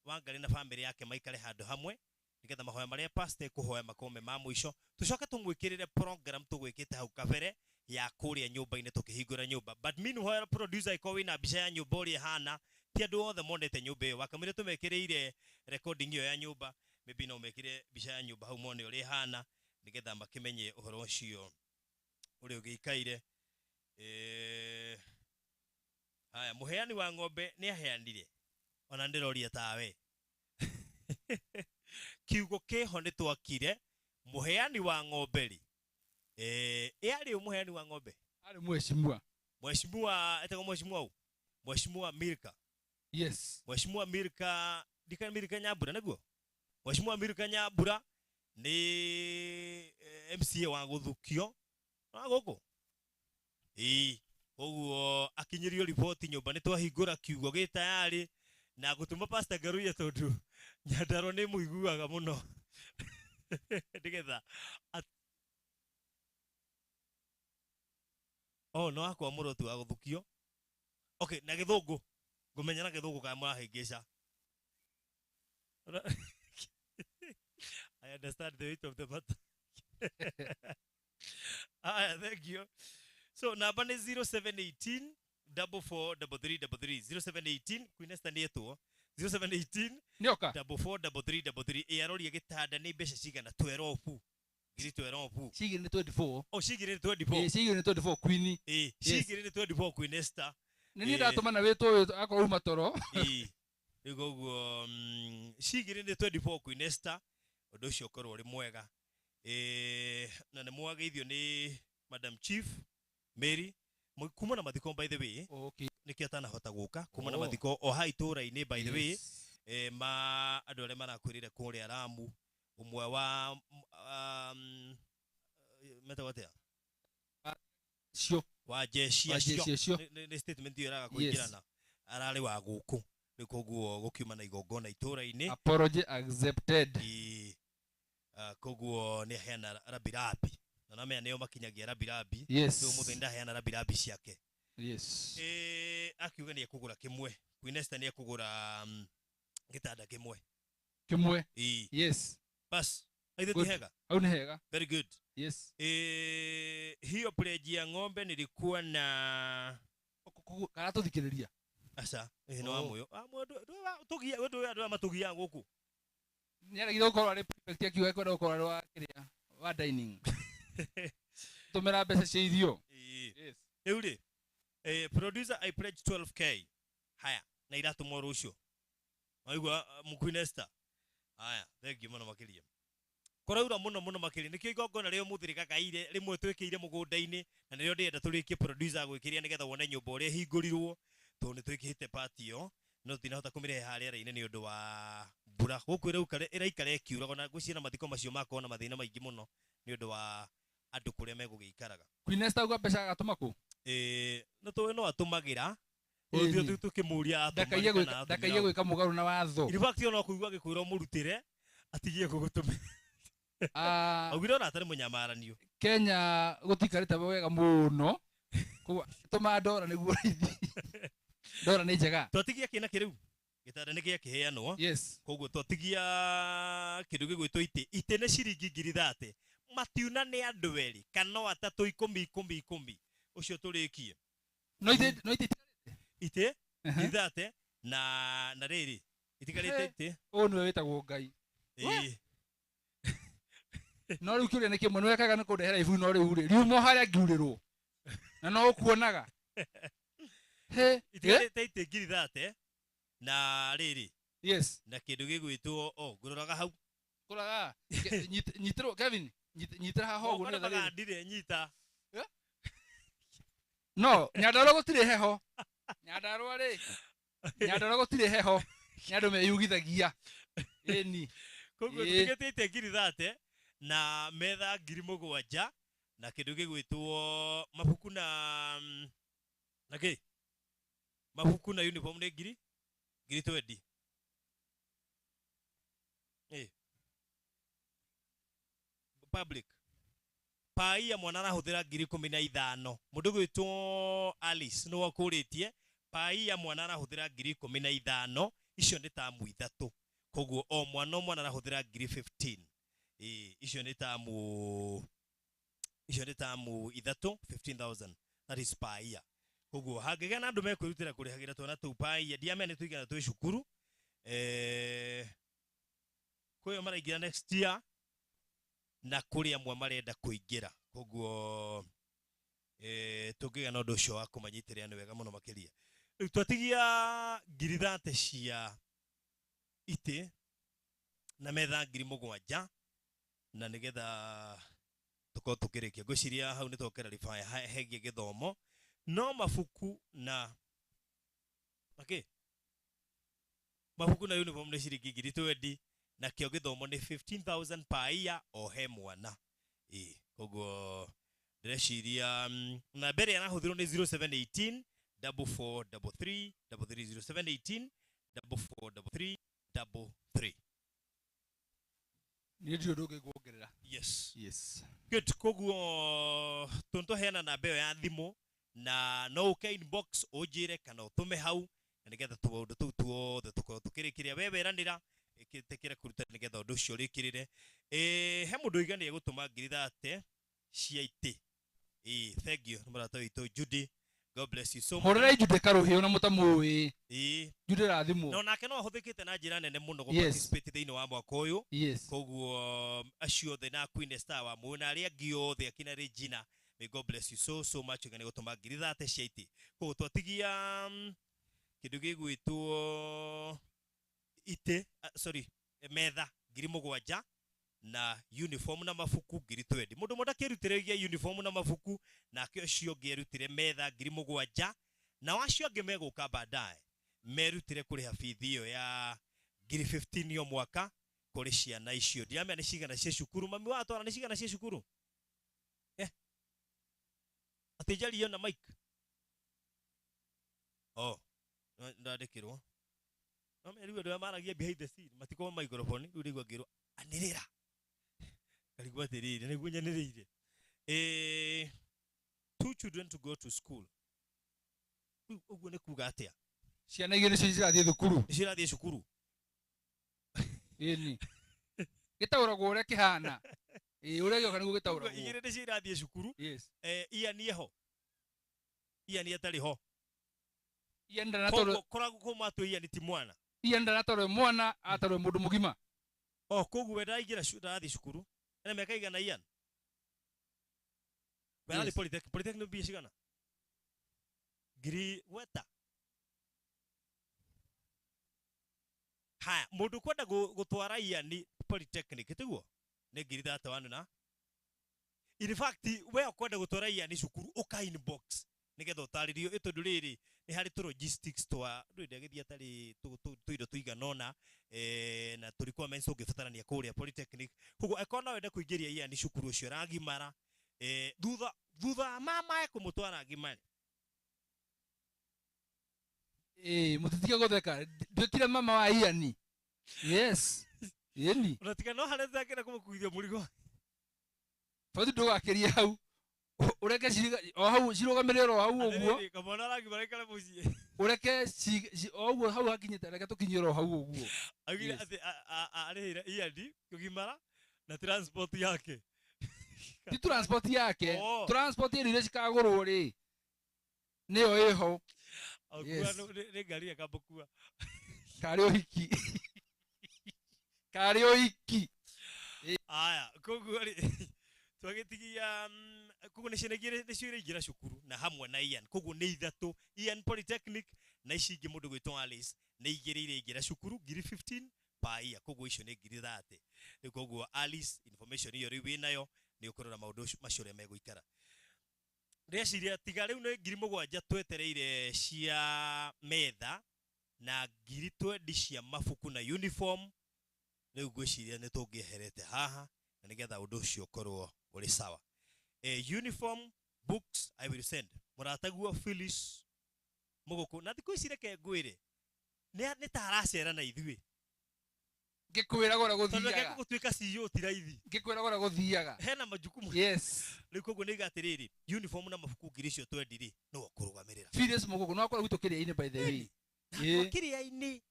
Wangari na bamĩrĩ yake maikare handũ hamwe nĩgetha mahoya marĩa pastor ekũhoya makorwo me ma mũico. Tũcoke tũmwĩkĩrĩre program tũgwĩkĩte hau kabere ya kũrĩa nyũmba-inĩ tũkĩhingũra nyũmba. But meanwhile producer ĩkorwo wĩna mbica ya nyũmba ũrĩa ĩhana, ti andũ othe monete nyũmba ĩyo. Wakamũira tũmekĩrĩire recording ĩyo ya nyũmba, maybe no mekĩre mbica ya nyũmba hau mone ũrĩa ĩhana nĩgetha makĩmenye ũhoro ũcio ũrĩa ũgĩikaire. Haya, mũheani wa ng'ombe nĩ aheanire, ona ndĩroria tawe. Kiugo kĩho nĩ twakire, mũheani wa ng'ombe rĩ, ĩ arĩ ũ mũheani wa ng'ombe? Arĩ mheshimiwa. Mheshimiwa, etagwo mheshimiwa ũ? Mheshimiwa Milka. Yes. Mheshimiwa Milka, ndika Milka Nyambura nĩguo? Mheshimiwa Milka Nyambura nĩ MCA wa gũthukio wa gũkũ. Ĩĩ, koguo akinyĩrio riboti nyũmba nĩ twahingũra kiugo gĩ tayari na gũtũma Pastor Ngaruiya tondũ Nyandarua nĩ mũiguaga mũno. Nĩgetha Oh, no akwa mũroti wa gũthukio. Okay, na gĩthũngũ. Ngũmenya na gĩthũngũ kana mũrahĩngĩca. I understand the weight of the matter. Aya, thank you. So namba nĩ zero seven eighteen double four double three double three. Zero seven eighteen, Queen Esther nĩ etwo. Zero seven eighteen Nĩoka. double four double three double three. Ĩ aroria gĩtanda nĩ mbeca cigana? 12. Ngiri 12. Cigĩrĩ nĩ 24. Oh, cigĩrĩ nĩ 24. Ĩ, cigĩrĩ nĩ 24 Queen. Ĩ, Yes. cigĩrĩ nĩ 24 Queen Esther. Nĩ niĩ Ĩ. ndatũma na wĩtwo ũyũ akorwo uma toro. Ĩ. Rĩu koguo, cigĩrĩ nĩ 24 Queen Esther. Ũndũ ũcio ũkorwo ũrĩ mwega. Na nĩ mwageithio nĩ Madam Chief Mary. Kuma na mathiko by the way. Okay. Nĩkĩo atanahota gũka. Kuma na Oh. mathiko o ha itũũra-inĩ by the way. Yes. Ma andũ arĩa marakwĩrĩire kũrĩa Lamu, ũmwe wa, metagwo atĩa? Cio. Wa jeshi Wa acio. jeshi acio. Nĩ statement ĩyo ĩraga Yes. kũingĩrana. Ararĩ wa gũkũ. Rĩu koguo gũkiuma na igongona itũũra-inĩ. Apology accepted. Ĩ, koguo nĩ aheana rabirabi. Na namenya nĩo makinyagia rabirabi. Yes. Rĩu mũthenya ndaheana rabirabi ciake. Yes. Akiuga nĩ ekũgũra kĩmwe. Queen Esther nĩ ekũgũra gĩtanda kĩmwe. Kĩmwe. Ĩĩ. Yes. Bas, aithe ti Good. hega. Hau nĩ hega. Very good. Yes. Hiyo pledge ya ng'ombe nilikuwa na Kana tũthikĩrĩria. Aca, no Oh. wa muoyo. Tũgia we ndũĩ andũ aya matũgiaga gũkũ. Nĩaregire gũkorwo arĩ prefect akiuga ekwenda gũkorwo arĩ wa kĩrĩa wa dining. Tũmĩra mbeca cia irio. Ĩĩ. Yes. Rĩu rĩ, producer I pledge 12K. Haya, na iratũmwo rũciũ. Waigua Queen Esther. Haya, thank you mũno makĩria. Kũraura mũno mũno makĩria. Nĩkĩo igongona rĩa ũmũthĩ rĩgagaire rĩmwe twĩkĩire mũgũnda-inĩ na nĩrĩo ndĩrenda tũrĩkie producer gwĩkĩria nĩgetha wone nyũmba ũrĩa ĩhingũrirwo tondũ nĩ twĩkĩte party ĩyo no tinahota kũmĩrehe harĩa rĩera-inĩ nĩ ũndũ wa mbura gũkũ ĩraikara ĩkiuraga na ngwĩciria na mathiko macio makorwo na mathĩna maingĩ mũno nĩ ũndũ wa andũ kũrĩa megũgĩikaraga. Queen Esther auga mbeca agatũma kũ? No tũĩ no atũmagĩra. Ĩĩ. Ũthiĩ tũkĩmũria atũmagĩra kana atũmĩra Ndakaiye gwĩka mũgarũ na watho. In fact ona kũigua agĩkwĩra ũmũrutĩre atigie gũgũtũmĩra. Augire ona atarĩ mũnyamaranio. Kenya gũtikarĩte wega mũno. Koguo tũma ndora nĩguo raithi. Ndora nĩ njega. Twatigia kĩna kĩrĩu. Gĩtanda nĩ gĩakĩheanwo. Yes. Koguo twatigia kĩndũ gĩgwĩtwo itĩ. Itĩ nĩ ciringi ngiri thate. Matiuna nĩ andũ erĩ kana o atatũ ikũmi ikũmi ikũmi. Ũcio tũrĩkie. No itĩ, no itĩ Itĩ ngiri thate na rĩrĩ itigarĩte itĩ. Ũyũ nĩwe wĩtagwo Ngai. Ĩĩ. No rĩu kĩũria nĩ kĩmwe, nĩ wekaga nĩ kũndehera ibu no rĩu rĩ, riuma harĩa ngiurĩrwo. Na no ũkuonaga. He, Itigarĩte itĩ ngiri thate na rĩrĩ. Yes. Na kĩndũ gĩgwĩtwo, oh, ngũroraga hau. Kũroraga. Nyitĩrwo, Kevin, nyitĩra haha ũguo Moko nĩgetha rĩrĩ. nĩmagandire, nyita. No, Nyandarua gũtirĩ heho. Nyandarua rĩ. Nyandarua gũtirĩ heho. Nĩ andũ meyugithagia. Ĩni. Koguo Ĩĩ. tũtigĩte itĩ ngiri thate na metha ngiri mũgwanja na kĩndũ gĩgwĩtwo mabuku na kĩ? Mabuku na uniform nĩ ngiri twendi. Ĩĩ. Public. Paia mwana arahũthĩra ngiri ikũmi na ithano. Mũndũ gwĩtwo Alice nĩwe ũkũrĩtie. Paia mwana arahũthĩra ngiri ikũmi na ithano. Icio nĩ tamu ithatũ. Koguo o mwana o mwana arahũthĩra ngiri 15. Ĩĩ, icio nĩ tamu, icio nĩ tamu ithatũ, 15,000. That is paia. Koguo hangĩgĩa na andũ mekwĩrutĩra kũrĩhagĩra twana tũu paia, ndiamenya nĩ tũigana twĩ cukuru. Kwĩyo maraingĩra next year na kũrĩ amwe marenda kũingĩra. Koguo tũngĩgĩa na ũndũ ũcio wa kũmanyitĩrĩra nĩ wega mũno makĩria. Rĩu twatigia ngiri thate cia itĩ na metha ngiri mũgwanja na nĩgetha tũkorwo tũkĩrĩkia. Ngwĩciria hau nĩ twokera ribaya hegie gĩthomo no mabuku na okay. Mabuku na uniform nĩ ciringi ngiri twendi na kĩo gĩthomo nĩ 15,000 per year o he mwana. Ĩĩ, koguo ndĩreciria, na mbere arahũthĩrwo nĩ zero seven eighteen double four double three double three, zero seven eighteen double four double three double three. Niĩ ndirĩ ũndũ ũngĩ nguongerera. Yes. Yes. Good. Koguo tũheana namba ĩyo ya thimũ na no ũke inbox ũnjĩre kana ũtũme hau na nĩgetha tũmaũndũ tũu tuothe tũkorwo tũkĩrĩkĩria. We weranĩra ĩtĩkĩre kũruta nĩgetha ũndũ ũcio ũrĩkĩrĩre. He mũndũ ũiganĩire gũtũma ngiri thate cia itĩ. Thank you mũrata witũ Judy. God bless you so much. Hũrĩrai Judy karũhĩ ona mũtamũĩ. Judy rathimwo. No nake no ahũthĩkĩte na njĩra nene mũno gũ Yes. participate thĩinĩ wa mwaka ũyũ. Yes. Koguo acio othe na Queen Esther wa Mũĩ na arĩa angĩ othe akina Regina. May God bless you so so much. Nĩ gũtũma ngiri thate cia itĩ. Koguo twatigia kĩndũ gĩgwĩtwo itĩ, sorry, metha ngiri mũgwanja na uniform na mabuku ngiri twendi. Mũndũ ũmwe ndakĩrutĩrĩria uniform na mabuku, nake ũcio ũngĩ erutire metha ngiri mũgwanja, nao acio angĩ megũka baadaye merutire kũrĩha bithi ĩyo ya ngiri 15 o mwaka kũrĩ ciana icio. Ndiramenya nĩ cigana cia cukuru. Mami wa atwara nĩ cigana cia cukuru? Atĩ njarie na mic? Oh, ndandĩkĩrwo. No menya rĩu andũ arĩa maragia behind the scene matikoragwo microphone, rĩu ndĩigua ngĩrwo anĩrĩra. Ngarigwo atĩrĩrĩ, nĩguo nyanĩrĩire. 2 children to go to school. Rĩu ũguo nĩ kuga atĩa? Ciana igĩrĩ nĩcio cirathiĩ thukuru. Nĩcio irathiĩ cukuru. Ĩni. Gĩtaũragwo ũrĩa kĩhana. Ĩĩ, ũrĩa gĩoka nĩguo gĩtaũragwo. Igĩrĩ nĩcio irathiĩ cukuru. Yes. Ian eho. Ian atarĩ ho. Ian ndanatwarwo. Koguo koragwo kũma atĩ Ian ti mwana. Ian ndanatwarwo mwana, atwarwo mũndũ mũgima. Oh, koguo we ndaraingĩra ndarathiĩ cukuru. Ena mĩaka igana Ian? We arathiĩ Yes. polytechnic. Polytechnic mbia cigana? Ngiri gweta. Haya, mũndũ ũkwenda gũtwara Ian polytechnic, tiguo? Nĩ ngiri 31 na. In fact, we ũkwenda gũtwara Ian cukuru, ũka inbox nĩgetha ũtarĩrio, ĩ tondũ rĩrĩ nĩ harĩ tũ logistics twa ndũĩ ndagĩthiĩ atarĩ tũindo tũigana ũna, na tũ requirements ũngĩbatarania kũrĩa polytechnic. Koguo angĩkorwo no wende kũingĩria Ian cukuru ũcio aragimara, thutha wa mama kũmũtwara agimare. Mũtitige gũtheka. Nduĩkire mama wa Ian. Yes. Ĩni. Ũratiga no harĩa ndakĩenda kũmũkuithia mũrigo. Borithi ndũgakĩrie hau. Ũreke o hau cirũgamĩrĩre o hau ũguo. Atĩrĩrĩ, kamwana aragimara aikare mũciĩ. Ũreke o ũguo hau hakinyĩte, reke tũkinyĩre o hau ũguo. Augire Yes. atĩ arĩhĩire Ian kũgimara na transport yake. Ti transport yake. Oh. Transport ĩrĩa iria cikagũrwo rĩ, nĩyo ĩho. Akua Yes. nĩ ngari akambũkua. Karĩ ũhiki. Karĩ ũhiki. Aya, koguo rĩ, twagĩtigia, koguo nĩ ciana igĩrĩ nĩcio iraingĩra cukuru na hamwe na Ian. Koguo nĩ ithatũ, Ian Polytechnic na ici ingĩ mũndũ gwĩtwo Alice nĩ igĩrĩ iraingĩra cukuru ngiri 15 per year. Koguo icio nĩ ngiri 30. Rĩu koguo Alice, information ĩyo rĩu wĩnayo nĩ ũkũrora maũndũ macio ũrĩa megũikara. Ndĩreciria tiga rĩu nĩ ngiri mũgwanja twetereire cia metha na ngiri twendi cia mabuku na uniform. Rĩu ngwĩciria nĩ tũngĩeherete haha na nĩgetha ũndũ ũcio ũkorwo ũrĩ sawa. Uniform, books I will send. Mũrataguo Phyllis Mũgũkũ. Na thikũ ici reke ngwĩre, nĩ ta aracera na ithuĩ. Ngĩkwĩra gũrĩa Tondũ reke gũthiaga. gũtuĩka CEO ti raithi. Ngĩkwĩra gũrĩa gũthiaga. Hena majukumu. Yes. Rĩu koguo nĩ iga atĩrĩrĩ, uniform na mabuku ngiri icio twendi rĩ, nĩwe ũkũrũgamĩrĩra. Phyllis Mũgũkũ, no akorwo gwitũ kĩrĩa-inĩ by the way. Ĩĩ. Kĩrĩa-inĩ.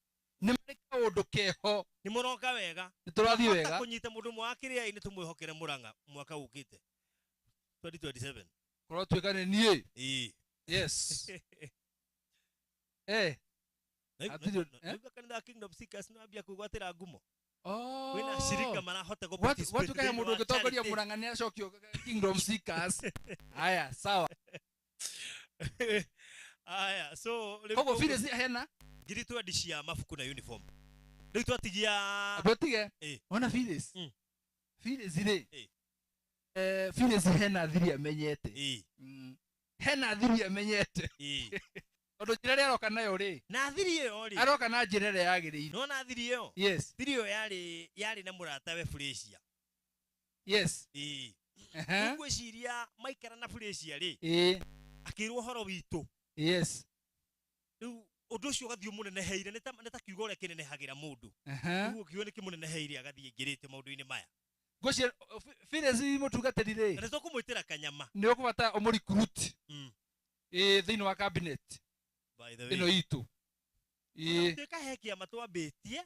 Nĩ marĩ kaũndũ keho. Nĩ mũroka wega. Nĩ tũrathiĩ Twahota wega. kũnyita mũndũ ũmwe wa kĩrĩa-inĩ tũmwĩhokere Mũrang'a mwaka ũkĩte. 2027. Korwo tuĩka nĩ niĩ. Ĩĩ. Yes. Eh. Hatirĩ Naigua kanitha wa Kingdom Seekers nĩ wambia kwĩgwatĩra ngumo. Oh. Kwĩna ashirika marahota gũ participate Watuĩka he thĩinĩ mũndũ wa ũngĩtongoria charity. Mũrang'a nĩ acokio Kingdom Seekers. Haya, sawa. Aya, so rĩu Koguo koguo Phyllis hena ngiri twendi cia mabuku na uniform. Rĩu twatigia Ambe ũtige. Ĩĩ. Ona Phyllis. Phyllis rĩ. Ĩĩ. Phyllis hena thiri amenyete. Ĩĩ. Hena thiri amenyete. Ĩĩ. Tondũ njĩra ĩrĩa aroka nayo rĩ. Na thiri ĩyo rĩ. Aroka na njĩra ĩrĩa yagĩrĩire. Nĩwona thiri ĩyo? Yes. Thiri ĩyo yarĩ na mũratawe Felicia. Yes. Ĩĩ. Ehe. Rĩu ngwĩciria maikara na Felicia rĩ. Ĩĩ. Akĩrwo ũhoro witũ. Yes. Rĩu ũndũ ũcio ũgathiĩ ũmũneneheire, nĩ ta kiugo ũrĩa kĩnenehagĩra mũndũ. Ehe. Rĩu kiugo nĩ kĩmũneneheire agathiĩ aingĩrĩte maũndũ-inĩ maya. Ngwĩciria, Phyllis mũtungatĩri rĩ. Na nĩ tũkũmwĩtĩra kanyama. Nĩ ũkũbata ũmũrecruit. Ĩĩ, thĩinĩ wa cabinet. By the way. Ĩno itũ. Ĩĩ. Tuĩka he kĩama twambĩtie.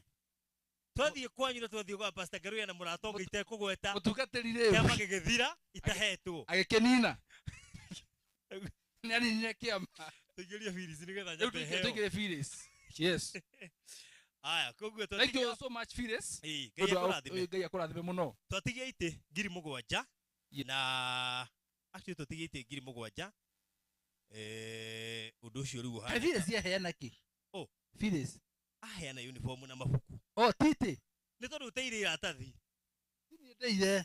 Twathiĩ kwanyu na twathiĩ gwa Pastor Ngaruiya na mũrata ũngĩ itekũgweta. Mũtungatĩri rĩ. Kĩama gĩgĩthira itahetwo. Agĩkĩnina. Nĩ aninire kĩama. Tũingĩrie Phyllis nĩgetha Rĩu nyambe heo. tũingĩrie Phyllis. Yes. Aya, koguo Thank you twatigia so much Phyllis. Ĩĩ, Ngai Ũndũ wa- akũrathime. Ngai akũrathime mũno. Twatigia itĩ ngiri mũgwanja na actually twatigia itĩ ngiri mũgwanja. Ũndũ ũcio rĩu ũhana. Kaĩ Phyllis aheana kĩ? Oh. Phyllis. Aheana uniform na mabuku. Oh, titi. Nĩ tondũ ũteire iratathi. Niĩ ndeire.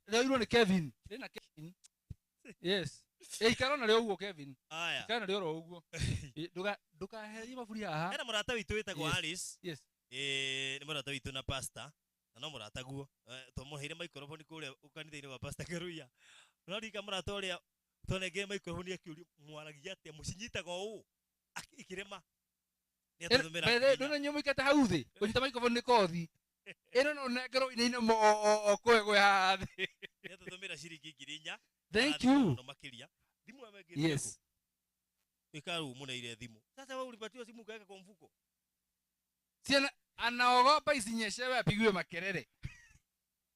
Rĩoirwo nĩ Kevin. Rĩna Kevin. Yes. Ikara narĩo ũguo Kevin. Aya. Ikara narĩo oro ũguo. Ndũkaherie maburi haha. Hena mũrata witũ wĩtagwo Yes. Alice. Yes. Nĩ mũrata witũ na pastor. Na no mũrata guo. Twamũheire microphone kũrĩa kanitha-inĩ wa Pastor Ngaruiya. Ũrarika mũrata ũrĩa twanengere microphone akĩũria mwaragia atĩa, mũcinyitaga ũũ? Ikĩrema. Nĩ atũthomera By the way, nginya. ndũna nyũmba ikate hau thĩ. Kũnyita microphone nĩ kothi. Ĩno no ũnengerwo inaine o kũe haha thĩ. Nĩ atũthomera ciringi ngiri inya. Thank Arathimwo you. mũno makĩria. Thimũ ĩyo ĩngĩ Yes. nĩ kũ? Ĩka rĩu mũneire thimũ. Sasa wewe ulipatiwa simu ukaweka kwa mfuko. Siana anaogopa isinyeshewe apigiwe makelele.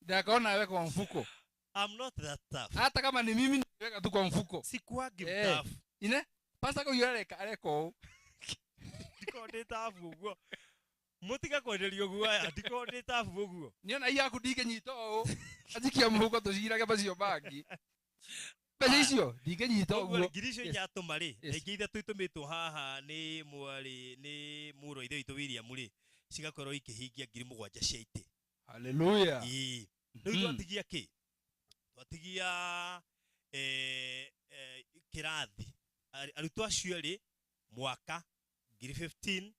Ndio akaona aweke kwa mfuko. I'm not that tough. Hata kama ni mimi niweka tu kwa mfuko. Sikuagi Eh. mtough. Ine? Pasta ko yurareka areka ũũ. Ndikoragwo ndĩ tough ũguo. Mũtiga kwenderio guoya, ndikoragwo ndĩ tough ũguo. Niona hii yaku ndingĩnyita ũũ. Anjikia mũhuko tũcirage macio mangĩ. Mbeca icio ndingĩnyita Ũguo ũguo. ngiri icio Yes. inyatũma rĩ, na Yes. ingĩ ithatũ itũmĩtwo haha nĩ mwarĩ nĩ mũrũ wa ithe witũ William rĩ, cigakorwo ikĩhingia 7,000 cia itĩ. Hallelujah. Ĩĩ. Rĩu twatigia kĩ? Twatigia kĩrathi. Arutwo acio erĩ mwaka 15,000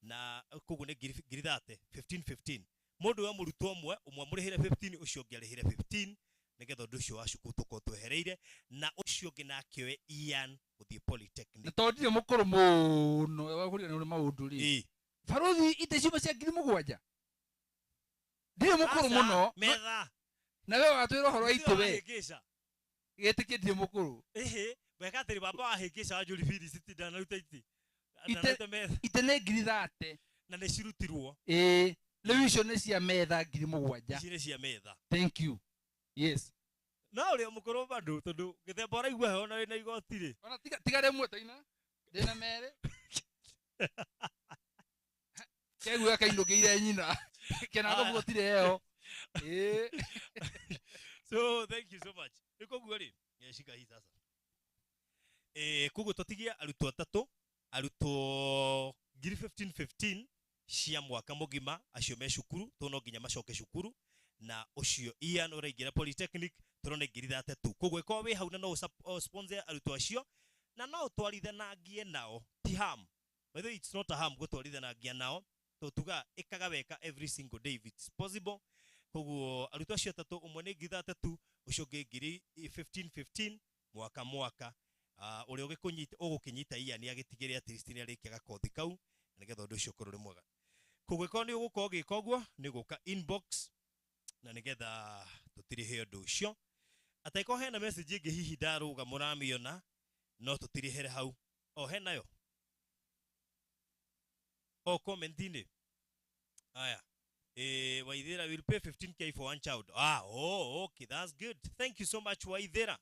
na koguo nĩ 30,000, 15 15. Mũndũ wa mũrutwo ũmwe, ũmwe amũrĩhĩre 15, ũcio ũngĩ arĩhĩre 15, nĩgetha ũndũ ũcio wa cukuru tũkorwo twehereire, na ũcio ũngĩ nake oe Ian gũthiĩ polytechnic. Na tondũ ndirĩ mũkũrũ mũno wa kũriganĩrwo nĩ maũndũ rĩ. Ĩĩ. Barothi itĩ ciuma cia 7,000. Ndirĩ mũkũrũ Aca, mũno. metha. Na we watwĩra ũhoro wa Ithuĩ itĩ we. wahĩngĩca. Gĩtĩkie ndirĩ mũkũrũ. Ĩhĩ, weka atĩrĩ baba wahĩngĩca wa Njũri Phyllis ti ndanaruta itĩ. Ite Ndanaruta metha. Itĩ nĩ 30,000. Na nĩ cirutirwo. Ĩĩ. Rĩu icio nĩ cia metha 7,000. Ici nĩ cia metha. Thank you. Yes. No ũrĩa mũkũrũ bado tondũ gĩthemba ũraigua heho na wĩna igoti rĩ. Ona tiga rĩmwe taina. Ndĩna merĩ. Keguo kainũkĩire nyina. Kena Aya. gũtirĩ heho. Ĩĩ. So thank you so much. Rĩu koguo rĩ, shika hii sasa. Koguo twatigia arutwo atatũ, arutwo 15,000 15 cia mwaka mũgima acio me cukuru, tondũ no nginya macoke cukuru, na ũcio Ian ũraingĩra polytechnic tũrona 30,000 tu. Koguo ĩkorwo wĩ hau na no sponsor arutwo acio na no ũtwarithanangie nao, ti harm. By the way, it's not a harm gũtwarithanangia nao, tondũ tugaga ĩkaga weka every single day if it's possible. Koguo arutwo acio atatũ, ũmwe nĩ 30,000 tu, ũcio ũngĩ 15,000 15 mwaka mwaka. Ũrĩa ũgũkĩnyita Ian agĩtigĩrĩre at least nĩ arĩkia gakothi kau, na nĩgetha ũndũ ũcio ũkorwo ũrĩ mwega. Koguo ĩkorwo nĩ ũgũkorwo ũgĩka ũguo, nĩ ũgũka inbox na nĩgetha tũtirĩhe ũndũ ũcio. Ataĩkorwo hena message ĩngĩ hihi ndarũga mũramĩona, no tũtirĩhere hau. O henayo? O comment-inĩ. Aya. Waithera will pay 15K for one child. Oh, okay, that's good. Thank you so much Waithera.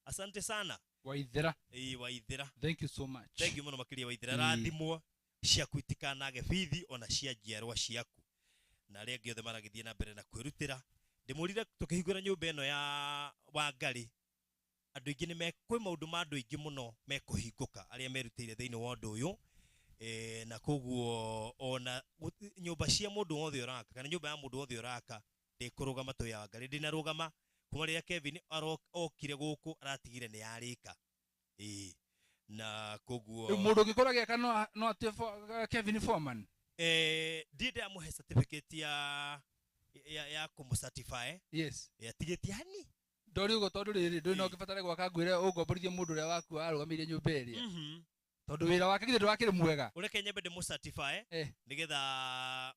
Asante sana. Waithera. Waithera. Thank you so much. Thank you mũno makĩria Waithera. Rathimwo ciaku itikanage bithi ona cia njiarwa ciaku. Na arĩa angĩ othe maragĩthiĩ na mbere na kwĩrutĩra. Ndĩmũrire tũkĩhingũra nyũmba ĩno ya Wangari. Andũ aingĩ nĩ kwĩ maũndũ ma andũ aingĩ mũno mekũhingũka arĩa merutĩire thĩinĩ wa ũndũ ũyũ. Na koguo ona nyũmba cia mũndũ wothe ũraka kana nyũmba ya mũndũ wothe ũraka ndĩkũrũgama tũ ya Wangari ndĩnarũgama kuma rĩrĩa Kevin okire gũkũ aratigire nĩ yarĩka. Na koguo Rĩu mũndũ ũngĩkorwo agĩaka no atue Kevin Foreman. Ndiĩ ndamũhe certificate ya kũmũ-certify. Yes. Atigĩtie hani. Ndori ũguo tondũ rĩrĩ, ndũrĩ na ũngĩbatara gwaka ngwĩre ũngomborithie mũndũ ũrĩa waku warũgamĩire nyũmba ĩrĩa. Tondũ wĩra wake githĩ ndwakĩrĩ mwega. Ũreke nyambe ndĩmũ-certify, nĩgetha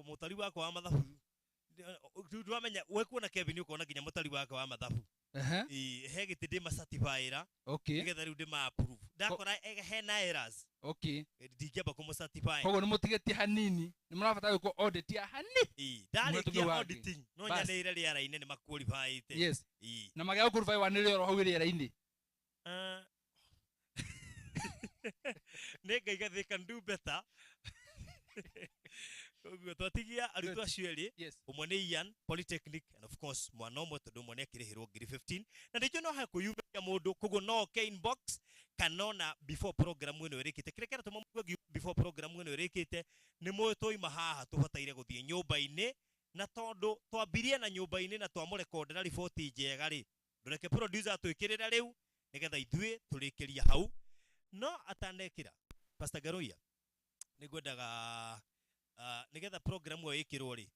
mũtari wakwa wa mathabu, ndwamenya, we kuona Kevin ũkona nginya mũtari wakwa wa mathabu. He gĩtĩ ndĩma-certify-ĩra, nĩgetha rĩu ndĩma-approve. Ndakora hena errors. Ndingĩamba kũmũ-certify. Koguo nĩ mũtigĩtie hanini, nĩ mũrabatara gwĩkwo audit ya hani. Ndarĩkia Mũtũmia wake. auditing, no Bas. nyanĩrĩre rĩera-inĩ nĩ ma-qualify-ĩte. Yes. Na magĩa gũ-qualify wanĩrĩre oro hau rĩera-inĩ. Nĩ ngaiga they can do better. Koguo twatigia arutwo acio erĩ, ũmwe nĩ Ian Polytechnic and of course mwana ũmwe tondũ ũmwe nĩ akĩrĩhĩrwo 15,000. Na nĩnjũĩ no hakwĩyumĩria mũndũ, koguo no oke inbox kana ona before program ĩno ĩrĩkĩte. Kĩrĩa kĩratũma mũigue ngiuga before program ĩno ĩrĩkĩte nĩ mũĩ twauma haha tũbataire gũthiĩ nyũmba-inĩ, na tondũ twambirie na nyũmba-inĩ na twamũrekondera riboti njega rĩ, ndũreke producer atwĩkĩrĩre rĩu nĩgetha ithuĩ tũrĩkĩrie hau. No atanekĩra Pastor Garuya, nĩngwendaga nĩgetha program ĩyo ĩkĩrwo rĩ,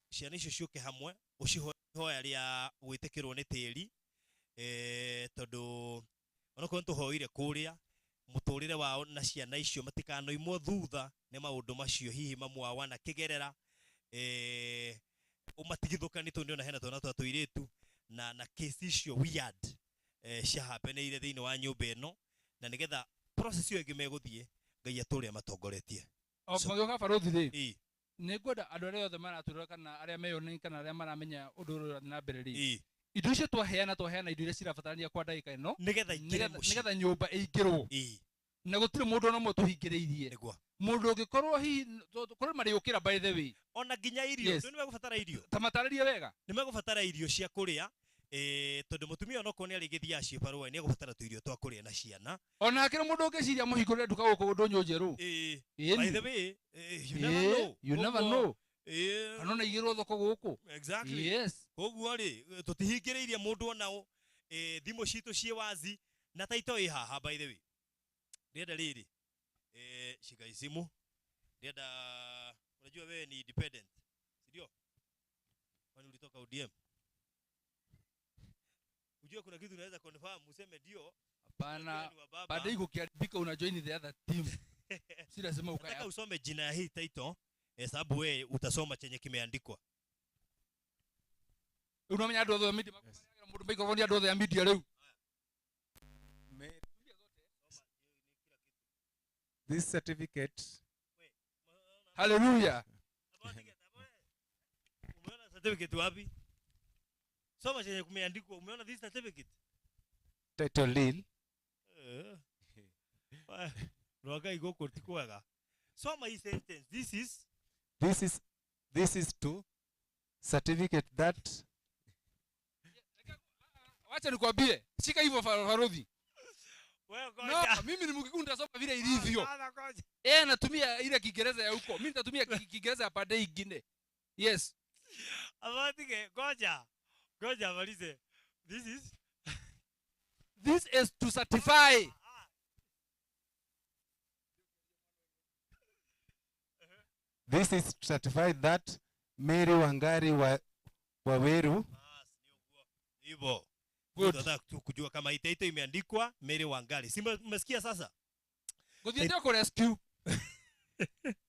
ciana icio ciũke hamwe, ũcihoe ihoya rĩa gwĩtĩkĩrwo nĩ tĩri, tondũ onokorwo nĩtũhoire kũrĩa mũtũrĩre wao na ciana icio matikanoimwo thutha nĩ maũndũ macio hihi mamu wao wanakĩgerera, ũmatigithũkanie tondũ nĩona hena twana twa tũirĩtu na case icio weird, ciahapeneire thĩinĩ wa nyũmba ĩno, na nĩgetha process ĩyo ĩngĩ megũthiĩ Ngai atũre amatongoretie. O magĩũka barothi rĩ, Ĩĩ. nĩ ngwenda andũ arĩa othe maratwĩrora kana arĩa meyonei kana arĩa maramenya ũndũ ũrĩa ũrathiĩ na mbere rĩ, Ĩĩ. indo icio twaheana twaheana indo iria cirabatarania kwa ndagĩka ĩno Nĩgetha ingĩre nĩgetha mũciĩ. nĩgetha nyũmba ĩingĩrwo. Ĩĩ. Na gũtirĩ mũndũ ona ũmwe tũhingĩrĩirie. Nĩguo. Mũndũ ũngĩkorwo hihi kũrĩ marĩũkĩra by the way. Ona nginya irio, Yes. nĩ megũbatara irio. Ta matarĩrie wega. Nĩ megũbatara irio cia kũrĩa, tondũ mũtumia onokorwo nĩ arĩgĩthiaga ciĩbarũa nĩ egũbatara tũirio twa kũrĩa na ciana. Ona hakĩrĩ mũndũ ũngĩciria mũhingũrĩre nduka gũkũ ndũnyũ njerũ. Ĩĩ. Ĩni. By the way, you never know. You never Koguo, know. Kana ona igĩrwo thoko gũkũ. Exactly. Yes. Koguo rĩ, tũtihingĩrĩirie mũndũ ona ũ. Thimũ citũ ciĩ wazi na taito ĩ haha by the way. Ndĩrenda rĩrĩ, shika isimu. Ndĩrenda, unajua wewe ni independent, si ndio? Kwani ulitoka ODM? Ujue kuna kitu unaweza confirm useme ndio. Hapana, Ni wa baba. baadaye kukiharibika una join the other team. Si lazima ukae. Nataka usome jina ya hii title, sababu wewe utasoma chenye kimeandikwa. Unamenya andũ othe a media makũmanagĩra mũndũ microphone andũ othe a media rĩu. This certificate. Hallelujah. Umeona certificate wapi? Soma chenye kumeandikwa. Umeona this certificate? Title deed. Rwaga igoko ti kwega. Soma hii sentence. This is This is to certificate that. Wacha nikwambie, shika hivyo Farodhi. Wewe No, ngoja. mimi ni Mkikuyu nitasoma vile ilivyo. Sasa ngoja. Yeye anatumia ile Kiingereza ya huko. Mimi nitatumia Kiingereza ya pande ingine. Yes. Abatige, ngoja. Ngoja amalize. This is This is to certify. This is to certify that Mary Wangari Waweru. Hivyo. Good. Tunataka tu kujua kama itaito imeandikwa Mary Wangari. Si mmesikia sasa? Guthiete ku rescue.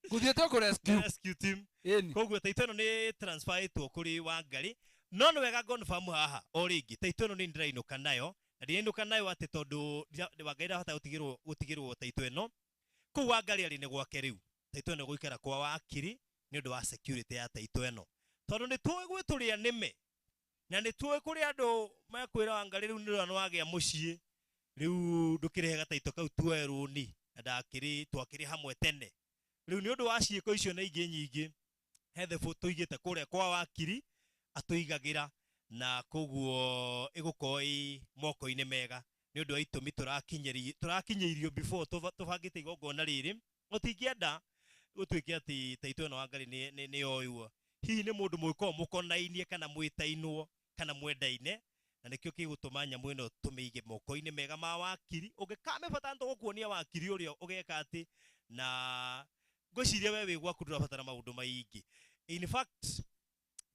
Guthiete ku rescue. Rescue team. Ĩni. Koguo taito ĩno nĩ transfer ĩtwo kũrĩ Wangari. No nĩ wega confirm haha o rĩngĩ. Taito ĩno nĩ ndĩrainũka nayo. Na ndĩrainũka nayo atĩ tondũ Wangari ndahota gũtigĩrwo taito ĩno. Kũu Wangari arĩ nĩ gwake rĩu. Taito ĩno ĩgũikara kwa wakiri nĩ ũndũ wa security ya taito ĩno. Tondũ nĩ tũĩ gwĩtũrĩa nĩme. Na nĩ tũĩ kũrĩ andũ mekwĩra Wangari rĩu nĩ wagĩa mũciĩ. Rĩu ndũkĩrehe gataito kau tuoe rũni. Na twakĩrĩ hamwe tene. Rĩu nĩ ũndũ wa ciĩko icio na ingĩ nyingĩ, he thebũ tũigĩte kũrĩa kwa wakiri atũigagĩra, na koguo ĩgũkorwo ĩ moko-inĩ mega nĩ ũndũ wa itũmi tũrakinyĩirio before tũbangĩte igongona rĩrĩ. Tũtingĩenda gũtuĩke atĩ taito ĩno Wangari nĩ yoywo. Hihi nĩ mũndũ mũgĩkorwo mũkonainie kana mwĩtainwo kana mwendaine, na nĩkĩo kĩgũtũma nyamũ ĩno tũmĩige moko-inĩ mega ma wakiri. Ũngĩkamĩbata nĩtũgũkuonia wakiri ũrĩa ũgeka atĩ, na ngwĩciria we wĩ gwaku ndũrabatara maũndũ maingĩ. In fact,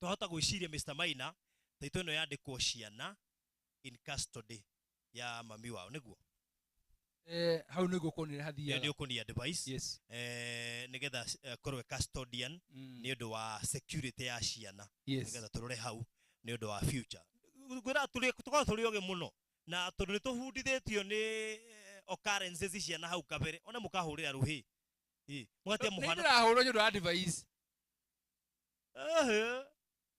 twahota gwĩciria Mr. Maina taito ĩno yandĩkwo ciana in custody ya mami wao, nĩguo? Hau nĩguo kuonire hathiaga. Nĩ ũkũnia advice. Yes. Nĩgetha korwe custodian nĩ ũndũ wa security ya ciana. Yes. Nĩgetha tũrore hau nĩ ũndũ wa future. Ngwĩra tũkoragwo tũrĩ ogĩ mũno na tondũ nĩ tũbundithĩtio nĩ occurrences ciana hau kabere, ona mũkahũrĩra rũhĩ. Ĩ, mũgatia Nĩ mũhano. ndĩrahũrwo nĩ ũndũ wa advice. Ehe.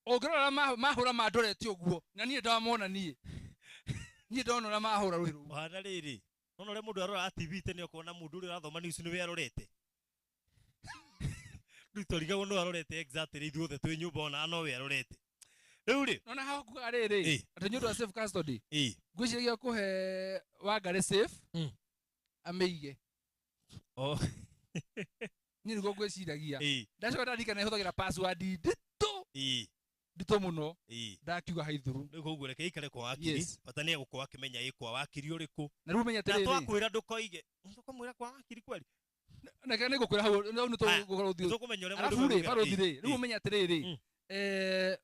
Ũngĩrora mahũra mandorete ũguo, na niĩ ndamona niĩ. Niĩ ndona ũrĩa mahũra rũhĩ rũu. Ũhana rĩrĩ, nona ũrĩa mũndũ aroraga TV tene ũkona mũndũ ũrĩa ũrathoma news nĩwe arorete. Rĩu tũrigagwo nũ arorete exactly, ithuothe twĩ nyũmba ona nowe arorete. Rĩu rĩ, Nona haha kuga rĩrĩ, Ĩ. atĩ nĩ ũndũ wa safe custody. Ĩ. Ngwĩciragia kũhe Wangari safe, amĩige. Oh. Niĩ nĩguo ngwĩciragia. Ĩ. Ndacoka ndarikana ĩhũthagĩra password nditũ. Ĩ. Nditũ mũno. Ĩ. Ndakiuga haithuru. Rĩu koguo reke ikare kwa wakiri. Yes. Bata nĩ egũkorwo akĩmenya ĩ kwa wakiri ũrĩkũ. Na rĩu ũmenye Na atĩrĩrĩ. twakwĩra ndũkoige. Tũkamwĩra kwa wakiri kweli. Na kana nĩngũkwĩra hau, hau nĩ tũgũkorwo ũthiũ. Nĩtũkũmenya ũrĩa mũndũ Arabu rĩ, augaga. barothi Ĩ, rĩ, rĩu ĩ. ũmenye atĩrĩrĩ,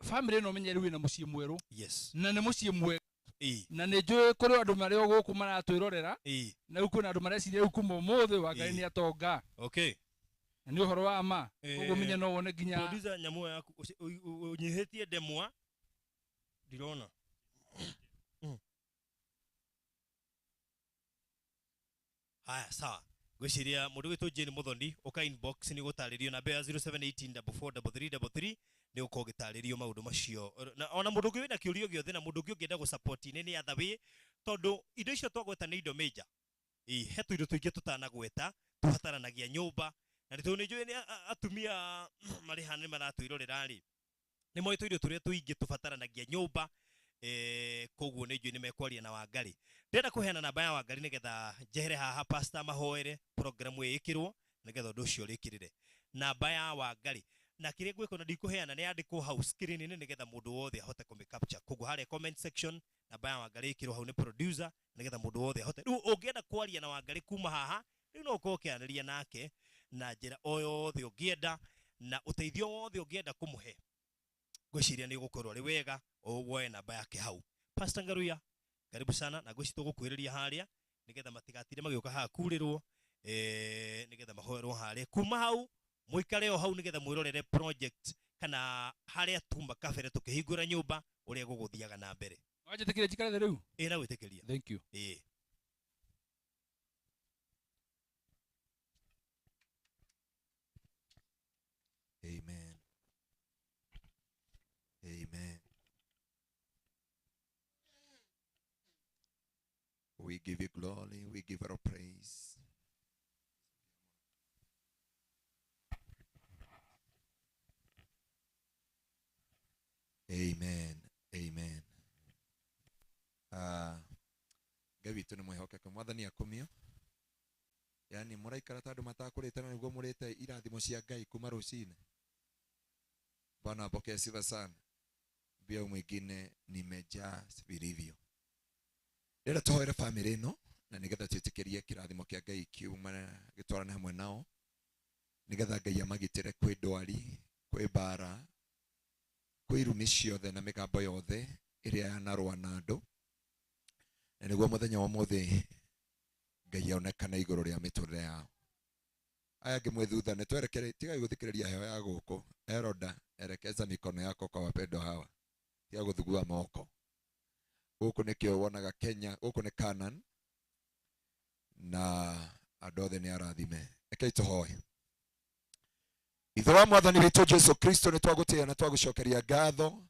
family ĩno ũmenye rĩu ĩna mũciĩ mwerũ. Yes. Na nĩ mũciĩ mwega. Ĩ. Na nĩ njũĩ kũrĩ andũ marĩ o gũkũ maratwĩrorera. Ĩ. Na rĩu kwĩna andũ mareciria rĩu kuma ũmũthĩ Wangari Ĩ. nĩ atonga. Okay. Na nĩ ũhoro wa ma. Koguo ũmenye no wone nginya Producer, nyamũ yaku ũnyihĩtie ndemwa. Ndirona. Haya, sawa. Ngwĩciria mũndũ wĩtwo Jane Muthoni ũka inbox nĩ ũgũtarĩrio namba ya 0718443333 nĩ ũkorwo ũgĩtarĩrio maũndũ macio. Na ona mũndũ ũngĩ wĩna kĩũria gĩothe na mũndũ ũngĩ ũngĩenda gũ-support nĩ nĩ other way, tondũ indo icio twagweta nĩ indo major. Ĩ, he tũindo tũingĩ tũtanagweta tũbataranagia nyũmba, na nĩ tondũ nĩ njũĩ nĩ atumia marĩ haha nĩ maratwĩrorera rĩ, nĩ moĩ tũindo tũrĩa tũingĩ tũbataranagia nyũmba. Koguo nĩ njũĩ nĩ mekwaria na Wangari. Ndĩrenda kũheana namba ya Wangari nĩgetha njehere haha pastor mahoere program ĩyo ĩkĩrwo nĩgetha ũndũ ũcio ũrĩkĩrĩre. Namba ya Wangari na kĩrĩa ngwĩka na ndikũheana nĩ yandĩkwo hau screen-inĩ nĩgetha mũndũ wothe ahote kũmĩ capture. Koguo harĩa comment section namba ya Wangari ĩkĩrwo hau nĩ producer nĩgetha mũndũ wothe ahote. Rĩu ũngĩenda kwaria na Wangari kuma haha rĩu no ũkorwo ũkĩaranĩria nake na njĩra o yothe ũngĩenda na ũteithio wothe ũngĩenda kũmũhe. Ngwĩciria nĩ ũgũkorwo arĩ wega woe namba yake hau. Pastor Ngaruya, karibu sana, na ngwĩciria tũgũkuhĩrĩria harĩa nĩgetha matigatinde magĩũka haha kurĩrwo, nĩgetha mahoerwo harĩa. Kuma hau mũikare o hau nĩgetha mwĩrorere project kana harĩa tuma kabere tũkĩhingũra nyũmba ũrĩa gũgũthiaga na mbere. Wanjĩtĩkĩria njikare thĩ rĩu? Ĩ, nagwĩtĩkĩria. Thank you. Ĩ. Amen. Amen. We give you glory, we give you praise. Amen. Amen. Ngai witũ nĩ mwĩhokeku, Mwathani akumio. Yaani mũraikara ta andũ matakũrĩte na nĩguo mũrĩte irathimo cia Ngai kuma rũcinĩ. Bwana apokee sifa sana. Mbia mwingine nimejaa vilivyo. Rĩrĩa tũhoere family ĩno na nĩgetha twĩtĩkĩrie kĩrathimo kĩa Ngai kiumane gĩtwarane hamwe nao, nĩgetha Ngai amagitĩre kwĩ ndwari, kwĩ mbara, kwĩ irumi ciothe na mĩgambo yothe ĩrĩa yanarũa na andũ, na nĩguo mũthenya wa ũmũthĩ Ngai onekane igũrũ rĩa mĩtũrĩre yao. Aya angĩ mwĩ thutha nĩ twerekere, tigai gũthikĩrĩria heho ya gũkũ. Eroda, elekeza mikono yako kwa wapendwa hawa, tiga gũthugua moko. Gũkũ nĩkĩo wonaga Kenya, gũkũ nĩ Canaan, na andũ othe nĩ arathime. Rekei tũhoe. Ithe wa Mwathani witũ Jesu Kristo, nĩ twagũtĩĩa na twagũcokeria ngatho.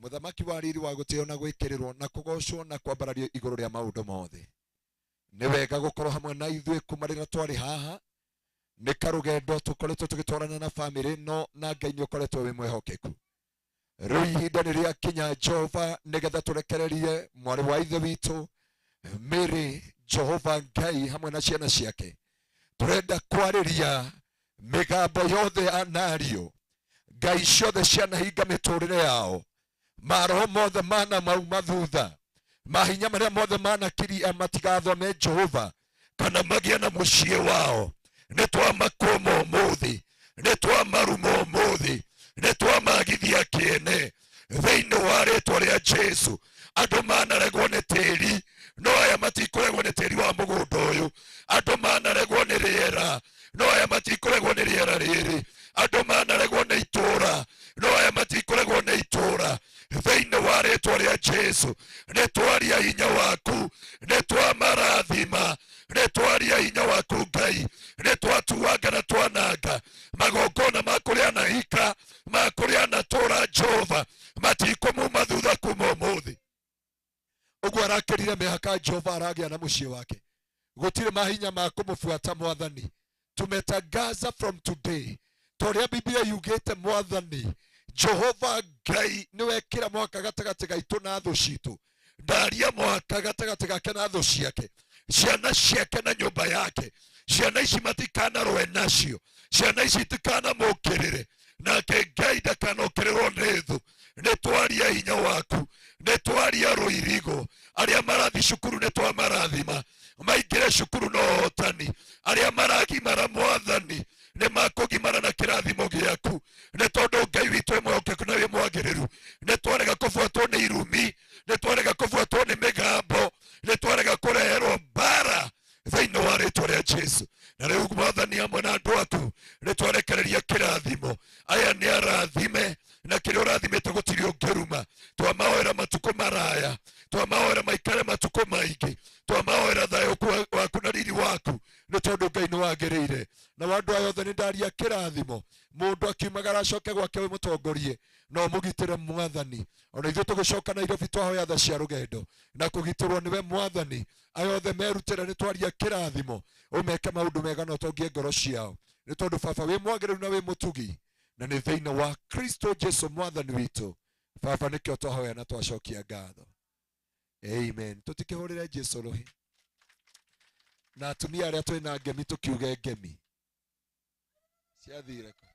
Mũthamaki wa riri wa gũtĩo na gwĩkĩrĩrwo na kũgocwo na kwambarario igũrũ rĩa maũndũ mothe. Nĩ wega gũkorwo hamwe na ithuĩ kuma rĩrĩa twarĩ haha. Nĩ karũgendo tũkoretwo tũgĩtwarana na family ĩno, na Ngai nĩ ũkoretwo wĩ mwĩhokeku. Rĩu ihinda nĩ rĩakinya Jehova, nĩgetha tũrekererie mwarĩ wa ithe witũ Mary Jehova Ngai hamwe na ciana ciake. Tũrenda kwarĩria mĩgambo yothe ya nario, Ngai ciothe cianahinga mĩtũrĩre yao, maroho mothe mana mauma thutha, mahinya marĩa mothe manakiria matigathome Jehova kana magĩe na mũciĩ wao. Nĩ twamakũma ũmũthĩ, nĩ twamaruma ũmũthĩ, nĩ twamagithia kĩene thĩinĩ wa rĩtwa rĩa Jesu. Andũ manaregwo nĩ tĩri, no aya matikũregwo nĩ tĩri wa mũgũnda ũyũ. Andũ manaregwo nĩ rĩera, no aya matikũregwo nĩ rĩera rĩrĩ. Andũ manaregwo nĩ itũũra, no aya matikũregwo nĩ itũũra. Thĩinĩ wa rĩtwa rĩa Jesu, nĩ twaria hinya waku, nĩ twamarathima, nĩ twaria hinya waku Ngai, nĩ twatuanga na twananga magongona ma kũrĩa na hika, ma kũrĩa na tũra Jehova, matikũmuma thutha kuma ũmũthĩ. Ũguo arakĩrire mĩhaka Jehova aragĩa na mũciĩ wake. Gũtirĩ mahinya ma kũmũbuata Mwathani. Tumetangaza from today, ta ũrĩa Biblia yugĩte, Mwathani Jehova Ngai nĩwekĩra mwaka gatagatĩ gaitũ na thũ citũ. Ndaria mwaka gatagatĩ gake na thũ ciake, ciana ciake na nyũmba yake. Ciana ici matikanarũe nacio, ciana ici itikanamũkĩrĩre, nake Ngai ndakanokĩrĩrwo nĩ thũ. Nĩ twaria hinya waku, nĩ twaria rũirigo. Arĩa marathi cukuru nĩ twamarathima, maingĩre cukuru na ũhotani. Arĩa maragimara Mwathani nĩ makũgimara na kĩrathimo gĩaku, nĩ tondũ Ngai witũ wĩ mwĩhokeku na wĩ mwagĩrĩru. Nĩ twarega kũbuatwo nĩ irumi, nĩ twarega kũbuatwo nĩ mĩgambo, nĩ twarega kũreherwo mbara thĩinĩ wa rĩtwa rĩa Jesu. Na rĩu Mwathani hamwe na andũ aku nĩ twarekereria kĩrathimo. Aya nĩ arathime, na kĩrĩa ũrathimĩte gũtirĩ ũngĩruma. Twamahoera matukũ maraya, twamahoera maikare matukũ maingĩ, twamahoera thayũ waku na riri Riri waku nĩ tondũ Ngai nĩ wagĩrĩire. Na andũ aya othe nĩ ndaria kĩrathimo, mũndũ akiumagara acoke gwake wĩ mũtongorie na ũmũgitĩre Mwathani. Ona ithuĩ tũgĩcoka Nairobi twahoya tha cia rũgendo na kũgitĩrwo nĩwe Mwathani. Aya othe merutĩra nĩ twaria kĩrathimo, ũmeke maũndũ mega na ũtongie ngoro ciao, nĩ tondũ Baba wĩ mwagĩrĩru na wĩ mũtugi, na nĩ thĩinĩ wa Kristo Jesu Mwathani witũ. Baba nĩkĩo twahoya na twacokia ngatho. Amen. Tũtikĩhũrĩre Jesu rũhĩ. Na atumia arĩa twĩna ngemi tũkiuge ngemi ciathire kũ?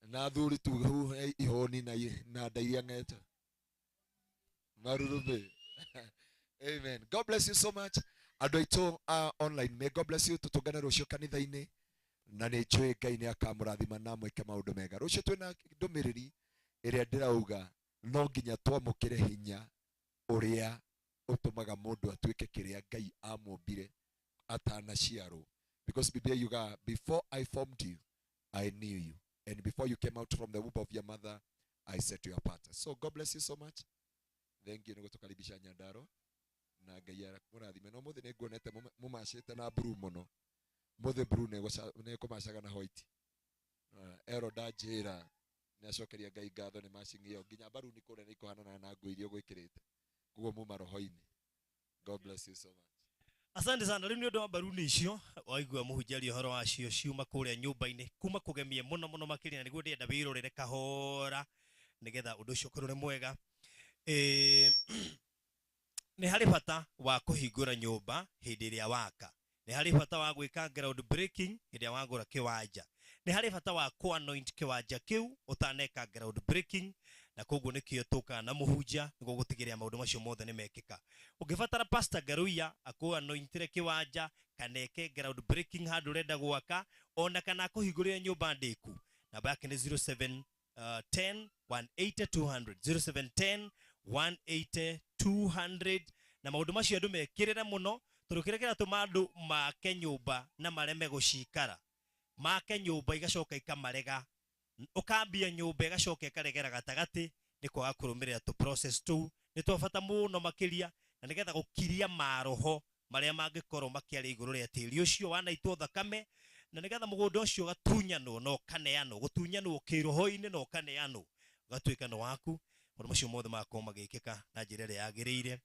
Na athuri tuhuhe ihũni na nda iria ng'eto marurumĩ. Amen. God bless you so much. Andũ aitũ a online, may God bless you. Tũtũngane rũciũ kanitha-inĩ, na nĩ njũĩ Ngai nĩ akamũrathima na amwĩke maũndũ mega. Rũciũ twĩna ndũmĩrĩri ĩrĩa ndĩrauga no nginya twamũkĩre hinya ũrĩa ũtũmaga mũndũ atuĩke kĩrĩa Ngai amũmbire atanaciarwo. Because Biblia yugaga, before I formed you, I knew you. And before you came out from the womb of your mother, I set you apart. So God bless you so much. Thank you nĩ gũtũkaribisha Nyandarua. Na Ngai amũrathime. No mũthĩ nĩ nguonete mũmacĩte na blue mũno. Mũthĩ blue nĩ ĩkũmacaga na white. Ero ndanjĩra nĩ acokeria Ngai ngatho nĩ matching ĩyo. Nginya mbaruni kũrĩa nĩ ikũhanana na nguo iria ũgwĩkĩrĩte. Koguo muma roho-inĩ. God bless you so much. Asante sana. Rĩu nĩ ũndũ wa mbaruni icio waigua mũhunjaria ũhoro wacio ciuma kũrĩa nyũmba-inĩ kuma kũgemie mũno mũno makĩria, na nĩguo ndĩrenda wĩrorere kahora nĩgetha ũndũ ũcio ũkorwo ũrĩ mwega. Nĩ harĩ bata wa kũhingũra nyũmba hĩndĩ ĩrĩa waka, nĩ harĩ bata wa gwĩka ground breaking hĩndĩ ĩrĩa wagũra kĩwanja, nĩ harĩ bata wa kũ-anoint kĩwanja kĩu ũtaneka ground breaking, na koguo nĩkĩo tũkaga na mũhunjia nĩguo gũtigĩrĩra maũndũ macio mothe nĩ mekĩka. Ũngĩbatara Pastor Ngaruiya akũ-anointĩre kĩwanja kana eke ground breaking handũ ũrenda gwaka, ona kana akũhingũrĩre nyũmba ndĩku, namba yake nĩ 07 10 180 200, 07 10 180 200. Na maũndũ macio andũ mekĩrĩre mũno, tondũ kĩrĩa kĩratũma andũ make nyũmba na mareme gũcikara, make nyũmba igacoka ikamarega, ũkambia nyũmba ĩgacoka ĩkaregera gatagatĩ, nĩ kwaga kũrũmĩrĩra tũ process tũu. Nĩ twa bata mũno makĩria, na nĩgetha gũkiria maroho marĩa mangĩkorwo makĩaria igũrũ rĩa tĩri ũcio wanaitwo thakame, na nĩgetha mũgũnda ũcio ũgatunyanwo na ũkaneanwo, gũtunyanwo kĩroho-inĩ na ũkaneanwo, ũgatuĩka nĩ waku. Maũndũ macio mothe magakorwo magĩkĩka na njĩra ĩrĩa yagĩrĩire.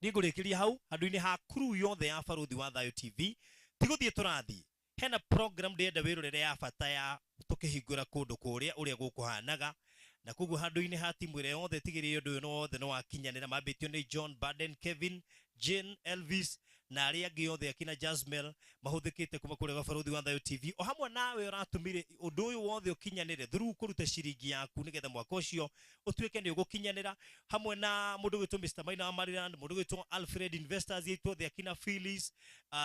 Niĩ ngũrĩkĩria hau handũ-inĩ ha crew yothe ya Barũthi wa Thayũ TV. Ti gũthiĩ tũrathiĩ, hena program ndĩrenda wĩrorere ya bata ya tũkĩhingũra kũndũ kũrĩa ũrĩa gũkũhanaga, na koguo handũ-inĩ ha timu ĩrĩa yothe tigĩrĩire ũndũ ũyũ wothe nĩ wakinyanĩra. Mambĩtio nĩ John Baden, Kevin, Jane, Elvis na arĩa angĩ othe akina Jasmel mahũthĩkĩte kuma kũrĩa gwa Barũthi wa Thayũ TV, o hamwe nawe ũratũmire ũndũ ũyũ wothe ũkinyanĩre through kũruta ciringi yaku nĩgetha mwaka ũcio ũtuĩke nĩ ũgũkinyanĩra, hamwe na mũndũ ũgwĩtwo Mr. Maina wa Maryland, mũndũ ũgwĩtwo Alfred Investors aitũ othe akina Phyllis,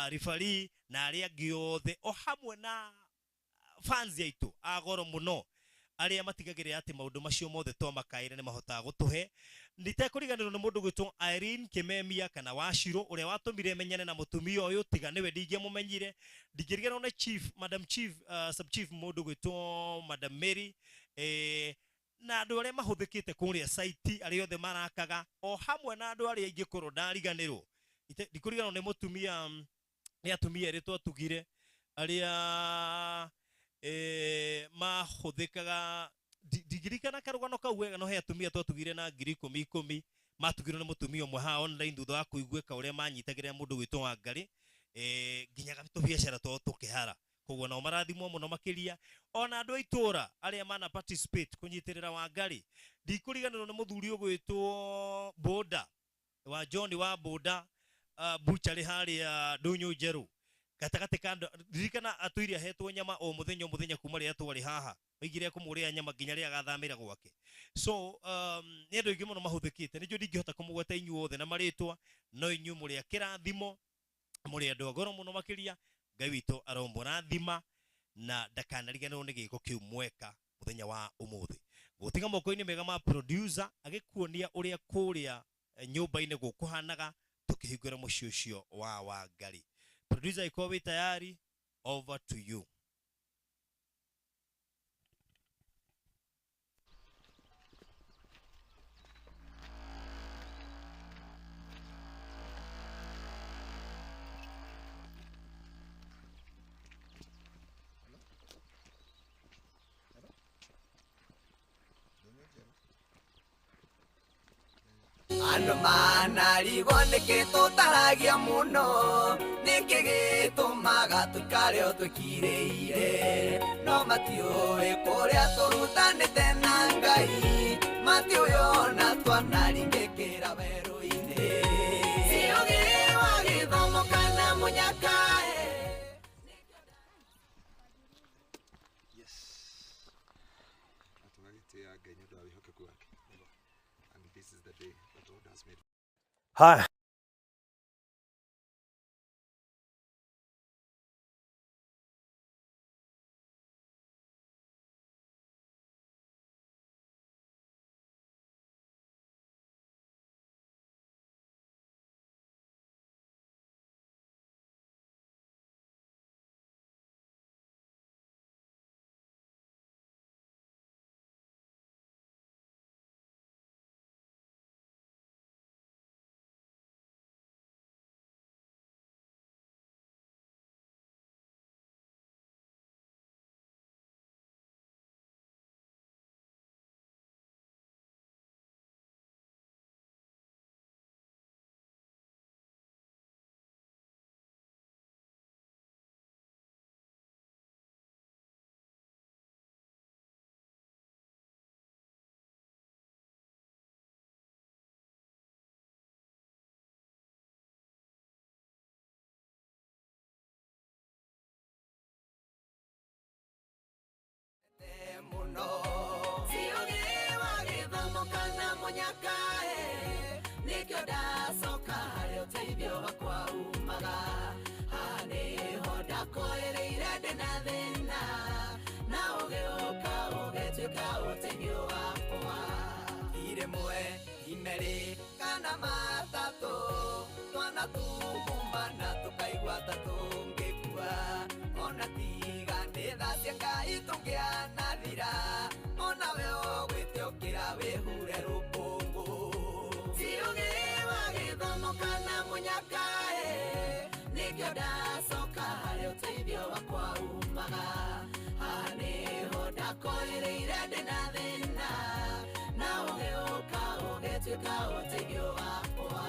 Rifari na arĩa angĩ othe, o hamwe na fans aitũ a goro mũno arĩa matigagĩrĩra atĩ maũndũ macio mothe twamakaĩra nĩ mahotaga gũtũhe. Nditekũriganĩrwo nĩ mũndũ ũgwĩtwo Irene Kimemia kana Wachirũ ũrĩa watũmire menyane na mũtumia ũyũ, tiga nĩwe ndingĩamũmenyire. Ndingĩriganĩrwo nĩ Chief, Madam Chief, Sub Chief mũndũ ũgwĩtwo Madam Mary, na andũ arĩa mahũthĩkĩte kũrĩa site arĩa othe marakaga, o hamwe na andũ arĩa ingĩkorwo ndariganĩrwo. Ndikũriganĩrwo nĩ mũtumia, nĩ atumia erĩ twatugire arĩa mahũthĩkaga. Ndingĩririkana karũgano kau wega, no he atumia twatugire na ngiri ikũmi ikũmi, matugirwo nĩ mũtumia ũmwe haha online thutha wa kũiguĩka ũrĩa manyitagĩrĩra mũndũ ũgwĩtwo Wangari, nginya tũbiacara twao tũkĩhara. Koguo nao marathimwo mũno makĩria. Ona andũ a itũra arĩa mana participate kũnyitĩrĩra Wangari, ndikũriganĩrwo nĩ mũthuri ũgwĩtwo Boda wa John wa Boda, butchery harĩa Ndũnyũ Njerũ gatagatĩ ka andũ. Ririkana atũire ahetwo nyama o mũthenya o mũthenya kuma rĩrĩa twarĩ haha, oigire ekũmũrĩa nyama nginya rĩrĩa agathamĩra gwake. So nĩ andũ aingĩ mũno mahũthĩkĩte, nĩnjũĩ ndingĩhota kũmũgweta inyuĩ othe na marĩtwa, no inyuĩ mũrĩ a kĩrathimo, mũrĩ andũ a goro mũno makĩria. Ngai witũ aromũrathima na ndakanariganĩrwo nĩ gĩko kĩu mweka mũthenya wa ũmũthĩ. Gũtiga moko-inĩ mega ma producer agĩkuonia ũrĩa kũrĩa nyũmba-inĩ gũkũhanaga tũkĩhingũra mũciĩ ũcio wa Wangari. Producer iko wĩ tayari, over to you. Andũ manarigwo nĩkĩ tũtaragia mũno, nĩkĩ gĩtũmaga tũikare o twĩkirĩire. No matiũĩ kũrĩa tũrutanĩte na Ngai, matiũĩ ona twanaringĩkĩra werũ-inĩ. Ti ũgĩ wa gĩthomo kana mũnyaka-ĩ. Yes. Na tũgagĩtĩĩa Ngai nĩ ũndũ wa wĩhokeku wake. And this is the day that the Lord has made. Haya. Ti ũgĩ wa gĩthomo kana mũnyaka-ĩ, nĩkĩo ndacoka harĩ ũteithio wakwa umaga. Haha nĩho ndakorereire ndĩna thĩna, na ũgĩũka ũgĩtuĩka ũteithio wakwa. Ti rĩmwe, ti merĩ, kana matatũ, twana tungumana tũkaigua ta tũngĩkua. Ona tiga nĩ tha cia Ngai tũngĩanathira, onawe ũgwĩte ũkĩra wĩhure rũkũngũ. Ti ũgĩ wa gĩthomo kana mũnyaka-ĩ, nĩkĩo ndacoka harĩ ũteithio wakwa umaga. Haha nĩho ndakorereire ndĩna thĩna, na ũgĩũka ũgĩtuĩka ũteithio wakwa.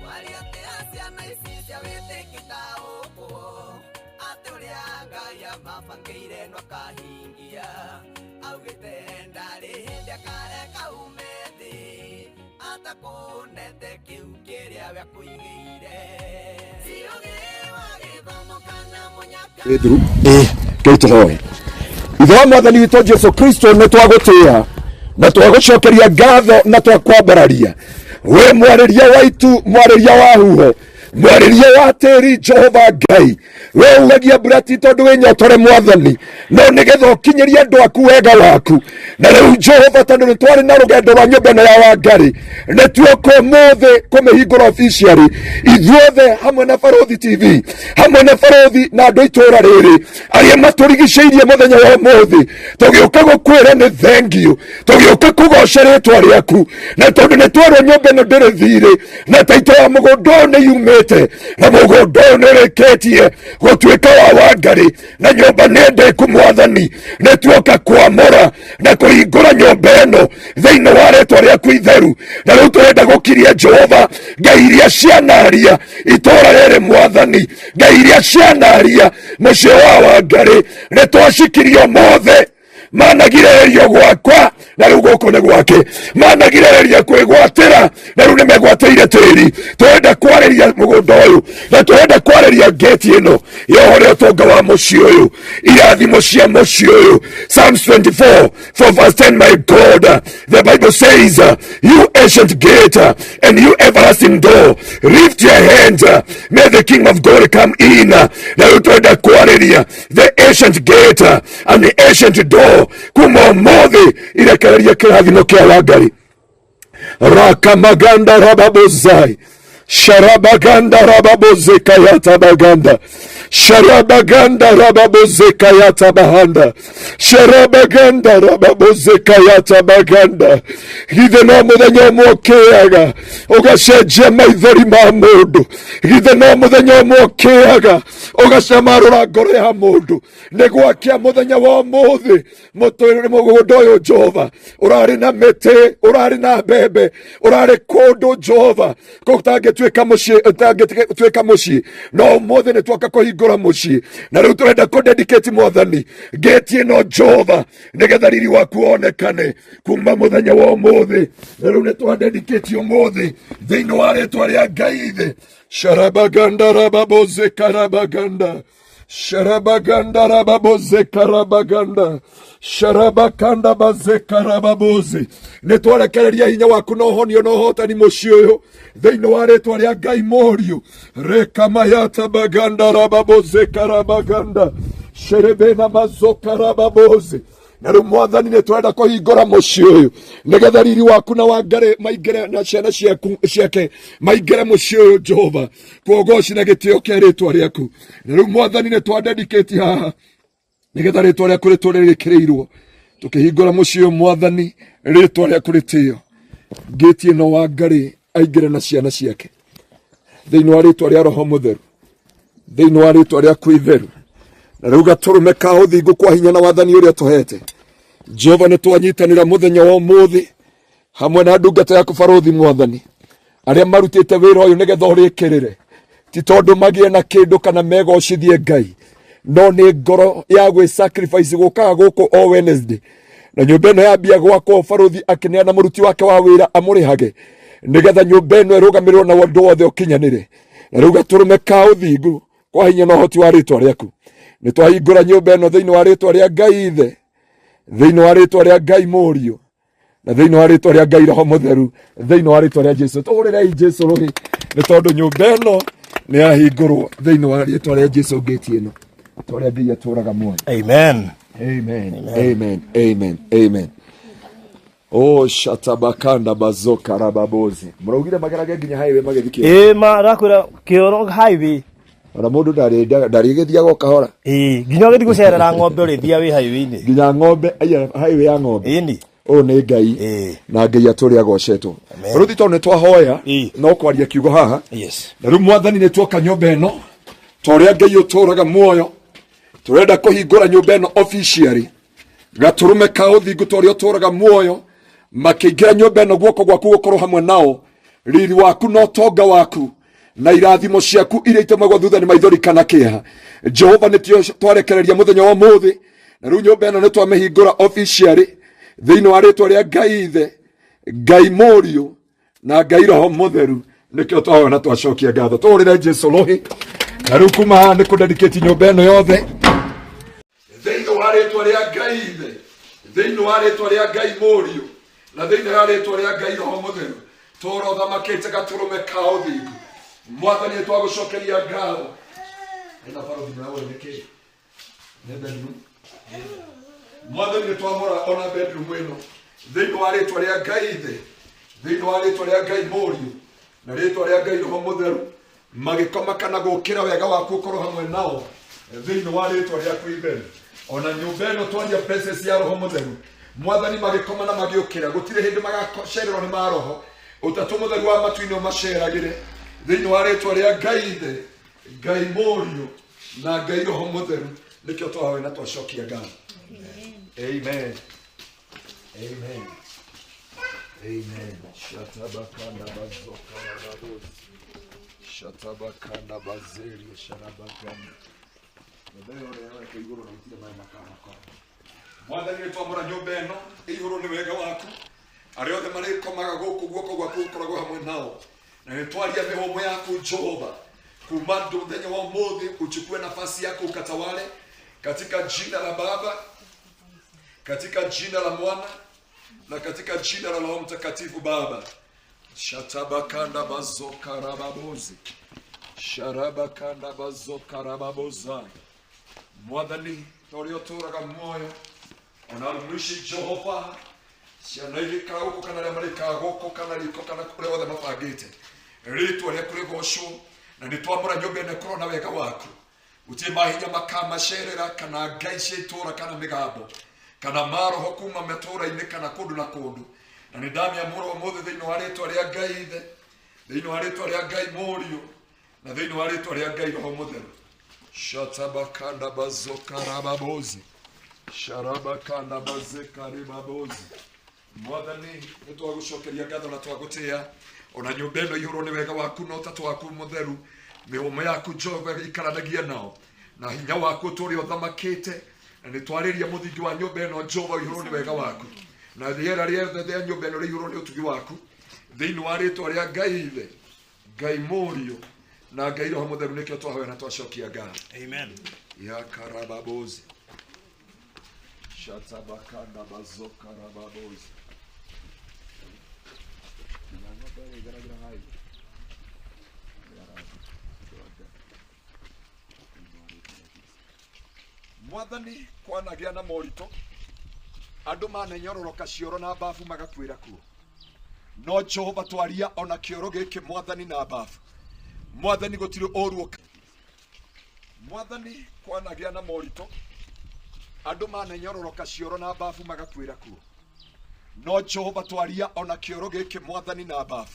Kwaria atĩa ciana ici cia wĩtĩki ta ũguo, atĩ ũrĩa Ngai amabangĩire no akahingia. Augĩte ndarĩ hĩndĩ akareka ume thĩ, atakũnete kĩu kĩrĩa we akũigĩire. Ti ũgĩ wa gĩthomo kana mũnyaka. Wĩthuru Ngai tũhoe. Ithe wa Mwathani witũ Jesu Kristo, nĩ twagũtĩĩa na twagũcokeria ngatho na twakwambararia. We mwarĩria wa itu, mwarĩria wa huho, mwarĩria wa tĩri, Jehova Ngai, we ugagia mbura ti tondũ wĩ nyotore Mwathani, no nĩgetha ũkinyĩrie andũ aku wega waku. Na rĩu Jehova, tondũ nĩ twarĩ na rũgendo rwa nyũmba ĩno ya Wangari, nĩ tuoka ũmũthĩ kũmĩhingũra officially ithuothe hamwe na Barũthi TV, hamwe na Barũthi na andũ a itũũra rĩrĩ arĩa matũrigicĩirie mũthenya wa ũmũthĩ, tũgĩũka gũkwĩra nĩ thengiũ, tũgĩũka kũgoca rĩtwa rĩaku. Na tondũ nĩ twerwo nyũmba ĩno ndĩrĩ thirĩ, na taito ya mũgũnda ũyũ nĩ yumĩte, na mũgũnda ũyũ nĩ ũrĩkĩtie gũtuĩka wa Wangari, na nyũmba nĩ ndĩku Mwathani, nĩ tuoka kwamũra na kũhingũra nyũmba ĩno thĩinĩ wa rĩtwa rĩaku itheru. Na rĩu tũrenda gũkiria Jehova Ngai iria cianaria itũũra rĩrĩ Mwathani, Ngai iria cianaria mũciĩ wa Wangari, nĩ twacikirie ũmũthĩ. Managirĩrĩrio gwakwa, na rĩu gũkũ nĩ gwake. Managirĩrĩria kwĩgwatĩra, na rĩu nĩ megwatĩire tĩri. Tũrenda kwarĩria mũgũnda ũyũ, na tũrenda kwarĩria ngĩti ĩno yohore ũtonga wa mũciĩ ũyũ, irathimo cia mũciĩ ũyũ. Psalms 24 for verse 10, my God, the Bible says, you ancient gate and you everlasting door, lift your hands, may the King of glory come in. Na rĩu tũrenda kwarĩria the ancient gate and the ancient door kuma ũmũthĩ irekereria kĩrathimo kĩa Wangari. Rakamaganda rababozai sharabaganda rababozekayata baganda Sharabaganda rababozekayata bahanda. Sharabaganda rababozekayata baganda. Githĩ no mũthenya ũmwe ũkĩaga ũgacenjia maithori ma mũndũ. Githĩ no mũthenya ũmwe ũkĩaga ũgacamarũra ngoro ya mũndũ. Nĩ gwakĩa mũthenya wa ũmũthĩ mũtũrĩre mũgũnda ũyũ Jehova ũrarĩ na mĩtĩ, ũrarĩ na mbembe, ũrarĩ kũndũ Jehova gũtangĩtuĩka mũciĩ, ũtangĩtuĩka mũciĩ, no ũmũthĩ nĩ twoka kũhingũra mũciĩ na rĩu tũrenda kũ-dedicate Mwathani ngĩti ĩno Jehova nĩgetha riri waku wonekane kuma mũthenya wa ũmũthĩ. Na rĩu nĩ twa-dedicate ũmũthĩ thĩinĩ wa rĩtwa rĩa Ngai Ithe. Sharabaganda rababoze karabaganda. Sharabaganda rababoze karabaganda. Sharabakanda baze karababoze. Nĩ twarekereria hinya waku na ũhonio na ũhotani mũciĩ ũyũ thĩinĩ wa rĩtwa rĩa Ngai Mũriũ. Rekamayata baganda rababoze karabaganda. Sherebena mazoka rababoze. Na rĩu Mwathani nĩ tũrenda kũhingũra mũciĩ ũyũ nĩgetha riri waku na wangare maingĩre na ciana ciaku ciake maingĩre mũciĩ ũyũ Jehova, kũgoci na gĩtĩo kĩa rĩtwa rĩaku. Na rĩu Mwathani nĩ twa-dedicate haha nĩgetha rĩtwa rĩaku rĩtũre rĩkĩrĩirwo tũkĩhingũra mũciĩ ũyũ Mwathani, rĩtwa rĩaku rĩtĩo. Ngĩti ĩno Wangari aingĩre na ciana ciake thĩinĩ wa rĩtwa rĩa Roho Mũtheru, thĩinĩ wa rĩtwa rĩaku itheru. Na rĩu gatũrũme ka ũthingu kwa hinya na wathani ũrĩa tũhete Jehova, nĩ twanyitanĩra mũthenya wa ũmũthĩ hamwe na ndungata yaku barũthi Mwathani, arĩa marutĩte wĩra ũyũ nĩgetha ũrĩkĩrĩre, ti tondũ magĩe na kĩndũ kana megocithie Ngai, no nĩ ngoro ya gwĩ sacrifice gũkaga gũkũ o Wednesday. Na nyũmba ĩno yambia gwakwo, barũthi akĩneana mũruti wake wa wĩra amũrĩhage nĩgetha nyũmba ĩno ĩrũgamĩrĩrwo na ũndũ wothe ũkinyanĩre. Na rĩu gatũrũme ka ũthingu kwa hinya na ũhoti wa rĩtwa rĩaku nĩ twahingũra nyũmba ĩno thĩinĩ wa rĩtwa rĩa Ngai Ithe, thĩinĩ wa rĩtwa rĩa Ngai Mũriũ, na thĩinĩ wa rĩtwa rĩa Ngai Roho Mũtheru, thĩinĩ wa rĩtwa rĩa Jesu. Tũhũrĩrei Jesu rũhĩ nĩ tondũ nyũmba ĩno nĩ yahingũrwo thĩinĩ wa rĩtwa rĩa Jesu. Ngĩti ĩno tũrĩa Ngai atũraga muoyo. Amen. Amen. Amen. Amen. Amen. Oh, shatabakanda bazoka rababozi. Muraugire magerage nginya highway magĩthiĩ kĩoro. Ĩ ma rakwĩra kĩoro highway. Ona mũndũ ndarĩgĩthiaga o kahora. Ĩ nginya ũgĩthiĩ gũcerera ng'ombe ũrĩthiaga wĩ highway-inĩ. Nginya ng'ombe, aya highway ya ng'ombe. Ĩni. Ũyũ nĩ Ngai na Ngai atũrĩ agocetwo. Rĩu tondũ nĩ twahoya no kwaria kiugo haha. Yes. Na rĩu Mwathani nĩ tuoka nyũmba ĩno ta ũrĩa Ngai ũtũraga muoyo, tũrenda kũhingũra nyũmba ĩno officially gatũrũme ka ũthingu ta ũrĩa ũtũraga muoyo. Makĩingĩra nyũmba ĩno, guoko gwaku gũkorwo hamwe nao, riri waku na ũtonga waku na irathimo ciaku iria itemagwo thutha nĩ maithori kana kĩeha. Jehova, nĩtio twarekereria mũthenya wa ũmũthĩ, na rĩu nyũmba ĩno nĩ twamĩhingũra officially thĩinĩ wa rĩtwa rĩa Ngai Ithe, Ngai Mũriũ na Ngai Roho Mũtheru. Nĩkĩo twahoya na twacokia ngatho. Tũhũrĩre Jesu rũhĩ. Na rĩu kuma haha nĩ kũdedicate nyũmba ĩno yothe thĩinĩ wa rĩtwa rĩa Ngai Ithe, thĩinĩ wa rĩtwa rĩa Ngai Mũriũ, na thĩinĩ wa rĩtwa rĩa Ngai Roho Mũtheru. Tũra ũthamakĩte gatũrũme ka ũthingu. Mwathani, nĩ twagũcokeria ngatho. Ĩna barũthi mũraũĩ nĩ kĩĩ? Nĩ bedroom. Mwathani, nĩ twamũra ona bedroom ĩno thĩinĩ wa rĩtwa rĩa Ngai Ithe, thĩinĩ wa rĩtwa rĩa Ngai Mũriũ, na rĩtwa rĩa Ngai Roho Mũtheru. Magĩkoma kana gũkĩra, wega waku ũkorwo hamwe nao thĩinĩ wa rĩtwa rĩaku itheru. Ona nyũmba ĩno twaria presence ya Roho Mũtheru. Mwathani, magĩkoma na magĩũkĩra, gũtirĩ hĩndĩ magacererwo nĩ maroho. Ũtatũ Mũtheru wa matu-inĩ ũmaceragĩre thĩinĩ wa rĩtwa rĩa Ngai Ithe, Ngai Mũriũ, na Ngai Roho Mũtheru. Nĩkĩo twahoya na twacokia ngatho. Amen. Amen. Amen. Shatabakanda bazoka rababozi. Shatabakanda bazerio sharabaganda. Nyũmba ĩyo ũrĩa yoete igũrũ na itirĩ maĩ makamakora. Mwathani, nĩ twamũra nyũmba ĩno ĩihũrwo nĩ wega waku. Arĩa othe marĩkomaga gũkũ, guoko gwaku gũkoragwo hamwe nao. Na nĩ twaria mĩhũmũ yaku Jehova, kuma mũthenya wa ũmũthĩ uchukue nafasi yako ukatawale, katika jina la Baba, katika jina la Mwana na katika jina la Roho Mtakatifu. Baba, shatabakanda bazoka rababozi sharabakanda bazoka rababoza. Mwathani, ta ũrĩa ũtũũraga muoyo, ona rumuici Jehova, ciana igĩikara gũkũ kana arĩa marĩikaraga gũkũ kana riko kana kũrĩa othe mabangĩte, rĩtwa rĩaku rĩgocwo. Na nĩ twamũra nyũmba ĩno ĩkorwo na wega waku. Gũtirĩ mahinya makamacerera kana ngai cia itũũra kana mĩgambo kana maroho kuma matũũra-inĩ kana kũndũ na kũndũ. Na nĩ ndamĩamũra ũmũthĩ thĩinĩ wa rĩtwa rĩa Ngai Ithe, thĩinĩ wa rĩtwa rĩa Ngai Mũriũ, na thĩinĩ wa rĩtwa rĩa Ngai Roho Mũtheru. Shatabakanda bazokarababozi sharabakanda bazekaribabozi. Mwathani nĩ twagũcokeria ngatho na twagũtĩĩa ona nyũmba ĩno ihũrwo nĩ wega waku na ũtatũ waku mũtheru. Mĩhũmũ yaku Jehova ikaranagia nao na hinya waku ũtũũre ũthamakĩte, na nĩ twarĩria mũthingi wa nyũmba ĩno Jehova ũihũrwo nĩ wega waku, na rĩera rĩothe rĩa nyũmba ĩno rĩihũrwo nĩ ũtugi waku thĩinĩ wa rĩtwa rĩa Ngai Ithe, Ngai Mũriũ, na Ngai Roho Mũtheru. Nĩkĩo twahoya na twacokia ngatho. Amen. Yakarababozi shatabakanda bazokarababozi. Mwathani kwanagĩa na moritũ, andũ manenyororoka cioro na babu magakuĩra kuo, no Jehova twaria ona kĩoro gĩkĩ Mwathani na babu. Mwathani gũtirĩ ũru. Mwathani kwanagĩa na moritũ, andũ manenyororoka cioro na babu magakuĩra kuo, no Jehova twaria ona kĩoro gĩkĩ Mwathani na babu.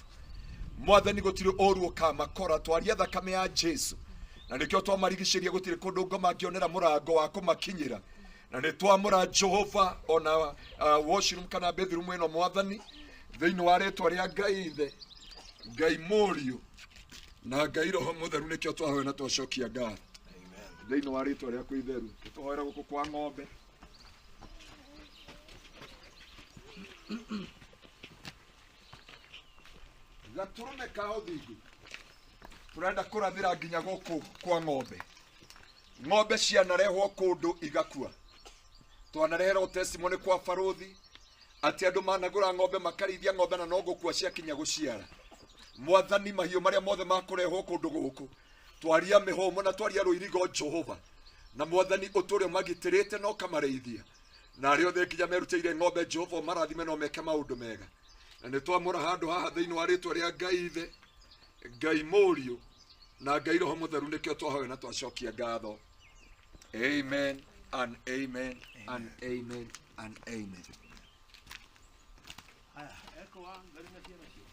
Mwathani gũtirĩ ũru ũkamakora, twaria thakame ya Jesu, na nĩkĩo twamarigicĩria gũtirĩ kũndũ ngoma ngĩonera mũrango wa kũmakinyĩra, na nĩ twamũra Jehova ona washroom kana bathroom ĩno Mwathani thĩinĩ wa rĩtwa rĩa Ngai Ithe, Ngai Mũriũ, na Ngai Roho Mũtheru. Nĩkĩo twahoya na twacokia ngatho thĩinĩ wa rĩtwa rĩaku itheru. Tũhoera gũkũ kwa ng'ombe. Gatũrũme ka ũthingu tũrenda kũrathĩra nginya gũkũ kwa ng'ombe. Ng'ombe cianarehwo kũndũ igakua. Twanareherwo testimony kwa barũthi atĩ andũ managũra ng'ombe makarĩithia ng'ombe na no gũkua ciakinya gũciara. Mwathani mahiũ marĩa mothe makũrehwo kũndũ gũkũ twaria mĩhũmũ na twaria rũirigo Jehova, na Mwathani ũtũũre ũmagitĩrĩte na ũkamarĩithia, na arĩa othe nginya merutĩire ng'ombe Jehova ũmarathime na ũmeke maũndũ mega. Na nĩ twamũra handũ haha thĩinĩ wa rĩtwa rĩa Ngai Ithe, Ngai Mũriũ, na Ngai Roho Mũtheru. Nĩkĩo twahoya na twacokia ngatho. Amen and amen and amen and amen. Haya, eko wa ngari na ciana cio.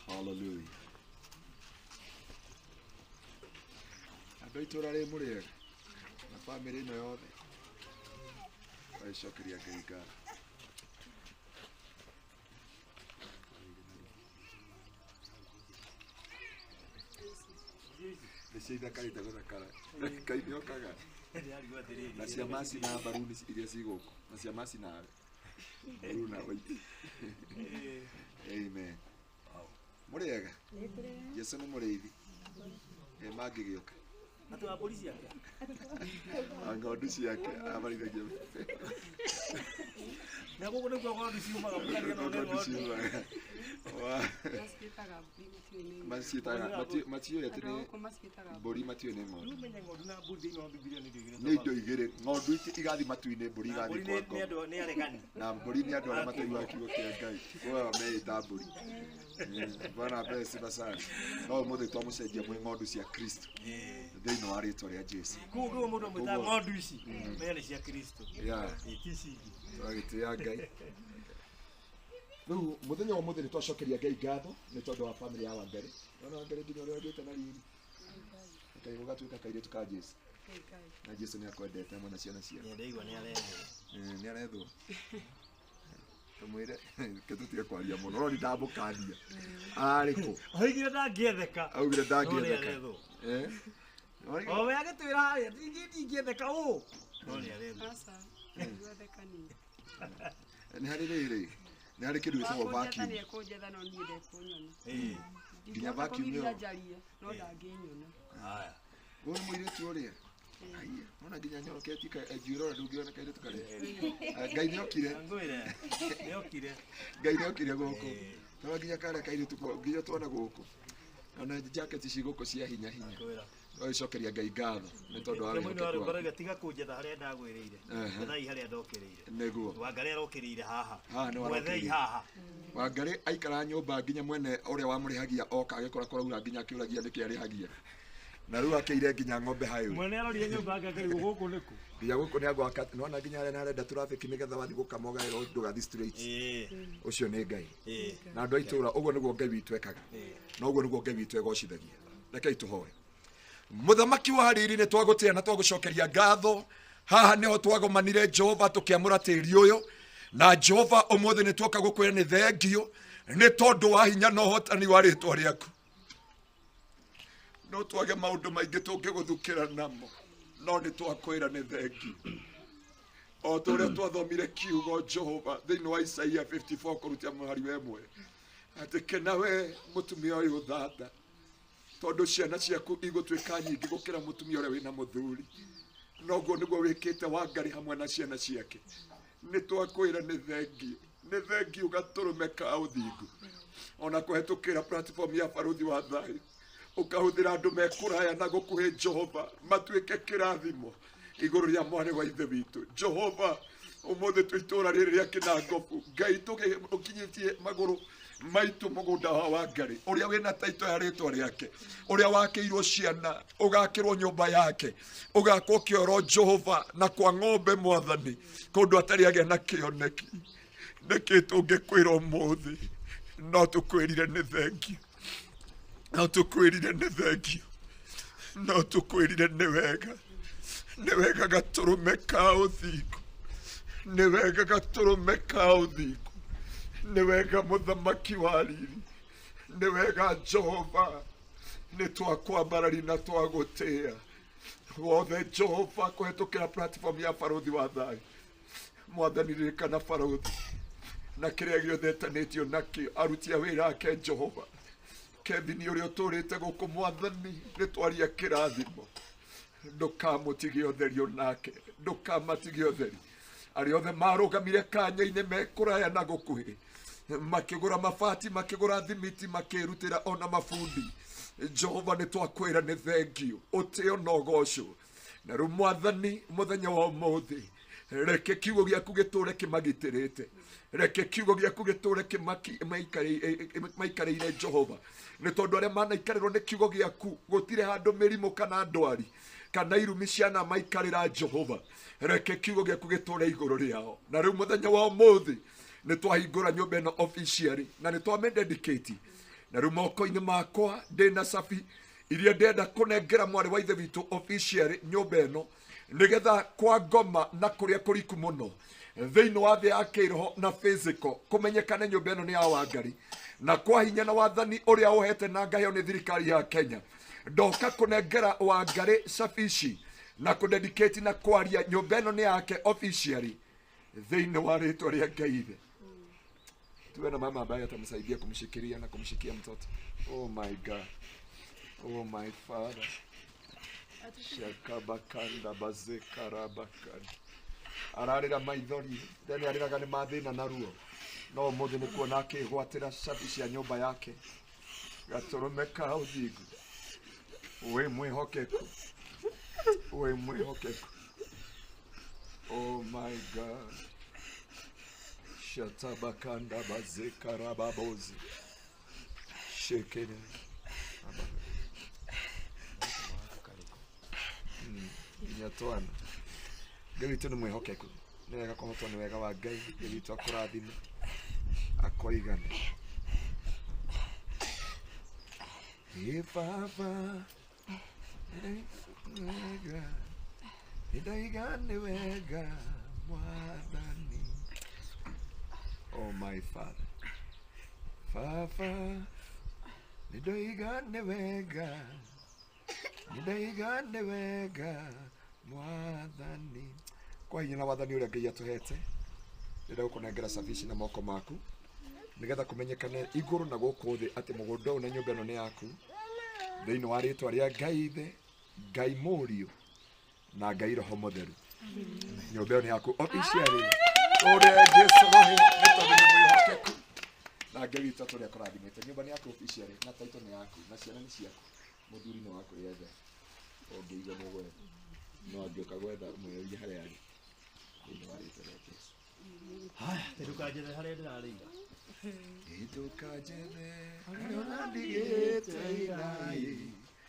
Hallelujah. Andũ a itũũra rĩ mũrĩega na bamĩrĩ ĩno yothe, twagĩcokeria Ngai ngatho. Nĩcio ithakarĩte gũthakara. Ngai nĩokaga. Na cia maci na mbaruni iria ci gũkũ, na cia maci nawe mbaruni na white. Amen. Mũrĩega. Jesu nĩ mũrĩithi. Ĩ mangĩgĩũka Atĩ wa mbũri ciake. Ng'ondu ciake amarithagia. Na gũkũ nĩkuo ng'ondu ciumaga, mũkarĩa no nĩ Ng'ondu ng'ondu. ciumaga. Maciĩtaga mbũri matiũĩ nĩ Maciĩtaga matiũĩ atĩ Andũ nĩ a gũkũ maciĩtaga mbũri, matiũĩ nĩ ng'ondu. Rĩu menye ng'ondu na mbũri thĩinĩ wa Bibilia nĩ indo igĩrĩ. Nĩ indo igĩrĩ. Ng'ondu igathiĩ matu-inĩ, mbũri Na igathiĩ mbũri kwa nĩ ngoma. andũ nĩ aregani. Na mbũri nĩ andũ arĩa mataiguaga kiugo kĩa Ngai. Koguo meĩta mbũri. Bwana apewe sifa sana. No ũmũthĩ twamũcenjia mwĩ ng'ondu cia Kristo thĩinĩ wa rĩtwa rĩa Jesu. Koguo mũndũ amwĩtaga Koguo- ng'ondu ici menye nĩ cia Kristo. Yeah. Ĩ, ti ici ingĩ. Twagĩtĩĩa Ngai. Rĩu mũthenya wa ũmũthĩ nĩ twacokeria Ngai ngatho nĩ tondũ wa bamĩrĩ ya Wangari. Nona Wangari nginya ũrĩa ũgĩte na riri. Ngai gũgatuĩka kairĩtu ka Jesu. Na Jesu nĩ akwendete hamwe na ciana ciake. Ndaigua nĩ arethwo. Nĩ arethwo. Tũmwĩre ke tũtige kwaria mũno no ndamũkania. Arĩ kũ? Oigire ndangĩetheka. Augire No nĩ ndangĩetheka. arethwo. Eh? O we agĩtwĩra harĩa ndingĩetheka ũ. No nĩ arethwo. Aca, ndingĩetheka niĩ. Nĩ harĩ rĩrĩ. Nĩ harĩ kĩndũ gĩtagwo Wakũnjetha vacuum. nĩekũnjetha no niĩ ndekũnyona. Nginya Ndingĩhota vacuum kũgiria ĩyo. njarie no ndangĩnyona. Haya. Ũyũ nĩ mũirĩtu ũrĩa. Haiya, nona nginya nyoroketie njuĩrĩ ona ndũngĩona kairĩtu karĩa. Ngai nĩokire. Ngwĩre, nĩokire. Ngai nĩokire gũkũ. Tondũ nginya karĩa kairĩtu nginya twana gũkũ. Ona jacket ici gũkũ cia hinya hinya. Tũgagĩcokeria Ngai ngatho nĩ tondũ wa Kĩmwe nĩ wĩhokeku warũmba waku. rauga tiga kũnjetha harĩa ndagwĩrĩire. Ehe. Ethai harĩa ndokĩrĩire. Nĩguo. Wangarĩ arokĩrĩire haha. Haha nĩ Mwethei warokĩrĩire. haha. Wangarĩ aikara nyũmba nginya mwene ũrĩa wamũrĩhagia oka agĩkora kũraura nginya akĩũragia nĩkĩ arĩhagia. Na rĩu akĩire nginya ng'ombe hayo. Mwene arorire nyũmba yake akarigwo gũkũ nĩkũ. Nginya gũkũ nĩ agwaka nĩwona nginya harĩa arenda traffic nĩgetha wathiĩ gũkama ũgaĩrwo ndũgathiĩ straight. Ũcio nĩ Ngai. Na andũ a itũũra ũguo nĩguo Ngai witũ ekaga. Na ũguo nĩguo Ngai witũ egocithagia. Rekei tũhoe. Mũthamaki wa riri nĩ twagũtĩa na twagũcokeria ngatho. Haha nĩho twagomanire Jehova tũkĩamũra tĩri ũyũ. Na Jehova ũmũthĩ nĩ tuoka gũkwĩra nĩ thengio nĩ tondũ wa hinya na ũhotani wa rĩtwa rĩaku. No twage maũndũ maingĩ tũngĩgũthukĩra namo, no nĩ twakwĩra nĩ thengio. O ta ũrĩa twathomire kiugo Jehova thĩinĩ wa Isaia 54 kũruta mũhari wa 1 atĩ kena we mũtumia ũyũ thata, tondũ ciana ciaku igũtuĩka nyingĩ gũkĩra mũtumia ũrĩa wĩna mũthuri. Noguo nĩguo wĩkĩte Wangarĩ hamwe na ciana ciake. Nĩ twakwĩra nĩ thengio, nĩ thengio gatũrũme ka ũthingu. Ona kũhetũkĩra platform ya Barũthi wa Thayũ, ũkahũthĩra andũ me kũraya na gũkuhĩ Jehova matuĩke kĩrathimo igũrũ rĩa mwarĩ wa ithe witũ. Jehova ũmũthĩ twĩ itũũra rĩrĩ rĩa Kĩnangobu, Ngai tũkinyĩtie magũrũ maitũ mũgũnda wa Wangarĩ ũrĩa wĩna taito ya rĩtwa rĩake, ũrĩa wakĩirwo ciana, ũgakĩrwo nyũmba yake, ũgakwo kĩoro Jehova na kwa ng'ombe Mwathani, kũndũ atarĩ agĩa na kĩoneki. Nĩkĩ tũngĩkwĩra ũmũthĩ? No tũkwĩrire nĩ thengio, no tũkwĩrire nĩ thengio, no tũkwĩrire nĩ wega, nĩ wega gatũrũme ka ũthingu, nĩ wega gatũrũme ka ũthingu, nĩ wega mũthamaki wa riri, nĩ wega Jehova, nĩ twakwambarari na twagũtĩa wothe Jehova kũhetũkĩra platform ya Barũthi wa Thayũ. Mwathani ririkana Barũthi na kĩrĩa gĩothe etanĩtio nakĩo, aruti a wĩra ake Jehova. Kevin ũrĩa ũtũrĩte gũkũ Mwathani, nĩ twaria kĩrathimo, ndũkamũtige ũtheri onake, ndũkamatige ũtheri. Arĩa othe marũgamire kanya-inĩ me kũraya na gũkuhĩ, makĩgũra mabati, makĩgũra thimiti, makĩrutĩra ona mabundi. Jehova nĩ twakwĩra nĩ thengio, ũtĩo na ũgocwo. Na rĩu Mwathani mũthenya wa ũmũthĩ, reke kiugo gĩaku gĩtũre kĩmagitĩrĩte, reke kiugo gĩaku gĩtũre maikarĩire Jehova, nĩ tondũ arĩa manaikarĩrwo nĩ kiugo gĩaku gũtirĩ handũ mĩrimũ kana ndwari kana irumi ciana maikarĩra Jehova. Reke kiugo gĩaku gĩtũre igũrũ rĩao. Na rĩu mũthenya wa ũmũthĩ nĩ twahingũra nyũmba ĩno officially na nĩ twamĩdedicate. Na rĩu moko-inĩ makwa ndĩna cabi iria ndĩrenda kũnengera mwarĩ wa ithe witũ officially nyũmba ĩno, nĩgetha kwa ngoma na kũrĩa kũriku mũno thĩinĩ wa thĩ ya kĩroho na physical kũmenyekane nyũmba ĩno nĩ ya Wangarĩ, na kwa hinya na wathani ũrĩa ũhete na ngaheo nĩ thirikari ya Kenya, ndoka kũnengera Wangarĩ cabi ici na kũdedicate na kwaria nyũmba ĩno nĩ yake officially thĩinĩ wa rĩtwa rĩa Ngai Ithe. Tuwe na mama ambaye atamsaidia kumshikilia na kumshikia mtoto. Oh my God. Oh my Father. Shakabakanda bazekarabakanda. Ararĩra maithori, then arĩraga nĩ mathĩna na ruo. No ũmũthĩ nĩ kuona akĩgwatĩra cabi cia nyũmba yake. Gatũrũme ka ũthingu. Wĩ mwĩhokeku. Wĩ mwĩhokeku. Oh my God. Shatabakanda bazekarababozi. Shekere. Nginya twana. Ngai witũ nĩ mwĩhokeku. Nĩ wega kũhotwo nĩ wega wa Ngai. Ngai witũ akũrathime, akũigane. Ĩ Baba, wega, nĩndoiga nĩ wega Mwathani. Oh my Father. Baba, nĩndoiga nĩ wega, nĩndoiga nĩ wega Mwathani. Kwa hinya na wathani ũrĩa Ngai atũhete, ndĩrenda gũkũnengera cabi ici na moko maku, nĩgetha kũmenyekane igũrũ na gũkũ thĩ atĩ mũgũnda ũyũ na nyũmba ĩno nĩ yaku, thĩinĩ wa rĩtwa rĩa Ngai Ithe, Ngai Mũriũ Na Ngai Roho Mũtheru. Nyũmba ĩyo nĩ yaku officially. Ũrĩa Jesu roho nĩ tondũ nĩ mwĩhokeku. Na Ngai witũ atũrĩa kũrathimĩte. Nyũmba nĩ yaku officially na title nĩ yaku na ciana nĩ ciaku. Mũthuri nĩ waku yethe. Ũngĩigua nĩ ũgwetha. No angĩũka gwetha mwĩrĩrie harĩa arĩ. Thĩinĩ wa rĩtwa rĩa Jesu. Haya, ndũkanjethe harĩa ndĩrarĩira. Ndũkanjethe harĩa ũrandigĩte irai.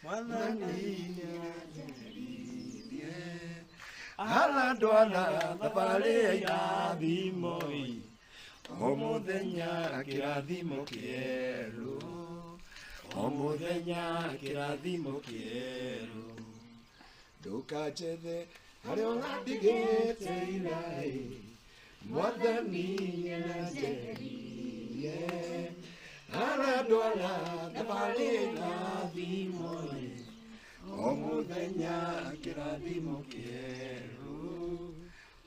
Mwathani nĩanjeririe. Hala ndwara thabarĩ ya irathimo ĩ. O mũthenya kĩrathimo kĩerũ. O mũthenya kĩrathimo kĩerũ. Ndũkanjethe harĩa ũrandigĩte irai. Mwathani nĩanjeririe. Hala ndwara thabarĩ ya irathimo ĩ. O mũthenya kĩrathimo kĩerũ.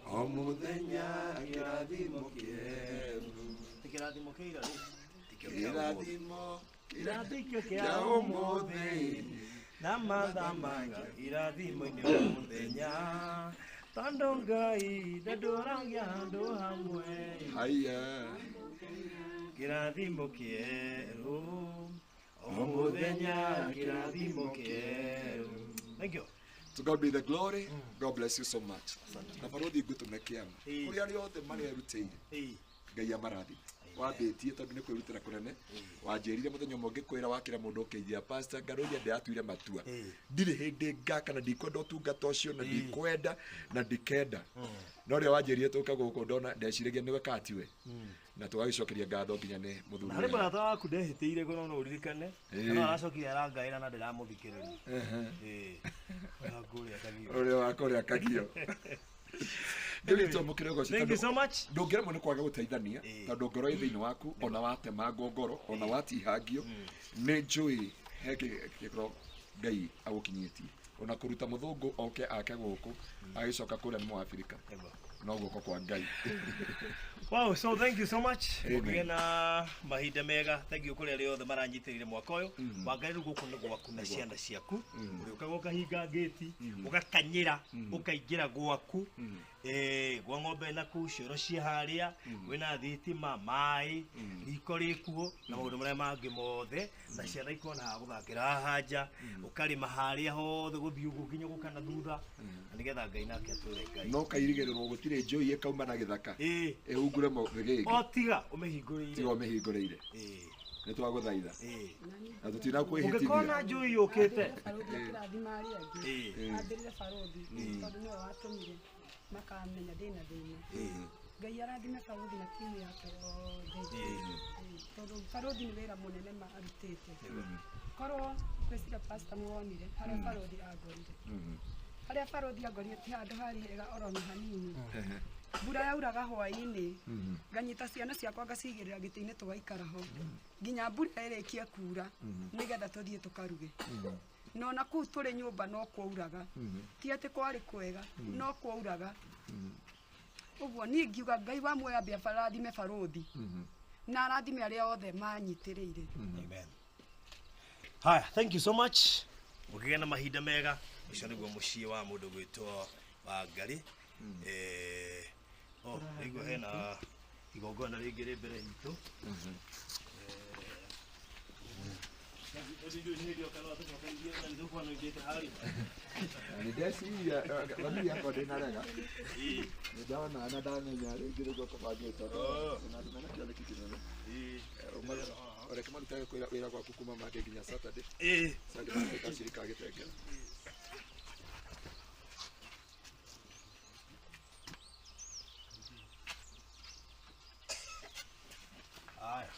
O mũthenya kĩrathimo kĩerũ. Ti kĩrathimo kĩa ira rĩ. Kĩrathimo Kĩrathimo kĩa ũmũthĩ. Na mathamanga irathimo-inĩ mũthenya. Tondũ Ngai ndandũragia handũ hamwe. Haiya. Kĩrathimo kĩerũ. O mũthenya kĩrathimo kĩerũ. Thank you. To God be the glory. God bless you so much. Na barothi ngũtũme kĩama. Kũrĩ arĩa othe marerutĩire. Ngai amarathime. Wambĩtie tondũ nĩ kwĩrutĩra kũnene. Wanjĩrire mũthenya ũmwe ngĩkwĩra wakĩra mũndũ ũkĩnjĩra Pastor Ngaruiya ndĩratuire matua. Ndirĩ hĩndĩ ngaka na ndikwenda ũtungata ũcio na ndikwenda na ndikenda. No rĩrĩa wanjĩrire tũke gũkũ ndona ndeciragia nĩwe kana tiwe. Na tũgagĩcokeria ngatho nginya nĩ mũthuri. Na harĩ mũrata waku ndehĩtĩire ngoro no ũririkane. Ĩĩ. No aracokire arangaĩra na ndĩramũthikĩrĩria. Ehe. Ĩĩ. Ũrĩa kũrĩa Kagio. Ũrĩa wa kũrĩa Kagio. Thank you so much. Ndũngĩremwo nĩ kwaga gũteithania tondũ ngoro ĩ thĩinĩ waku ona watemangwo ngoro ona watihangio nĩ njũĩ he gĩkĩro Ngai agũkinyĩtie ona kũruta mũthũngũ oke ake gũkũ agĩcoka kũrĩa nĩ Mũabirika no guoko kwa Ngai. Wow, so thank you so much. Amen. Mũgĩe na mahinda mega. Thank you kũrĩ arĩa othe maranyitĩrĩire mwaka ũyũ. Wangai rĩu gũkũ nĩ gwaku na ciana ciaku. Ũrĩũkaga ũkahinga ngĩti, ũgakanyĩra, ũkaingĩra gwaku. Gwa ng'ombe naku, cioro ciĩ harĩa, kwĩna thitima, maĩ, riko rĩkuo, na maũndũ marĩa mangĩ mothe, na ciana ikona ha gũthakĩra haha nja, ũkarĩma harĩa hothe gũthiĩ ũguo nginya gũka na thutha, na nĩgetha Ngai nake atũre Ngai. No kairigĩrĩrwo gũtirĩ njũi ĩkauma na gĩthaka ĩhungure mĩgĩngĩ. O tiga ũmĩhingũrĩire. Tiga ũmĩhingũrĩire. Nĩ twagũthaitha. Na tũtinakwĩhĩtithia. Ũngĩkona njũi yũkĩte. Barũthi akĩrathima arĩa angĩ. Ĩĩ. Ambĩrĩre barũthi tondũ nĩwe watũmire makamenya ndĩna thĩna. Ngai arathime barũthi na timu yake yothe. Tondũ barũthi nĩ wĩra mũnene ma arutĩte. Korwo ngwĩciria pastor nĩwonire harĩa barũthi angorire. Harĩa barũthi angorire ti handũ harĩ hega oro na hanini. Mbura yauraga hwaĩ-inĩ nganyita ciana ciakwa ngacigĩrĩra gĩtĩ-inĩ tũgaikara ho nginya mbura ĩrĩkie kura nĩgetha tũthiĩ tũkaruge. No na kũu tũrĩ nyũmba no kwauraga. Ti atĩ kwarĩ kwega no kwauraga. Ũguo niĩ ngiuga Ngai wa muoyo ambe arathime barũthi na arathime arĩa othe manyitĩrĩire. Amen. Haya, thank you so much. Ũkĩgĩa na mahinda mega. Ũcio nĩguo mũciĩ wa mũndũ gwĩtwo Wangari. Oh, rĩu hena igongona rĩngĩ rĩ mbere itũ. Nĩ ndeciria mami yakwa ndĩnarega. Nĩ ndona na ndamenya rĩngĩ nĩguo kũbangĩtwo na andũ mena kĩoneki kĩnene. Reke marutage wĩra gwaku kuma Monday nginya Saturday. Sunday magatuĩka acirika a gĩtengera. Haya.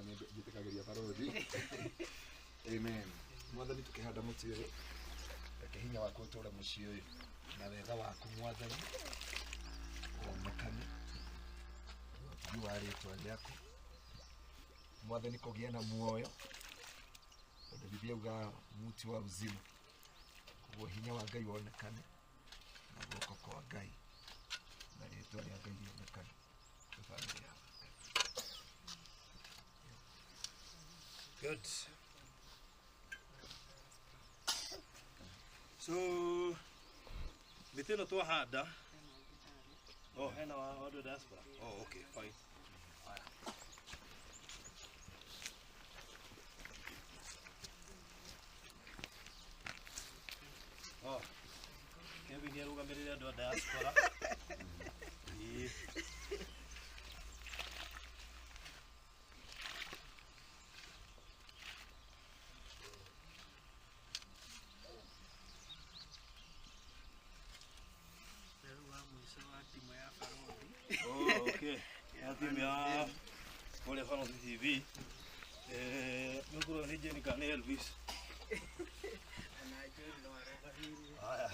Njĩtĩkagĩria barũthi. Amen. Mwathani tukĩhanda mũtĩ ũyũ, reke hinya waku ũtũũre mũciĩ ũyũ na wega waku Mwathani wonekane ũtugi wa rĩtwa rĩaku Mwathani, kũgĩe na muoyo tondũ Biblia ugaga muti wa uzima. Koguo hinya wa Ngai wonekane na guoko kwa Ngai na rĩtwa rĩa Ngai rĩonekane bamĩrĩ yaku. Good. So mĩtĩ ĩno twahanda, oh, hena wa andũ a diaspora. Oh, okay, fine. Haya. Oh, Kevin nĩ arũgamĩrĩire andũ a diaspora. Ĩĩ. Rĩu wa mũico wa timu ya Barũthi. Oh, okay. Ya timu ya kũrĩa Barũthi TV. Nĩngũrwo nĩ Jane kana nĩ Elvis. Ona Jane no arũgamĩrĩire. Haya.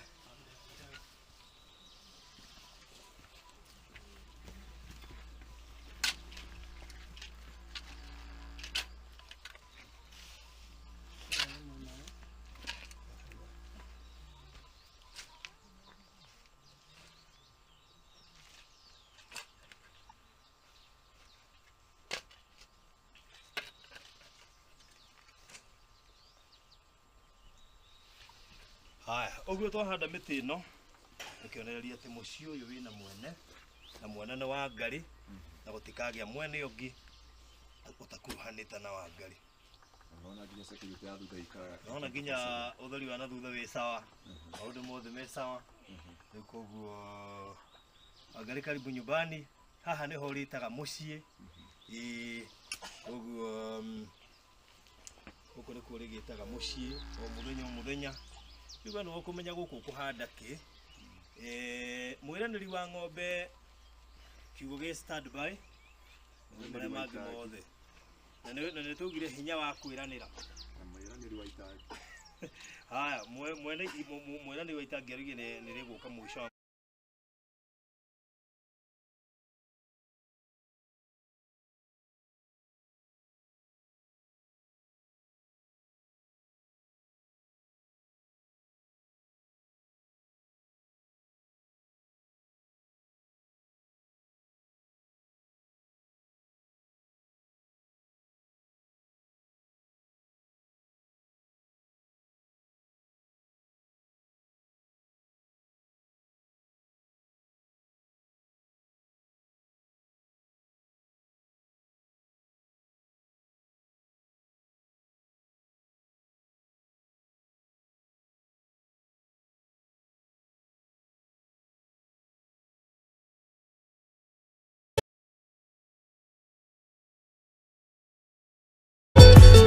Haya, ũguo twahanda mĩtĩ ĩno ĩkĩonereria atĩ mũciĩ ũyũ wĩna mwene na mwene nĩ wa Ngai na gũtikagĩa mwene ũngĩ ũtakuruhanĩte na wa Ngai. Naona nginya security ya thutha ikaraga. Naona nginya ũtheri wa na thutha wĩ sawa, maũndũ mothe me sawa. Rĩu koguo Wangarĩ karibu nyumbani, haha nĩho ũrĩtaga mũciĩ. Ĩĩ, koguo gũkũ nĩkuo ũrĩgĩtaga mũciĩ o mũthenya o mũthenya. Rĩu we nĩwe ũkũmenya gũkũ ũkũhanda kĩ. Mwĩranĩri wa ng'ombe kiugo gĩ stand by marĩa mangĩ mothe. Na nĩ twaugire hinya wa kwĩranĩra. Na mwĩranĩri wa itangi. Haya, mwĩranĩri wa itangi araugire nĩ rĩgũka mũico wa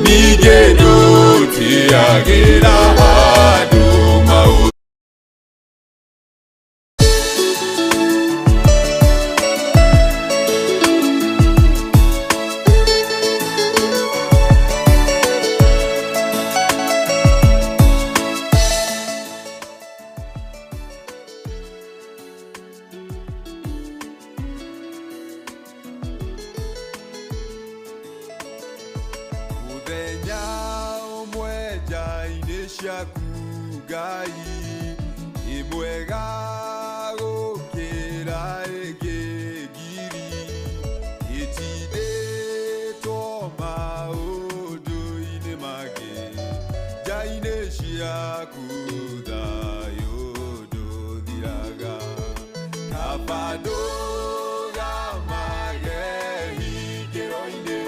Nigedutiagira andu mau Muthenya ũmwe nja-inĩ ciaku Ngai ĩmwega gũkĩra ĩngĩ ngiri ĩtindĩtwo maũndũ-inĩ mangĩ nja-inĩ ciaku thayũ ndũthiraga kaba ndũgamage hingĩro-inĩ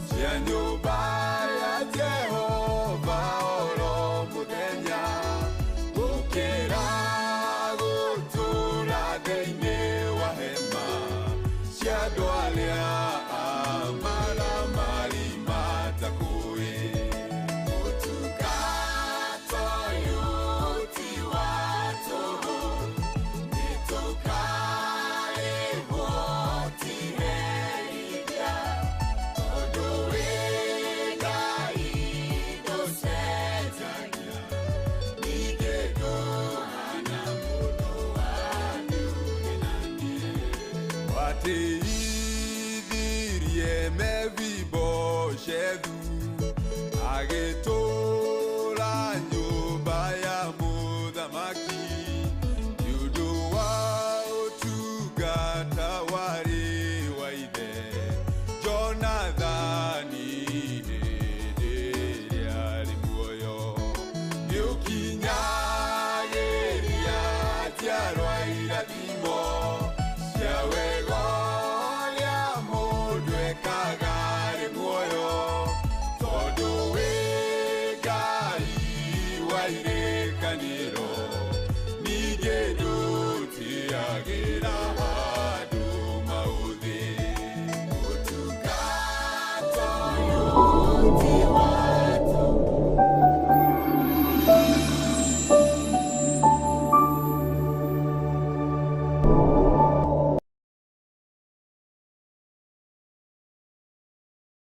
cia nyũmba ya Jehova oro mũthenya gũkĩra gũtũũra thĩinĩ wa hema cia andũ arĩa amaramari matakũĩ. Ũtungata ũyũ ti wa tũhũ, nĩtũkarĩhwo ti herithia, tondũ wĩ Shethu agĩtũma.